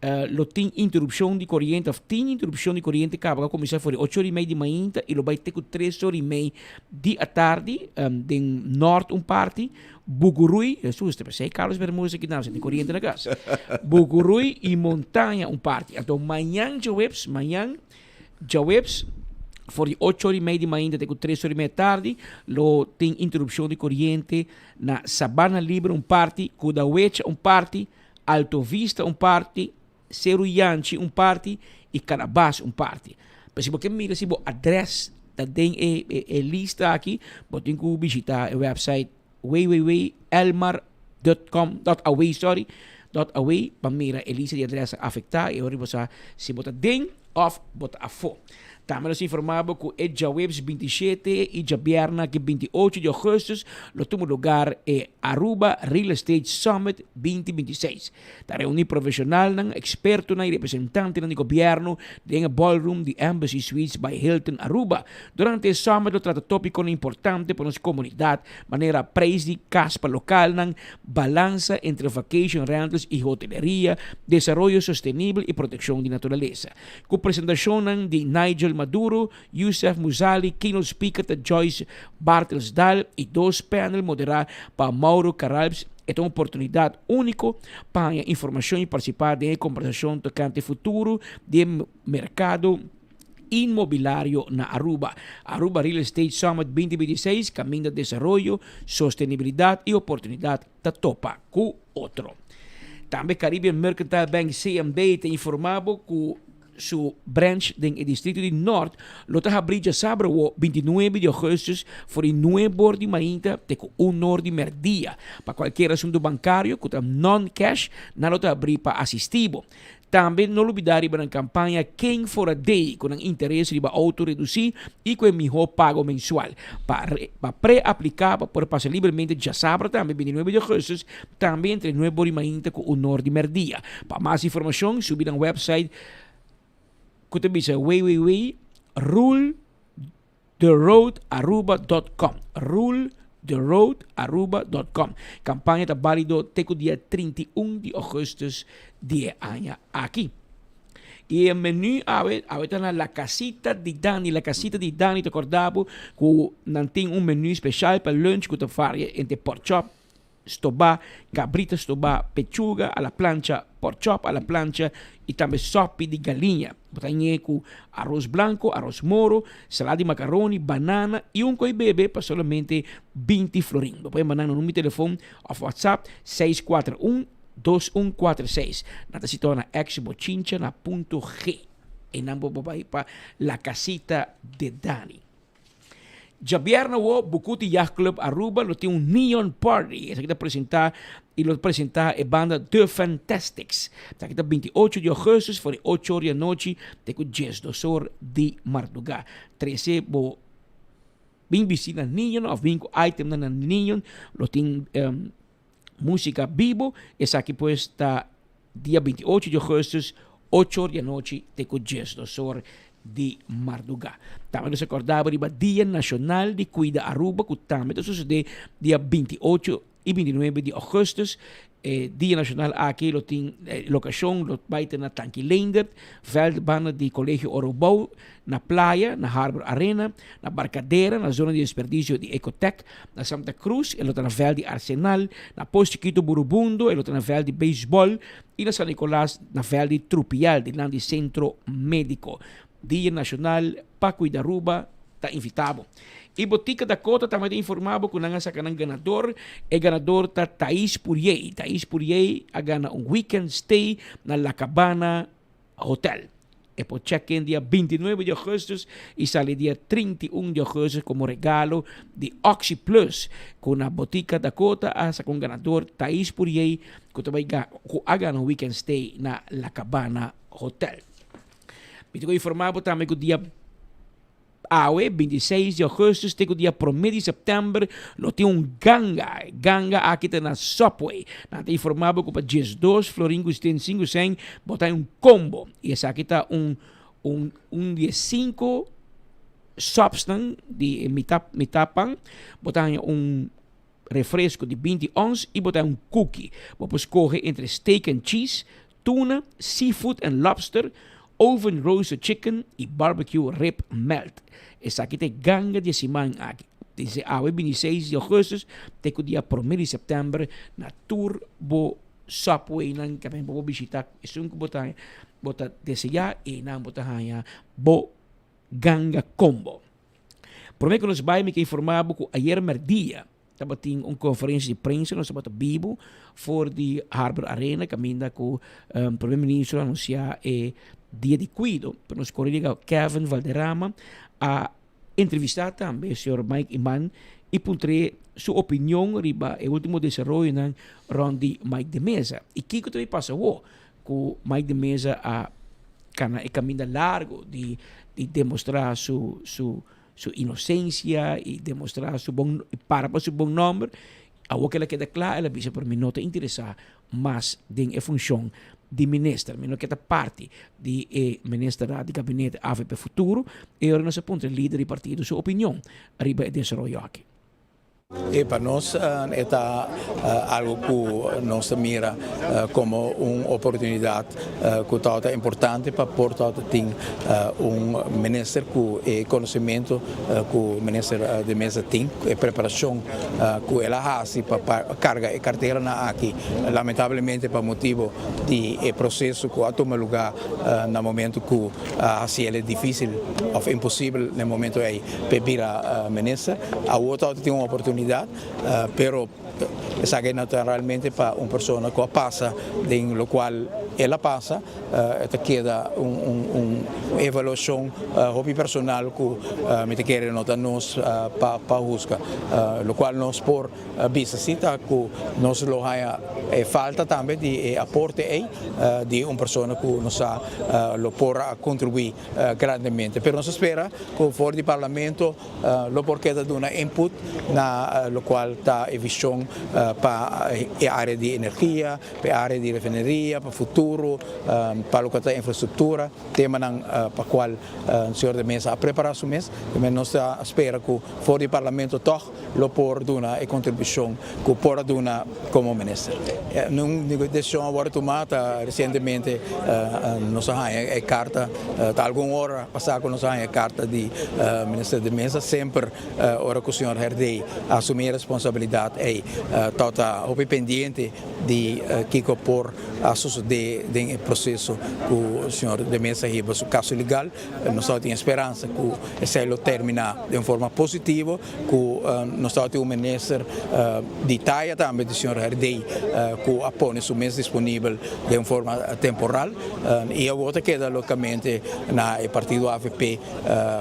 lo tin interrupcion di coriente of tin interrupcion di coriente caba cu a cuminsa for di ocho ora y mei di mainta y lo bay te cu tres ora y mei di atardi den Noord un parti, Bugurui, Hesus, ta pensei Carlos Bermudez aki nan, tin koriente na kas. Bugurui i Montaña un parti. Anto mañan djaweps, mañan djaweps, for di ocho ora i mei di mainta te ku tres ora i mei tardi, lo tin interupshon di koriente na Sabana Libre un parti, Kudawecha un parti, Alto Vista un parti, Seru Yanchi un parti i Carabas un parti. Pero si bo ke mira si bo adres ta den e e lista aki, bo tin ku bishita e website www.elmar.com dot aw sorry dot aw pa mira e lista di adresnan afektá i ora bo sa si bo ta den òf bo ta afó. Tambe nos informá bo ku e djaweps 27 i djabièrna ki 28 di ougùstùs lo tuma lugar e Aruba Real Estate Summit 2026. Ta reuní profeshonalnan, ekspertonan i representantenan di gobièrnu den e ballroom di Embassy Suites by Hilton Aruba. Durante e summit lo trata tópikonan importante pa nos komunidat, manera preis di kas pa lokalnan, balansa entre vacation rentals i hoteleria, desaroyo sostenibel i protekshon di naturalesa. Ku presentashonnan di Nigel Maduro, Youssef Muzali, keynote speaker ta Joyce Bartelsdal i dos panel moderá pa Mauro Caralps. E ta un oportunidat úniko pa haña informashon i partisipá den e kombersashon tokante futuro di e merkado inmobilario na Aruba. Aruba Real Estate Summit 2026 kaminda desaroyo, sostenibilidat i oportunidat ta topa ku otro. Tambe Caribbean Mercantile Bank, CMB, ta informá bo ku. su branch den e distrito di Nort lo ta habrí djasabra awo 29 di augustus for di nuebe or di mainta te ku un or di merdia. Pa kualkier asuntu bankario ku ta non-cash nan lo ta habrí pa asistí bo. Tambe no lubidá riba nan kampaña King for a Day ku nan interes riba outo redusí i ku e mihó pago mensual. Pa pa pre-apliká bo por pasa libremente djasabra tambe 29 di augustus tambe entre nuebe or di mainta ku un or di merdia. Pa mas informashon subi nan website ku ta bisa www rule theroadaruba dot com rule theroadaruba dot com Kampaña ta bálido te ku dia 31 di augustus di e aña aki. I e menú awe, awe ta na La Casita di Dani. La Casita di Dani ta kòrda bo ku nan tin un menú speshal pa lunch ku ta varia entre pork chop, stobá, cabrita stobá, pechuga a la plancha, pork chop a la plancha y tambe sopi di galiña. Bo ta ñe cu aros blanco, aros moro, salada di macaroni, banana y un coy bebe pa solamente 20 florin. Bo por manda nan numero di telefon of WhatsApp 641 2146. Nan ta situa na Ex Bochincha na Punto G. Eynan bo por bay pa La Casita de Dani. Djabièrnè awo Bucuti Yacht Club Aruba lo tin un Neon Party. Esaki ta presentá i lo presentá e banda The Fantastics. Esaki ta 28 di augustus for di ocho or di anochi te ku diesdos or di mardugá. Trese bo bin bisti na Neon òf bin ku itemnan na Neon. Lo tin músika bibo. Esaki pues ta dia 28 di augustus, 8 or di anochi te ku 12 or di mardugá. Tambe nos a kòrda bo riba Dia Nashonal di Kuida Aruba ku tambe ta sosodé dia 28 i 29 di augustus. E dia nashonal aki lo tin lokashon lo bai ta na Tanki Leendert, vèld banda di Kolegio Orobou, na Playa, na Harbor Arena, na Barcadera, na zona di desperdicio di Ecotec, na Santa Cruz, e lo ta na veld di Arsenal, na Pos Chiquito Burubundo, e lo ta na veld di Baseball, y na San Nicolas, na veld di Trupial, dilanti Centro Medico. Dia Nacional pa Cuida Aruba ta invita bo. Y Botica Dakota tambe ta informa bo cu nan a saca nan ganador. E ganador ta Thais Puriey. Thais Puriey a gana un weekend stay na La Cabana Hotel. E por check-in dia 29 di augustus y sali dia 31 di augustus como regalo di Oxi Plus cu na Botica Dakota a saca un ganador Thais Puriey cu ta bay cu a gana un weekend stay na La Cabana Hotel. Mi ta informa bo tambe cu dia Awe, 26 di augustus te ku dia promé di sèptèmber lo tin un ganga. E ganga aki ta na Subway. Nan ta informá bo ku pa 12 florin ku 75 sèn bo ta un kombo. I esaki ta un un un di e sinku subsnan di e mitá mitá pan. Bo ta haña un refresco di 20 ons i bo ta haña un cookie. Bo por skohe entre steak and cheese, Tuna, seafood and lobster, oven roasted chicken y barbecue rib melt. Esaki ta e ganga di e siman aki. Desde awe 26 di augustus te cu dia prome di september na tur bo Subwaynan cu bo por bishita esun cu bo ta bo ta desea y nan bo ta haya bo ganga combo. Prome cu nos bay mi ke informa bo cu ayer merdia Tabatin un conferencia di prensa, nos tabata bibo for di Harbor Arena caminda cu Primer Ministro a anuncia e dia di cuido. Pero nos colega Kevin Valderrama a entrevista tambe señor Mike Eman y puntr'e su opinion riba e ultimo desaroyonan rond di Mike de Meza. Y kico ta bay pasa awo cu Mike de Meza a cana e caminda largo di demostra su su su inocencia y demostra su bon y para pa su bon nomber, awor cu el a keda cla el a bisa pero mi no ta interesa mas den e funcion di minister, mi no ke ta parti di e ministernan di gabinete avp Futuro, e ora nos a puntra e lider di partido su opinion riba e desaroyo aki. E pa nos e ta algo cu nos ta mira como un oportunidad cu tabata importante pa por tabata tin un minister cu e conocimento cu minister de Meza tin, e preparacion cu el a haci pa carga e carteranan aki. Lamentablemente pa motibo di e proceso cu a tuma lugar na momento cu a haci el dificil of imposibel na e momento ey. P'e bira minister. Awor tabata tin un oportunidad, pero Esaki naturalmente pa un persona cu a pasa den locual el a pasa, e ta keda un evaluacion hopi personal cu mi ta kere no ta nos pa husga. Locual nos por bisa si ta cu nos lo haya e falta tambe di e aporte ey di un persona cu nos sa lo por a contribui grandemente. Pero nos ta spera cu for di Parlamento Lo por keda duna input na locual ta e vision pa e area di energia, pa e area di refineria, pa futuro, pa loke ta infrastructura, temanan pa cual señor de Meza a prepara su mes. Nos ta spera cu for di Parlamento tog lo por duna e contribucion cu por a duna como minister. Nun decision a wordo tuma, ta recientemente nos a haña e carta, ta algun ora pasa cu nos a haña e carta di minister de Meza, semper ora cu señor Herdé a asumi e responsabilidad ey tabata hopi pendiente di kico por a sucede den e proceso cu señor de Meza hiba su caso legal. Nos tabatin e speransa cu esey lo termina den un forma positivo, cu nos tabatin un minister di taya tambe di señor Herdey cu a pone su mes disponibel den un forma temporal y awor ta keda logicamente na e partido avp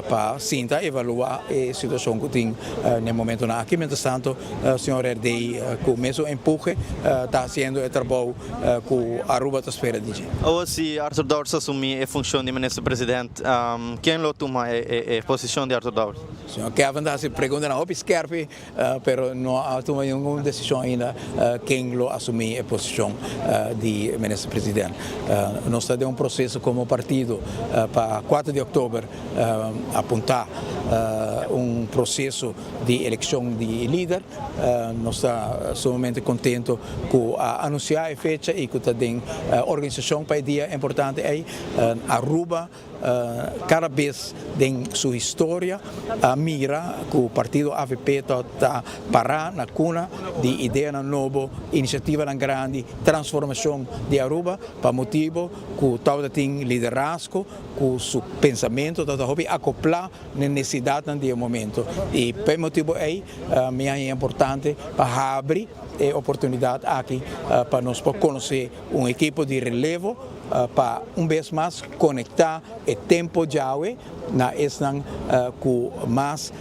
pa sinta evalua e situacion cu tin na e momentonan aki. Mientras tanto señor Herdey cu mesun empuje ta haciendo e trabou cu Aruba ta spera di dje. Awor si Arthur Dowers asumi e funcion di Minister President, ken lo tuma e posicion di Arthur Dowers? Señor Kevin ta haci preguntanan hopi skerpi, pero no a tuma ningun decision ainda ken lo asumi e posicion di Minister President. Nos ta den un proceso como partido pa cuatro di october apunta un proceso di eleccion di lider. Nos ta sumamente contento cu a anuncia e fecha y cu ta den organisacion pa e dia importante ey. Aruba cada bes den su historia a mira cu partido avp ta para na cuna di ideanan nobo, iniciativanan grandi, transformacion di Aruba pa motibo cu tabata tin liderazgo cu su pensamento tabata hopi acopla na e necesidadnan di e momento y pa e motibo ey mi a haña importante pa habri e oportunidad aki pa nos por conoce un ekipo di relevo pa un bes mas conecta e tempo djawe na esnan cu mas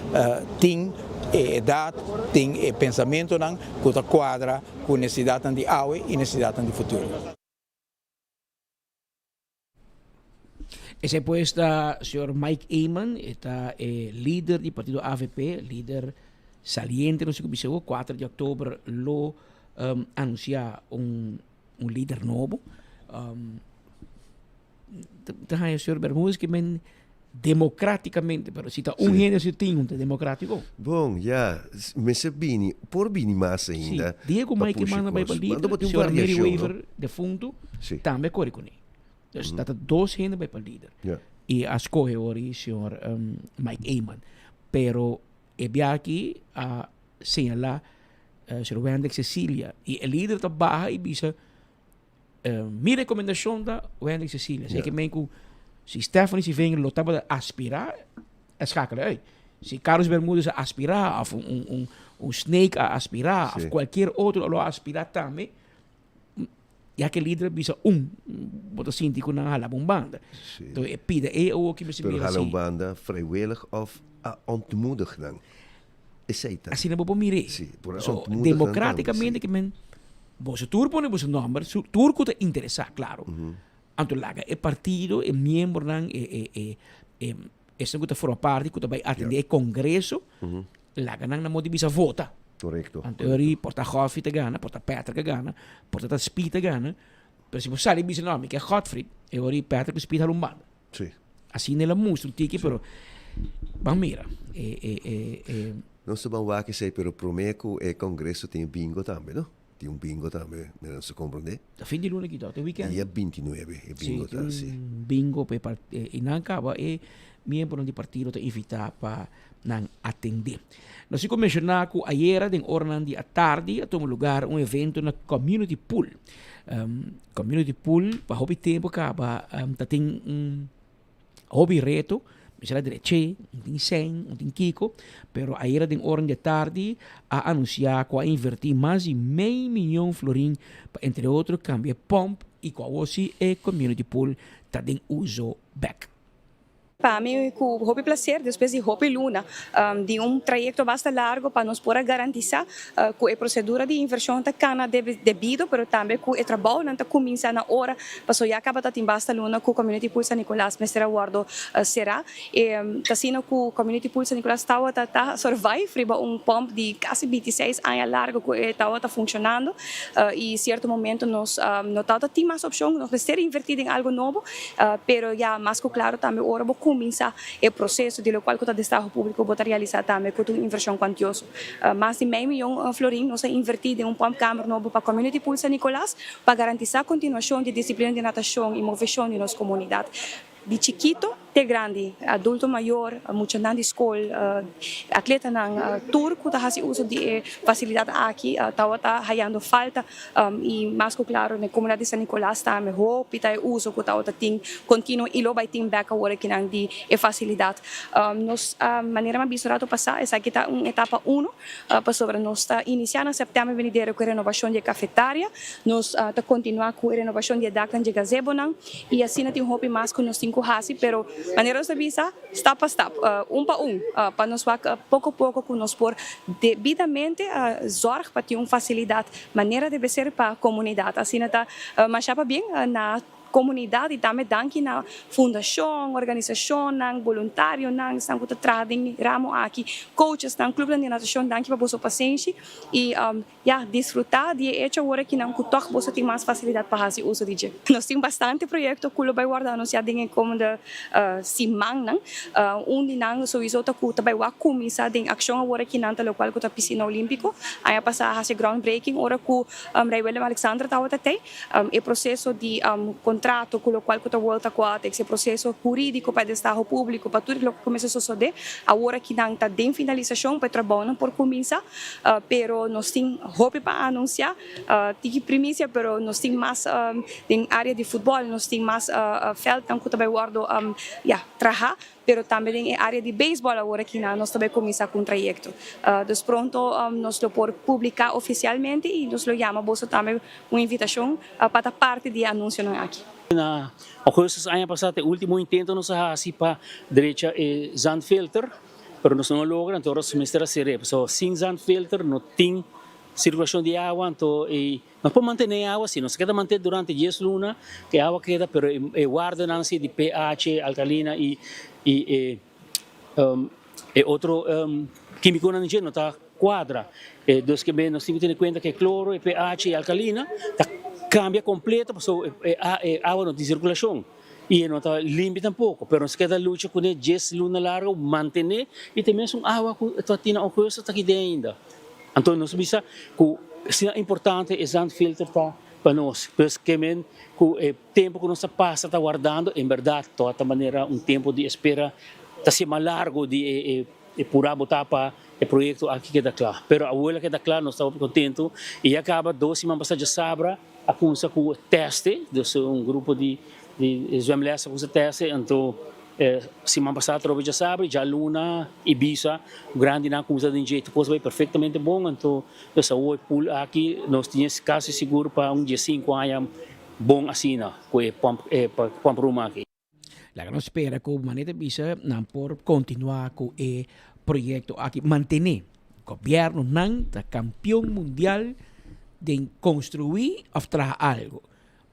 tin e edad, tin e pensamentonan cu ta cuadra cu necesidadnan di awe y necesidadnan di futuro. Esei pues ta señor Mike Eman, e ta e lider di partido avp, lider saliente nos ku bisa 4 di oktober lo um, anuncia un, un lider nobo. Um, ta haña señor Bermudez que men democráticamente, pero si ta un sí. hende si tin un democrático. Bon, ja, mester bini, por bini mas ainda. Sí. Diego Mike Eman bai pa lider, señor Mary Wever defunto, sí. tambe kore kuné. Dus dat er dos hende bai pa lider. Ja. I a skohe ori señor um, Mike Eman. Pero e bia aki a señalá uh, señor Wendrick Cecilia. I e lider ta baha i bisa uh, mi rekomendashon ta Wendrick Cecilia. Ja. Sei men ku si Stephanie Sivinger lo tabata aspirá, e skakela uit. Si Carlos Bermudez a aspirá, of un, un, un, un Snake a aspirá, sí. of cualquier otro lo aspirá tambe, Ya ke lider a bisa un, bo ta sinti ku nan a hala bo un banda. Sí. Enton e pida e awoki mester Pero mira hala si. un banda vrijwillig of a ontmoedig nan? Esei ta. Asina bo por mir'é. Sí, por a So, ontmoedig nan tambe, democraticamente sí. ke men boso tur pone boso nomber, su tur ku ta interesá, klaro. Anto laga e partido, e miembronan, e e e e esnan ku ta forma parti, ku ta bai atendé e kongreso, laga nan na modo di bisa vota. Korekto. Anto e ori por ta Goffie ta gana, por ta Patrick a gana, por ta ta Speed a gana. Pero si bo sali bisa no, mi ke Godfried, e ori Patrick ku Speed hala un banda. Sí. Asina el a mustra un tiki, pero ban mira. E, e, e, e. Nos ta ban wak esei, pero prome ku e kongreso tin e bingo tambe, no? Tin un bingo tambe, mira nos ta komprondé. Ta fin di luna ki ta, ta weekend. Dia 29 e bingo ta, si. Un bingo pa e part, i nan kaba e miembronan di partido ta invitá pa nan atendé. Nos tin ku menshoná ku ayera den oranan di atardi a tuma lugar un evento na Community Pool. Community Pool pa hopi tempu kaba ta tin un hopi reto. Mester a dreché, un tin sèn, un tin kiko, pero ayera den oran di atardi a anunsiá ku a invertí mas di mei miyon florin pa entre otro kambia e pòmp i ku awor sí e community pool ta den uso bèk. Pa mi ku hopi placer despues di hopi luna di un trayecto basta largo pa nos por a garantisa ku e procedura di inversion ta cana debido pero tambe ku e trabounan ta cuminsa na ora paso ya caba ta tin basta luna ku Community Pool San Nicolas mester a wordo cera. E ta asina ku Community Pool San Nicolas tawata ta survive riba un pump di casi bintiseis aña largo ku e tawata funcionando y cierto momento nos no tawata tin mas opcion nos mester inverti den algo nobo. Pero ya mas ku klaro tambe ora bo kuminsá e proseso di lokual ku ta destaho públiko bo ta realisá tambe ku ta un invershon kuantioso. Mas di mei miyon florin nos a invertí den un pòmpkamer nobo pa Community Pool San Nicolas pa garantisá kontinuashon di disiplina di natashon i moveshon di nos komunidat. Di chikito te grandi, adulto mayor, muchanan di skol, atletanan, tur ku ta hasi uso di e fasilidat aki tabata hayando falta I mas ku klaro den komunidat di San Nicolas tambe hopi ta e uso ku tabata tin kontinuo i lo bai tin bek awor akinan di e fasilidat. Nos manera mi a bisa un rato pasá esaki ta un etapa uno pasobra nos ta inisiá na sèptèmber benidero ku e renovashon di e kafetaria, nos ta kontinuá ku e renovashon di e daknan di e gazebonan i asina tin hopi mas ku nos tin ku hasi pero manera nos ta bisa Stap pa stap, un pa un, pa nos wak poko poko ku nos por debidamente zorg pa tin un fasilidat manera debe ser pa komunidat. Asina ta masha pabien na komunidat i tambe danki na fundashon, organisashonnan, boluntarionan, esnan ku ta traha den ramo aki, coachesnan, klubnan di natashon, danki pa boso pasenshi i Ya, disfrutá di e echo awor akinan ku tòg boso tin mas fasilidat pa hasi uso di dje. Nos tin bastante proyekto ku lo bai wòrdu anunsiá den e komende simannan. Un di nan souiso ta ku ta bai wak kuminsá den akshon awor akinan ta lokual ku ta Pisina Olímpiko. Aña pasá a hasi groundbreaking ora ku Rei Willem Alexander tabata tei. E proseso di kontrato ku lokual ku ta World Aquatics, e proseso hurídiko pa e destaho públiko, pa tur loke ku mester sosodé, awor akinan ta den finalisashon pa e trabounan por kuminsá. Pero nos tin hopi pa anuncia, tiki primicia pero nos tin mas den area di futbol, nos tin mas veldnan cu ta bay wordo ya traha, pero tambe den e area di baseball awor aki nan nos ta bay cuminsa cu un trayecto. Dus pronto nos lo por publica oficialmente y nos lo yama boso tambe un invitacion pa ta parti di e anuncionan aki. Na augustus aña pasa ta e ultimo intento nos a haci pa drecha e zandfilter. Pero nos no a logra, anto nos mester a ser'é. Pasobra sin zandfilter no tin sirkulashon di awa, anto e nos por mantené e awa si, nos keda mantené durante dies luna ku e awa keda, pero e wardenan si di pH, alkalina i i e e otro kimikonan dje no ta kuadra. Dus ke nos tin ku tene kuenta ku e kloro, e pH i alkalina ta kambia kompleto pasobra e awa no tin sirkulashon. I e no ta limpi tampoco, pero nos keda lucha cune djes luna largo, mantene, i te mesun awa cu ta tin na Augusta ta kide ainda. Anto nos bisa cu asina importante e zandfilter ta pa nos. Pues ke men cu e tempo cu nos ta pasa ta wardando, en berdad ta ta manera un tempo di espera ta haci mas largo di e e pura bo ta pa e proyecto aki keda cla. Pero awor el a keda cla, nos ta hopi contento i ya caba dos siman pasa djasabra, A kumsa ku teste, dus un grupo di di zwemles a kumsa teste, anto siman pasá atrobe djasabra, djaluna i bisa grandinan a kumsa den dje, tur kos bai perfektamente bon, anto dus awor e pool aki nos tin kasi sigur pa un diesinku aña bon asina ku e pump e pump room aki. Laga nos spera ku manera ta bisa nan por kontinuá ku e proyekto aki. Mantené. Gobièrnunan ta kampion mundial den konstruí òf traha algu.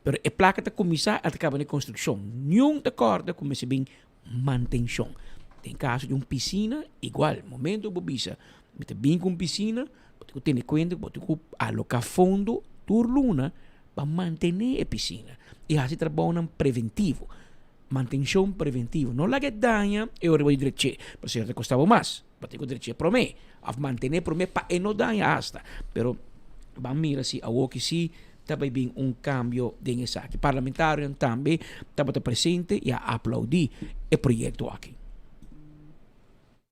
Pero e plaka ta kuminsá i ta kaba na e konstrukshon. Niun ta kòrda ku mester bin mantenshon. Den kaso di un pisina igual. Momento ku bo bisa mi ta bin ku un pisina, bo tin ku tene kuenta ku bo tin ku aloká fondo tur luna pa mantené e pisina i hasi trabounan preventivo, mantenshon preventivo. No laga e daña e ora bo di drech'é, pasobra ta kosta bo mas. Bo tin ku drech'é promé òf mantené promé pa e no daña asta. Pero ban mira si awoki si ta bai bin un kambio den esaki. Parlamentarionan tambe tabata presente i a aplaudí e proyekto aki.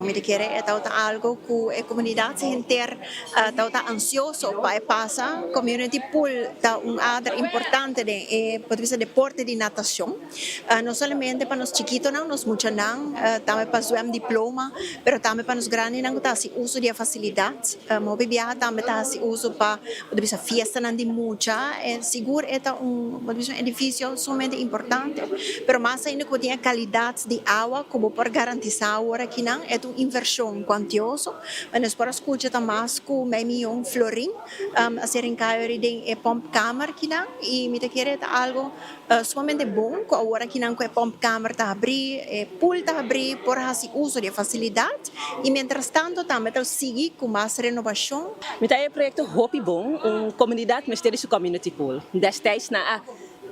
Mi ta kere e tabata algo ku e komunidat henter tabata ansioso pa e pasa. Community pool ta un ader importante den e por bisa deporte di natashon. No solamente pa nos chikitonan, nos muchanan, tambe pa zwem diploma, pero tambe pa nos grandinan ku ta hasi uso di e fasilidat. Hopi biaha tambe ta hasi uso pa por bisa fiestanan di mucha. Sigur e ta un por bisa un edifisio sumamente importante, pero mas ainda ku bo tin e kalidat di awa ku bo por garantisá awor akinan e ta un invershon kuantioso. Ma nos por a skucha ta mas ku mei miyon florin a ser inkaeri den e pompkamer akinan i mi ta kere e ta algu sumamente bon ku awor akinan ku e pompkamer ta habrí, e pool ta habrí por hasi uso di e fasilidat i mientrastanto tambe ta sigui ku mas renobashon. Mi ta e proyekto hopi bon, un komunidat mester di su community pool. Destijds nan a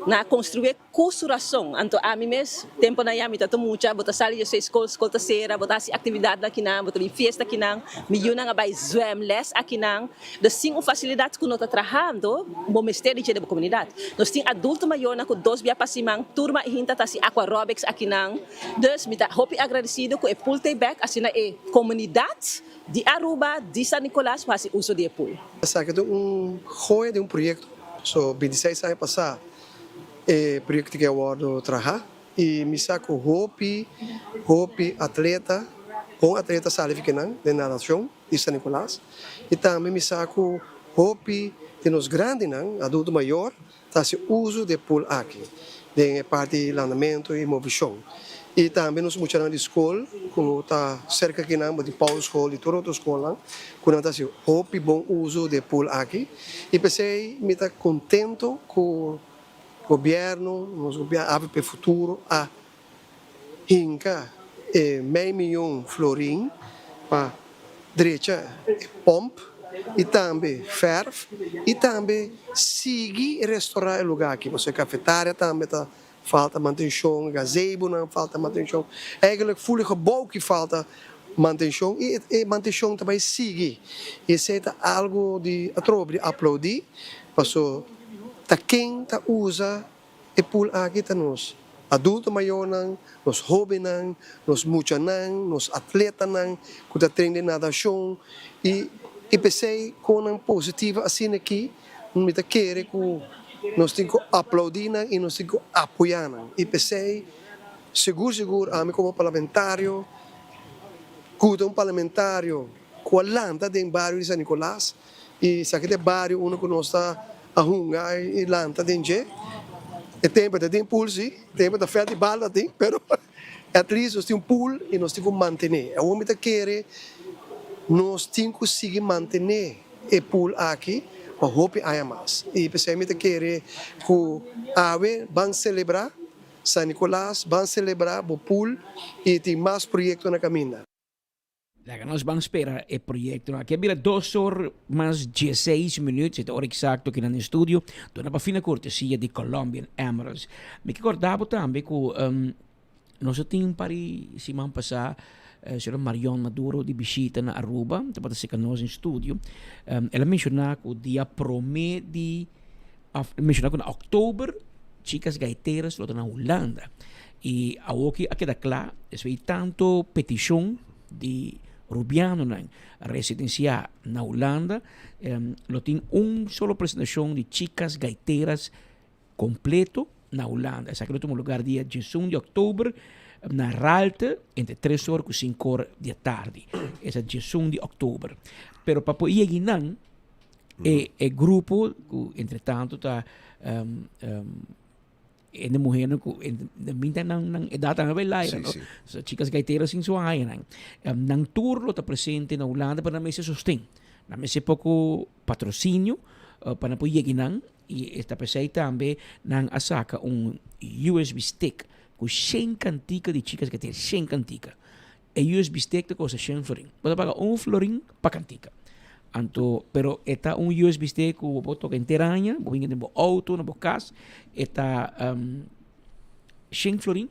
nan a konstrué. Ku su rason. Anto ami mes, temponan ya mi ta ta mucha, bo ta sali di esei skol, skol ta sera, bo ta hasi aktividatnan akinan, bo ta bin fiesta akinan, mi yunan a bai zwemles akinan. Dus sin un fasilidat ku no ta trahando, bo mester di dje den bo komunidat. Nos tin adulto mayornan ku dos bia pa siman tur mainta ta hasi aquarobics akinan. Dus mi ta hopi agradesido ku e pool ta bek, asina e komunidat di Aruba, di San Nicolas por hasi uso di e pool. Esaki ta un joya di un proyekto. So bintiseis aña pasá E proyecto ki a wordo traha y mi sa cu hopi hopi atleta, bon atleta sali fi kinan den natacion di San Nicolas y tambe mi sa cu hopi di nos grandinan, adulto mayor, ta haci uso di e pool aki den e parti di landamento y movicion. Y tambe nos muchanan di scol cu ta cerca kinan, bo di Paulschool y tur otro scolnan cu nan ta haci hopi bon uso di e pool aki y p'esey mi ta contento cu gobierno, nos gobierno avp Futuro a hinca e mei miyon florin pa drecha e pomp y tambe verf y tambe sigui restora e lugar aki pasobra e cafetaria tambe ta falta mantencion, gazebonan falta mantencion, eigenlijk full e gebouw ki falta mantencion y e mantencion ta bay sigui y esey ta algo di atrobe di aplaudi paso ta ken ta usa e pool aki ta nos adulto mayornan, nos hobennan, nos muchanan, nos atletanan cu ta train den natacion y y pesey conan positivo asina aki Mi ta kere ku nos tin ku aplaudí nan i nos tin ku apoyá nan. I p'esei, sigur sigur ami komo parlamentario, ku ta un parlamentario ku a lanta den bario di San Nicolas, i esaki ta e bario unda ku nos ta a hunga i lanta den dje. E tempu ta tin pool si, tempu ta fèlt di bal ta tin, pero at least nos tin un pool i nos tin ku mantené. Awor mi ta kere nos tin ku sigui mantené e pool aki pa hopi aña mas. I p'esei mi ta kere ku awe ban selebrá San Nicolas, ban selebrá bo pool i tin mas proyekto na kaminda. Laga nos ban spera e proyecto aki a bira dos or mas dieseis minuut, si ta ora exacto aki nan den studio, duna pa fina cortesia di Colombian Emeralds. Mi ke corda bo tambe cu nos a tin un par di siman pasa señora Marion Maduro di bishita na Aruba, tabata cerca nos den studio, el a menciona cu dia prome di of menciona cu na october Chicas Gaiteras lo ta na Hulanda. Y awoki a keda kla despues di tanto peticion di Rubianonan residencia na Hulanda, lo tin un solo presentacion di Chicas Gaiteras completo na Hulanda. Esaki lo tuma lugar dia diesun di october na Raalte entre tres or cu cinco or di atardi. Esa diesun di october. Pero pa por yegi nan, e e grupo cu entretanto ta e muhernan cu minta nan nan edad nan a laira no so chicas gaiteras sin su añanan nan tur lo ta presente na Hulanda pa nan mester sosten nan mester poco patrocinio pa nan por yega nan y esta p'esey tambe nan a saca un usb stick cu shen cantica di chicas gaiteras shen cantica. E USB stick ta kosta shen florin. Bo ta paga un florin pa kantika. Anto, pero e ta un USB stick ku bo por toka henter aña, bo bin den bo outo, na bo kas, e ta shen florin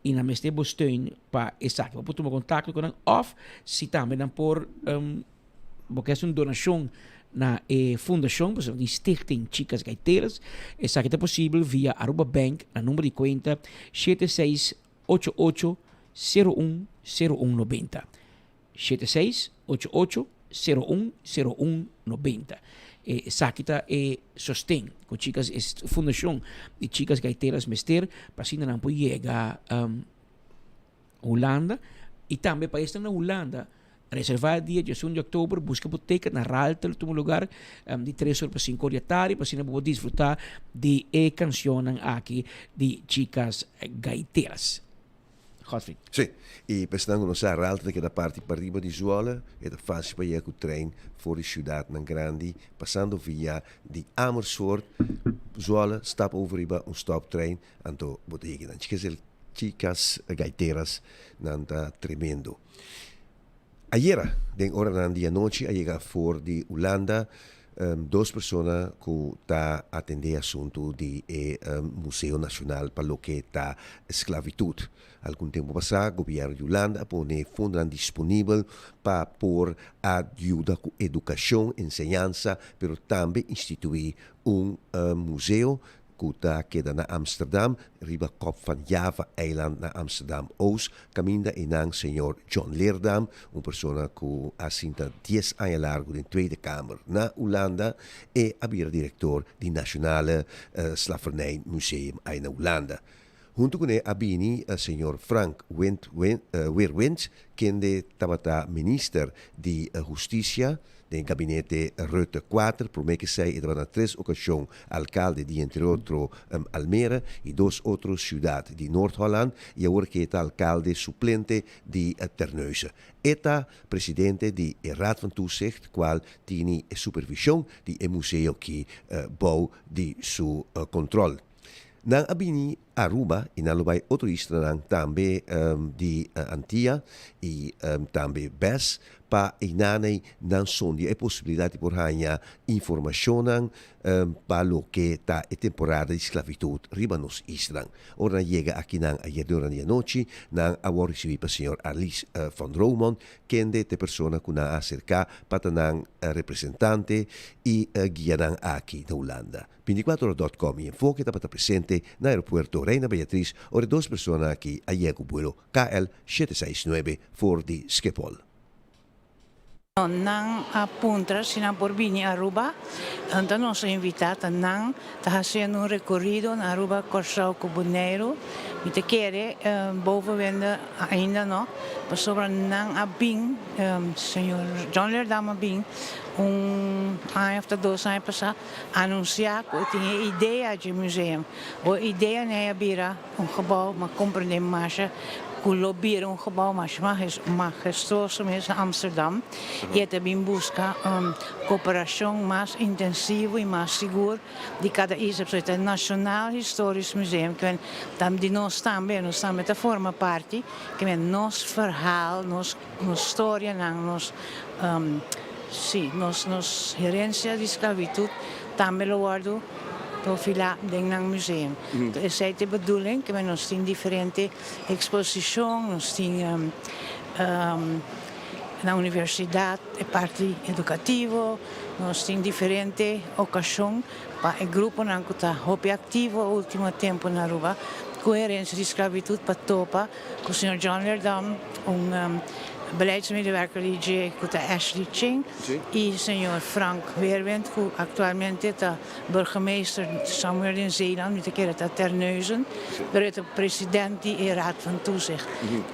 i nan mester bo steun pa esaki. Bo por tuma kontakto ku nan òf si tambe nan por bo ke hasi un donashon na e fundashon, pasobra tin Stichting Chicas Gaiteras, esaki ta posibel via Aruba Bank na number di kuenta shete seis Ocho ocho sero un sero un nobenta. 76 88 01 01 90. Esaki ta e sosten ku Chicas e fundashon di Chicas Gaiteras mester pa asina nan por yega Hulanda y tambe pa esnan na Hulanda reserva e dia diesun di october busca bo ticket na Raltel tuma lugar di tres or pa cinco or di atardi pa asina bo por disfruta di e cancionnan aki di Chicas Gaiteras. Godfried. Sí, y pa esnan cu no sa Raltel ta keda parti pariba di Zwolle, e ta facil pa yega cu trein for di ciudadnan grandi pasando via di Amersfoort, Zwolle, stap over riba un stoptrein anto bo ta yega nan. Chicas Chicas gaiteras nan ta tremendo. Ayera den oranan di anochi a yega for di Hulanda dos persona cu ta atende asunto di e Museo Nacional pa loke ta sclavitud. Algun tempo pasa gobierno di Hulanda a pone fondonan disponibel pa por a yuda cu educacion, enseñansa, pero tambe institui un museo ku ta keda na Amsterdam, riba Kop van Java eiland na Amsterdam Oost, kaminda einan señor John Leerdam, un persona ku a sinta dies aña largu den Tweede Kamer na Hulanda, e a bira direktor di Nationale Slavernij Museum ei na Hulanda. Huntu kuné a bini señor Frank Weerwind, kende tabata minister di Hustisia den gabinete Rutte kuater, promé k'esei e tabata na tres okashon alkalde di entre otro Almere i dos otro siudat di Noord-Holland i awor ke e ta alkalde suplente di Terneuzen. E ta presidente di e Raad van Toezicht kual tini e supervishon di e museo ki bou di su kontrol. Nan a bini Aruba i nan lo bai otro islanan tambe di Antia i tambe Bes pa einanei nan sondia e posibilidat di por haña informashonnan pa loke ta e temporada di sklavitut riba nos islanan. Ora nan yega akinan ayer durante di anochi nan a wòrdu risibí pa señor Arlies van Roomond kende ta e persona ku nan a aserká pa ta nan representante i guia nan aki na Hulanda. Binticuatro ora dot com y Enfoke tabata presente na aeropuerto Reina Beatriz ora e dos persona aki a yega cu buelo KL shete seis nuebe for di Schiphol. Nan a puntra si nan por bini Aruba, anto nos a invita ta nan ta haciendo un recorido na Aruba, Corsou cu Boneiru. Mi ta kere bovenwende ainda no, pasobra nan a bin, señor John Leerdam a bin un aña of ta dos aña pasa, Anunsiá ku e tin e idea dje museum. O e idea nei a bira un gebou, ma komprendé masha ku lo bira un gebou masha mahestuoso mes na Amsterdam i e ta bin buska un koperashon mas intensivo i mas sigur di kada isla. Pasobra e ta Nationaal Historisch Museum, ke men ta di nos tambe, nos tambe ta forma parti, ke men nos verhaal, nos. Nos storianan, nos, sí, nos, nos herencia di sclavitud tambe lo wordo profilá den nan museum. Esei ta e bedoeling, ke nos tin diferente exposicion, nos tin na universidad e parti educativo, nos tin diferente ocasion pa e gruponan cu ta hopi activo ultimo tempo na Aruba cu herencia di sclavitud pa topa Ku señor John Leerdam, un beleidsmedewerker di dje ku ta Ashley Ching i señor Frank Weerwind ku aktualmente ta burgemeester somewhere den Zeeland, mi ta kere ta Terneuzen, pero e ta president di e Raad van Toezicht.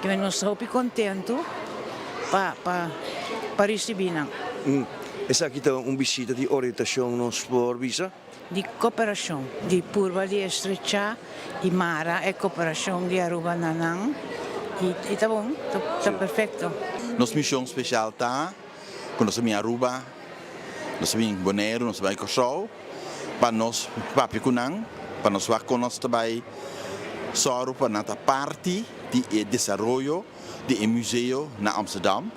Kimen nos ta hopi kontentu pa pa pa risibí nan. Esaki ta un bisita di orientashon nos por bisa? Di cooperacion, di purba di estrechá y mara e cooperacion di Aruba na nan y ta bon, ta perfecto. Nos mision special ta cu nos a bin Aruba, nos a bin Boneiru, nos a bay Corsou pa nos papia cu nan, pa nos wak con nos ta bay sòru pa nan ta parti di e desaroyo di e museo na Amsterdam.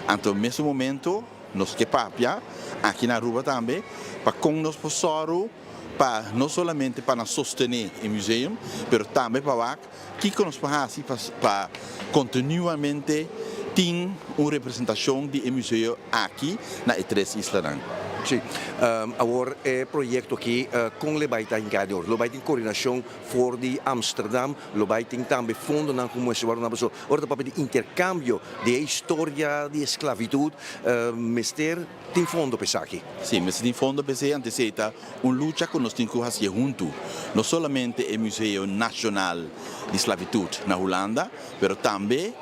Anto mesun momento Nos ke papia aki na Aruba tambe pa kon nos por sòru pa no solamente pa nan sostené e museum, pero tambe pa wak kiko nos por hasi pa kontinuamente tin un representashon di e museo aki na e tres islanan. Si. Awor e proyecto aki con le bay ta hinca di oro? Lo bay tin coordinacion for di Amsterdam? Lo bay tin tambe fondonan cu mester worde na paso? Ora ta papia di intercambio di e historia di esclavitud mester tin fondo pa esaki? Si, mester tin fondo pa esey, antes esey ta un lucha cu nos tin cu hacié hunto. No solamente e Museo Nacional di Sclavitud na Hulanda, pero tambe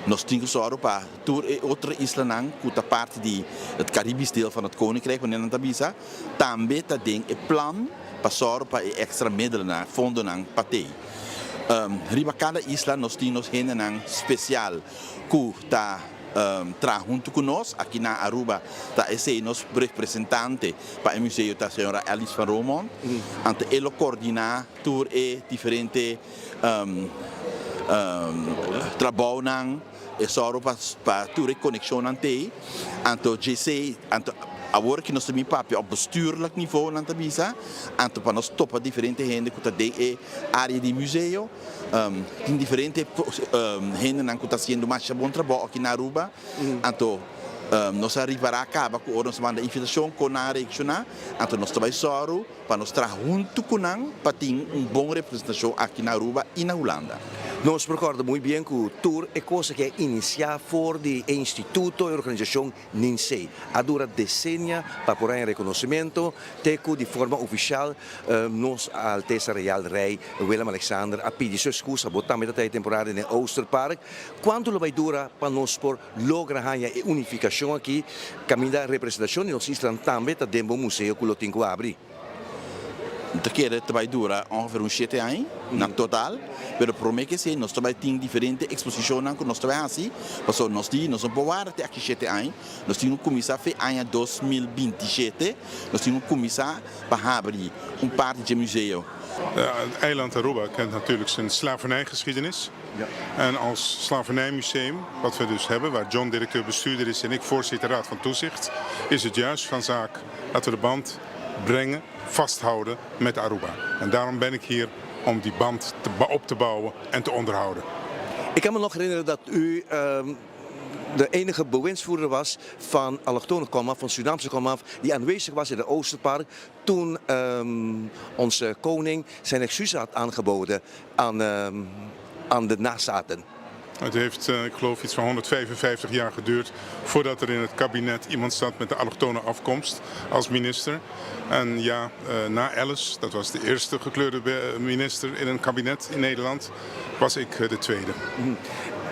nos tin cu sòru pa tur e otro islanan cu ta parti di het Caribisch deel van het Koninkrijk, wanneer nan ta bisa, tambe ta den e plan pa sòru pa e extra middelennan, fondonan pa tei. Riba cada isla nos tin nos hendenan special cu ta traha hunto cu nos. Aki na Aruba ta esey nos representante pa e museo ta señora Alice van Romondt. Anto e lo coordina tur e diferente trabounan, e sòru pa tur e konekshonnan t'ei. Anto djesei, anto awor ki nos ta bin papia op bestuurlijk nivo nan ta bisa, anto pa nos topa diferente hende ku ta den e área di museo, tin diferente hendenan ku ta hasiendo masha bon trabou aki na Aruba, anto nos a ripará kaba ku ora nos a manda invitashon kon nan a reakshoná, anto nos ta bai sòru. Pa nos traha huntu ku nan pa tin un bon representashon aki na Aruba i na Hulanda. Nos por kòrda muy bien ku tur e kos aki a inisiá for di e instituto, e organisashon NINSEE. A dura desenia pa por haña rekonosementu te ku di forma ofishal nos Altesa Real Rei Willem Alexander a pidi su eskusa. Bo tambe ta traha e temporada den Oosterpark. Kuantu lo bai dura pa nos por logra haña e unifikashon aki, kaminda representashon di nos islanan tambe ta den bo museo ku lo tin ku abri. Mi ta kere ta bai dura ongeveer un shete aña na total, pero prome ke esei nos ta bai tin diferente eksposishonnan ku nos ta bai hasi, pasobra nos di nos no por warda te aki shete aña, nos tin ku kuminsá fe aña 2027, nos tin ku kuminsá pa habri un parti dje museo. Het eiland Aruba kent natuurlijk zijn slavernijgeschiedenis. En als slavernijmuseum, wat we dus hebben, waar John directeur bestuurder is en ik voorzitter raad van toezicht, is het juist van zaak dat we de band brengen, vasthouden met Aruba. En daarom ben ik hier om die band te, op te bouwen en te onderhouden. Ik kan me nog herinneren dat u de enige bewindsvoerder was van allochtone komaf, van Surinaamse komaf, die aanwezig was in het Oosterpark toen onze koning zijn excuses had aangeboden aan, aan de nazaten. Het heeft, ik geloof, iets van 155 jaar geduurd voordat er in het kabinet iemand zat met de allochtone afkomst als minister. En ja, na Alice, dat was de eerste gekleurde minister in een kabinet in Nederland, was ik de tweede.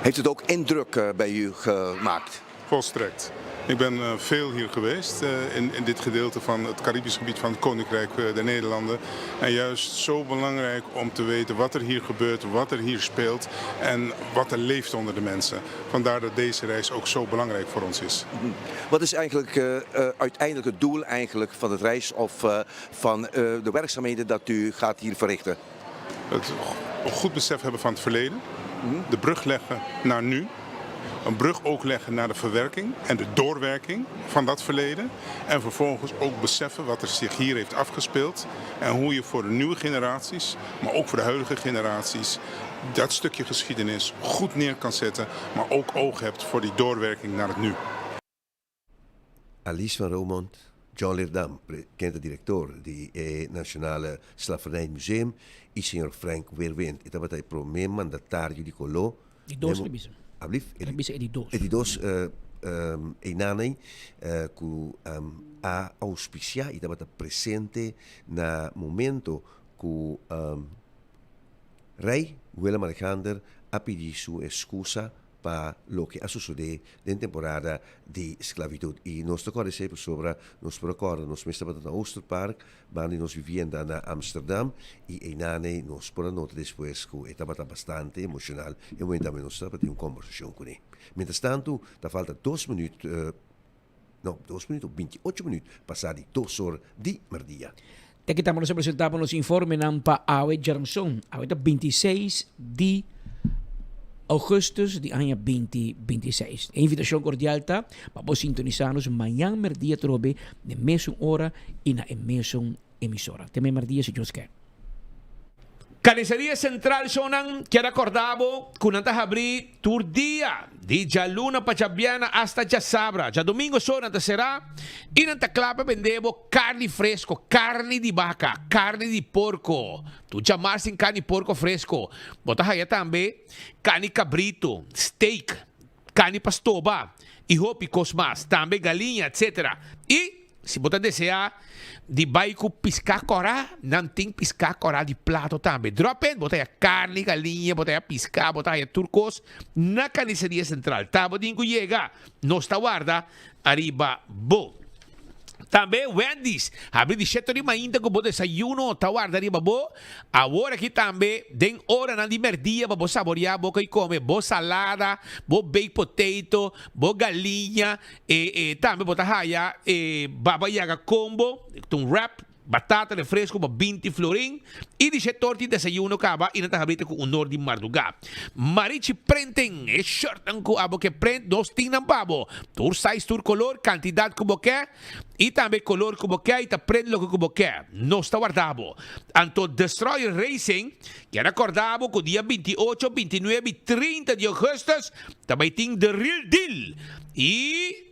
Heeft het ook indruk bij u gemaakt? Volstrekt. Ik ben veel hier geweest in, in dit gedeelte van het Caribisch gebied van het Koninkrijk der Nederlanden. En juist zo belangrijk om te weten wat er hier gebeurt, wat er hier speelt en wat er leeft onder de mensen. Vandaar dat deze reis ook zo belangrijk voor ons is. Wat is eigenlijk uh, uiteindelijk het doel eigenlijk van het reis of uh, van de werkzaamheden dat u gaat hier verrichten? Het goed besef hebben van het verleden, de brug leggen naar nu een brug ook leggen naar de verwerking en de doorwerking van dat verleden. En vervolgens ook beseffen wat er zich hier heeft afgespeeld. En hoe je voor de nieuwe generaties, maar ook voor de huidige generaties, dat stukje geschiedenis goed neer kan zetten. Maar ook oog hebt voor die doorwerking naar het nu. Alice van Romondt, John Leerdam, kende direktor di e Nationale Slavernij Museum i señor Frank Weerwind. E tabata e promé mandatario di koló. Di dos el a bisa. Ablief? El a bisa e di dos. E di dos einanei ku a ouspisiá i tabata presente na momento ku Rei Willem Alexander a pidi su eskusa pa loke a sosodé den temporada di sklabitut. I nos ta kòrda esei pasobra nos por a kòrda nos mes tabata na Oosterpark, banda di nos vivienda na Amsterdam, i einanei nos por a nota despues ku e tabata bastante emoshonal e momento tambe nos tabatin un kòmbersashon kuné. Mientrastantu ta falta dos minüt, no, dos minüt o binti ocho minüt pasá di dos or di mèrdia. Te aki tambe nos a presentá pa nos informenan pa awe djaranson. Awe ta 26 di augustus di aña 2026. E invitashon kordial ta pa bo sintonisá nos mañan mèrdia atrobe na e mesun ora i na e mesun emisora. Te mañan mèrdia si Dios ke. Carniceria Central shownan kier a corda bo cu nan ta habri tur dia di djaluna pa djabièrnè hasta djasabra. Djadomingo so nan ta cera y nan ta cla pa bende bo carni fresco, carni di baca, carni di porco. Tur djamar sin carni porco fresco. Bo ta haya tambe carni cabrito, steak, carni pa stoba y hopi cos mas. Tambe galiña, etc. Y. Si bo ta deseá di bai ku piská kòrá, nan tin piská kòrá di plato tambe. Drop in, bo ta haya karni, galiña, bo ta haya piská, bo ta haya tur kos na Carniceria Central. Ta bo tin ku yega, nos ta warda ariba bo. Tambe Wendy's, habri di shete ori mainta ku bo desayuno ta warda riba bo. Awor aki tambe den oranan di merdia pa bo saboreá bo kai kome bo salada, bo baked potato, bo galiña, E e tambe bo ta haya e baba yaga combo, ta un wrap, batata, refresco pa binti florin y di she torta y desayuno caba y nan ta habrita cu un nor di marduga. Marichi Printing, e shirtnan cu abo ke print nos tin nan pa bo. Tur size, tur color, cantidad cu bo ke y tambe color cu bo ke y ta print loke cu bo ke. Nos ta warda bo. Anto Destroyer Racing kier a corda bo cu dia 28, 29 y 30 di augustus Ta bai tin the real deal y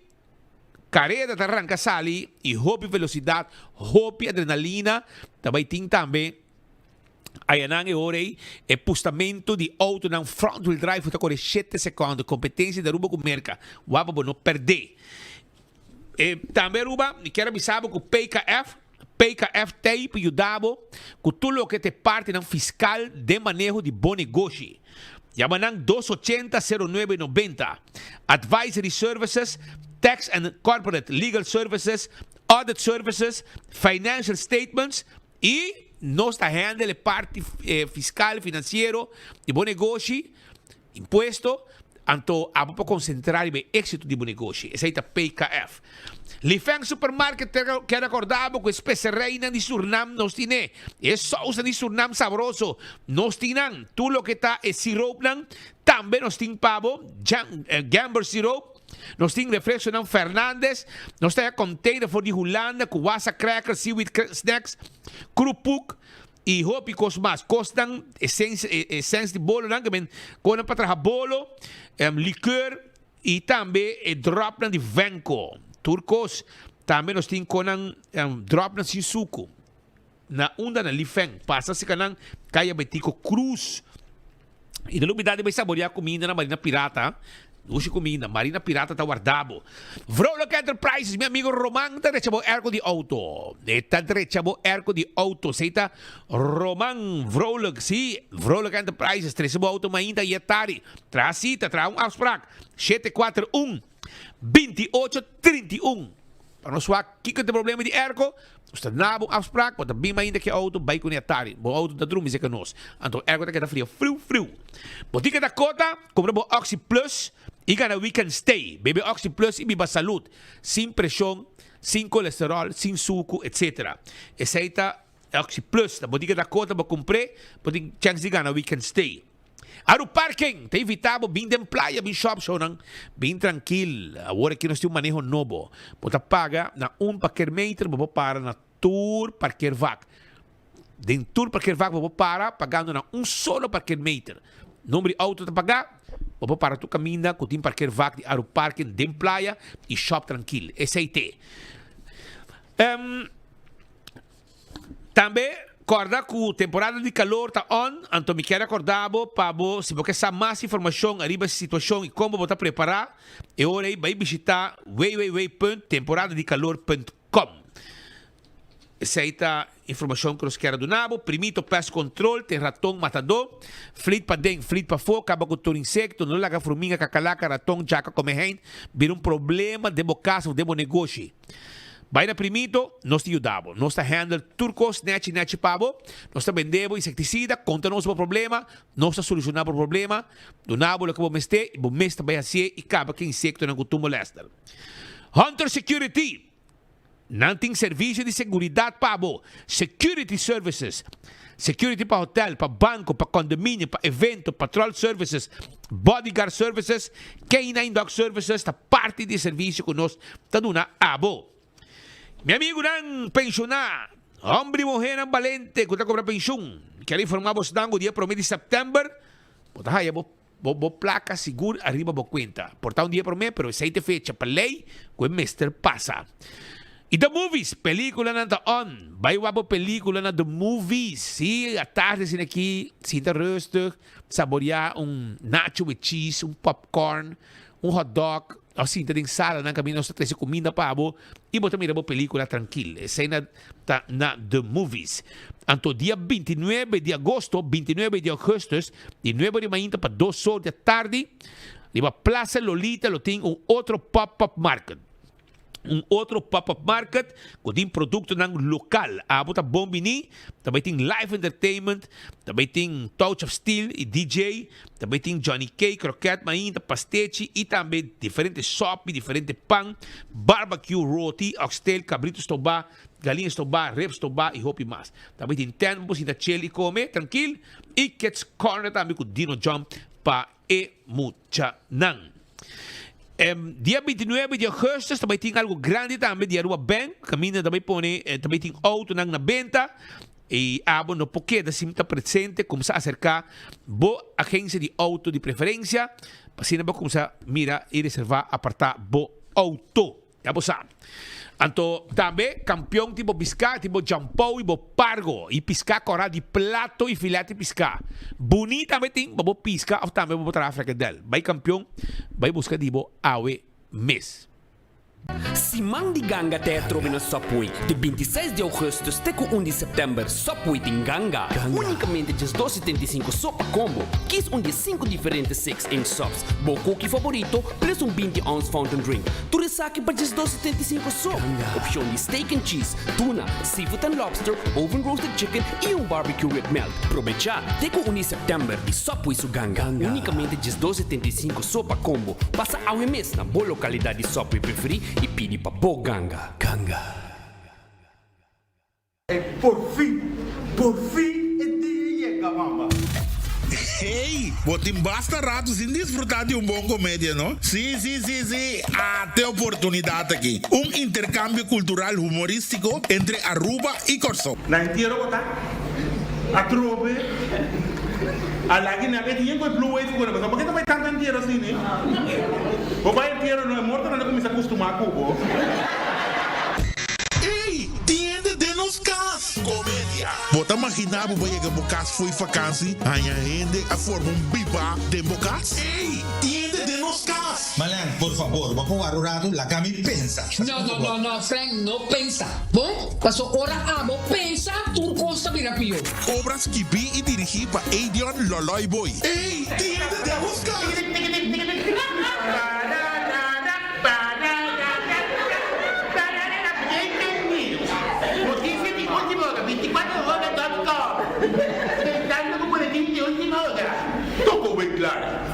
careda ta ranca sali y hopi velocidad, hopi adrenalina, ta bai tin tambe ayanan e ora ey e pustamento di autonan front wheel drive cu ta core shete secondo, competencia di Aruba cu Merca, wak pa bo no perde. E tambe Aruba, mi kier a bisa bo cu PKF, PKF t'ey pa yuda bo cu tur loke ta e partinan fiscal den maneho di bo negoshi. Yama nan dos ochenta sero nuebe nobenta. Advisory services, tax and corporate legal services, audit services, financial statements y nos ta handle e parti fiscal, financiero di bo negoshi. Impuesto, anto abo por konsentrá riba e éksito di bo negoshi. Esei ta PKF. Lifeng Supermarket ta keda rekordá bo ku e spesereinan di Surnam nos tin e. E sousnan di Surnam sabroso nos tin nan. Tur loke ta e siroopnan tambe nos tin pa bo. Gember siroop. Nos tin refresconan Fernandes. Nos ta e container for di Hulanda ku wasa crackers, seaweed snacks, kroepoek. Y hopi cos mas. Cosnan, esencia, essence di bolonan, que men conan pa traha bolo, liqueur y tambe e dropnan di Venco. Tur cos. Tambe nos tin conan dropnan sin sucu. Na unda na Lifeng. Pasa cerca nan Caya Betico Cruz. Y no lubida di bay saborea cuminda na Marina Pirata. Dushi cuminda. Marina Pirata ta warda bo. Vrolijk Enterprises, mi amigo Roman ta drecha bo airco di auto. E ta drecha bo airco di auto. Esey ta Roman Vrolijk. Si, Vrolijk Enterprises. Trece bo auto mainta y atari. Traha cita, traha un afspraak. 741 28 31. Pa nos wak kiko ta e problema di airco, nos ta na bo afspraak, bo ta bin mainta ki auto bai kune atari. Bo auto ta drumi seka nos. Anto airco ta keda fria friu friu. Bo tin keda kota, kumpra bo Oxi Plus i gana weekend stay. Bebe Oxi Plus i biba salud, sin preshon, sin kolesterol, sin suku, etc. Esei ta Oxi Plus. Na bo tin keda kota bo kumpr'é, bo tin chèns di gana weekend stay. Aru Parking ta invita bo bin den playa bin shop shownan bin trankil awor aki nos tin un maneho nobo bo ta paga na un parkeermeter bo por para na tur parkeervak den tur parkeervak bo por para pagando na un solo parkeermeter nomber di auto ta paga bo por para tur caminda cu tin parkeervak di Aru Parking den playa y shop trankil esey te. Tambe, kòrda ku temporada di kalor ta on, anto mi kier rekordá bo pa bo, si bo ke sa mas informashon ariba e situashon i kon bo ta prepará, e ora ei bai bishitá www.temporadadikalor.com. Esei ta informashon ku nos kier a duna bo. Primito Pest Control te raton matadó, flit paden, flit pafó, kaba ku tur insekto, no laga fruminga, kakalaka, raton, djaka, komehein bira un problema den bo kas òf den bo negoshi. Bai na Primito, nos ta yuda bo. Nos ta handle tur kos nechi nechi pa bo. Nos ta bende bo insektisida, konta nos bo problema, nos ta solushoná bo problema, duna bo loke bo mester i bo mes ta bai hasié i kaba ku e insektonan ku tur molèster. Hunter Security, Nan tin servisio di seguridat pa bo, security services, security pa hotel, pa banko, pa condominio, pa evento, patrol services, bodyguard services, K-nine dog services ta parti di e servisio ku nos ta duna abo. Mi amigunan penshoná, hòmber i muhénan balente ku ta kobra penshun. Kier informa bosnan ku dia prome di sèptèmber bo ta haya bo bo plaka sigur ariba bo kuenta. Por ta un dia prome pero esei ta e fecha pa lei ku e mester pasa. I The Movies, pelikulanan ta on. Bai wak bo pelikula na The Movies. Si atardi asina aki sinta rustig, saborea un nacho with cheese, un popcorn, un hot dog, of sinta den salanan kaminda nos ta trese kuminda pa bo i bo ta mira bo pelikula trankil. Esei na ta na The Movies. Anto dia 29 di agosto, 29 di augustus, di nuebe di mainta pa dos or di atardi, riba Plaza Lolita lo tin un otro pop-up market. Un otro pop-up market ku tin produktonan lokal. Abo ta bon bini, ta bai tin live entertainment, ta bai tin Touch of Steel i DJ, ta bai tin Johnny Cake, kroket mainta, pastechi i tambe diferente sopi, diferente pan, barbecue, roti, oxtail, kabritu stobá, galiña stobá, ribs stobá i hopi mas. Ta bai tin tent pa bo sinta chill i kome trankil i kids corner tambe ku dino jump pa e muchanan. Dia 29 di augustus ta bai tin algo grandi tambe di Aruba Bank, kaminda ta bai pone, ta bai tin autonan na benta i abo no por keda sin ta presente, kumsa aserka bo agensia di auto di preferensia pa asina bo kumsa mira i reserva aparta bo auto. Ya bo sa. Anto tambe kampion tin bo piská, tin bo djampou i bo pargo i piská kòrá di plato i filèt di piská. Buní tambe tin pa bo piska òf tambe pa bo traha frikadèl. Bai kampion, bai buska di bo awe mes. Siman di ganga ta e atrobe na Subway. Di 26 di augustus te ku un di sèptèmber, Subway tin ganga. Únikamente djes 2,75 so pa kombo. Kis un di e sinku diferente 6-inch subs, bo cookie favorito, plus un 20 ounce fountain drink. Tur esaki pa djes 2,75 so. Opcion di steak and cheese, tuna, seafood and lobster, oven roasted chicken y un barbecue rib melt. Probecha te cu 1 di september di Subway su ganga. Unicamente djes 2,75 so pa combo. Pasa awe mes na bo localidad di Subway preferi y pidi pa bo ganga. Ganga. Ey porfin, porfin e dia yega mama. Hey, bo tin basta rato sin disfruta di un bon comedia, no? Si, si, si, si, ate oportunidad aki. Un intercambio cultural humoristico entre Aruba y Corsou. Na entiero bo ta atrobe a lagi na e dia ku e blue wave ku na pasobra bo ke ta bai tantu entiero asina? Bo bai entiero no e mortonan ta kuminsa kustumá ku bo. Ey, tin hende den nos cas! Comedia. Bo ta magina bo bo yega bo cas fo'i vakansi, haña hende a forma un biba den bo cas? Ey, tin hende den nos cas! Marlene, por fabor, bo por wara un ratu? Laga mi pensa. No, no, no, no, Frank, no pensa. Bon, paso ora abo pensa, tur cos ta bira pió. Obra skibí i dirigí pa Edion Loloy Boy. Ey, tin hende den nos cas! Noticia di ultima ora, 24 hora dot com Pensando cu boletin di ultima ora. Toko wey klaar.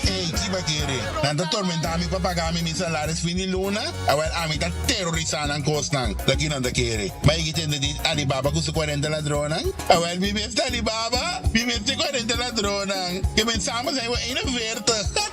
Ey, ki ba kere? Nan ta tormenta mi pa paga mi mi salaris fin di luna? Awel, ami ta terorisa nan kosnan. Ta ki nan ta kere? Ma e ki tende di Alibaba ku su kuarenta ladronnan? Awel, mi mes ta Alibaba, mi mes ta e kuarenta ladronnan. Ke men samen zijn we 41.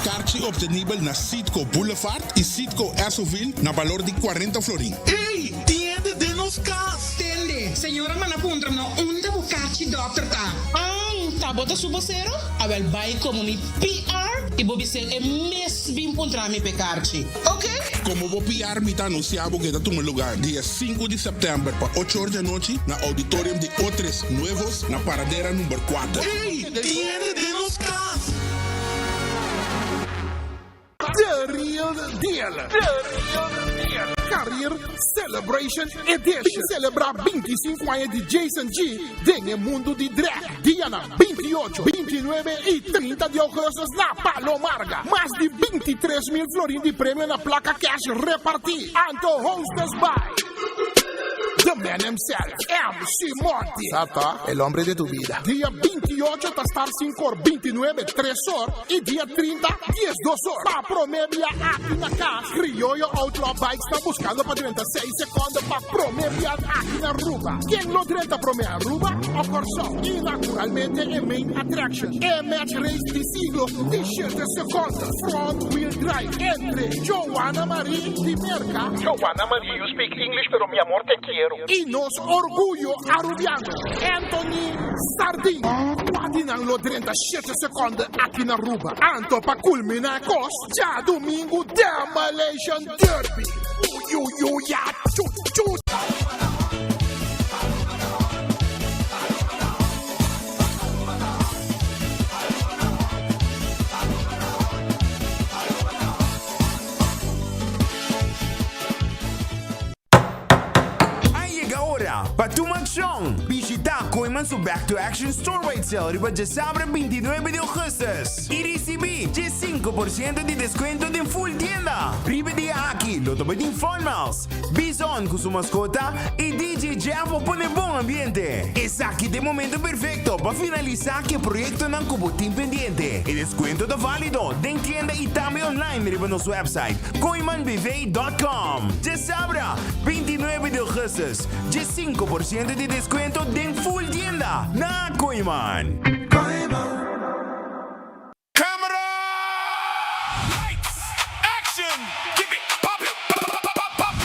Karchi obtenibel na Citgo Boulevard y Citgo Essoville na balor di 40 florin. Ey! Tin hende den nos kas! Tende, señora manda puntra no unda bo karchi dokter ta. An, ta bo ta su bosero? Awel bai komo mi PR i bo bis'é e mes bin puntra mi p'e karchi. Ok? Komo bo PR mi ta anunsiá bo ke ta tuma lugá dia sinku di sèptèmber pa ocho or di anochi na Auditorium di Otres Nuevos na Paradera number kuater. Ey! Tin hende den nos kas! The Real Deal! The Real Deal! Career Celebration Edition! Bin celebra 25 aña di Jason G den e mundo di drag. Dianan 28, 29 y 30 di augustus na Palo Marga. Mas di 23 mil florin di premio na placa cash reparti. Anto hostess by The man himself, MC Monty. Sa el hombre de tu vida. Dia 28 ta start 5 or, 29 3 or y dia 30 12 or. Pa prome bia aki na cas, Criollo Outlaw Bikes ta buscando pa drenta 6 seconde pa prome bia aki na Aruba. Ken lo drenta prome Aruba o Corsou? Y naturalmente e main attraction, e match race di siglo di 7 seconde, front wheel drive entre Joanna Marie di Merca, Joanna Marie, you speak English pero mi amor te quiero. Y nos orguyo Arubiano, Anthony Sardin. Cua di nan lo drenta shete seconde aki na Aruba? Anto pa culmina e cos, djadumingu Demolition Derby. Uyuyuya chu chu. A yega ora pa tuma akshon! Bishita Kooyman su Back to Action Store-wide Sale riba djasabra 29 di augustus i risibí 15 por siento di deskuento den full tienda. Riba e dia aki lo ta bai tin Fun Miles, Bison ku su maskota i DJ Jeff pa pone bon ambiente. Esaki ta e momento perfekto pa finalisá ku e proyektonan ku bo tin pendiente. E deskuento ta válido den tienda i tambe online riba nos website kooimanbv dot com. Djasabra, 29 di augustus, 15 por siento di deskuento den full tienda na Kooyman. Camera! Lights! Action! Give it! Pop it! Pop, pop, pop, pop!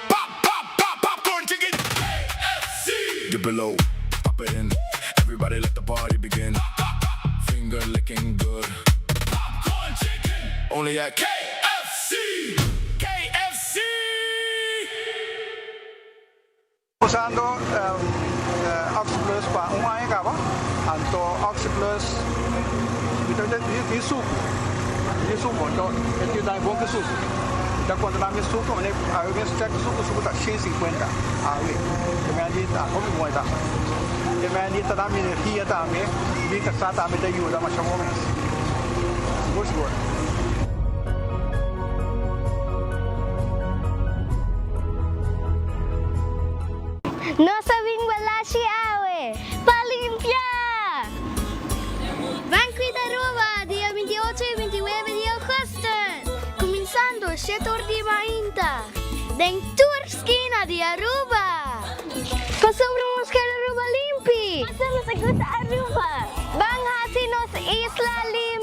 Pop, pop, pop, popcorn chicken! KFC! Dip it low, pop it in. Everybody let the party begin. Finger licking good. Popcorn chicken! Only at KFC! KFC! Usando Oxi Plus pa un aña caba, anto Oxi Plus tin suco, tin suco, anto e tin tambe bon cu suco. Ta conta nan mi suco, mane awe mes check suco, suco ta 150 awe. Te men di ta hopi bon e ta. Te men di ta da mi energia tambe, mi casa tambe ta yuda masha bon mes. Sigur sigur. Nos a bin Balashi awe pa limpia! Ban Cuida Aruba dia 28 y 29 di augustus, cuminsando shete or di mainta, den tur skina di Aruba! Pasobra nos ker Aruba limpi! Pasobra nos a gusta Aruba! Ban haci nos isla limpi!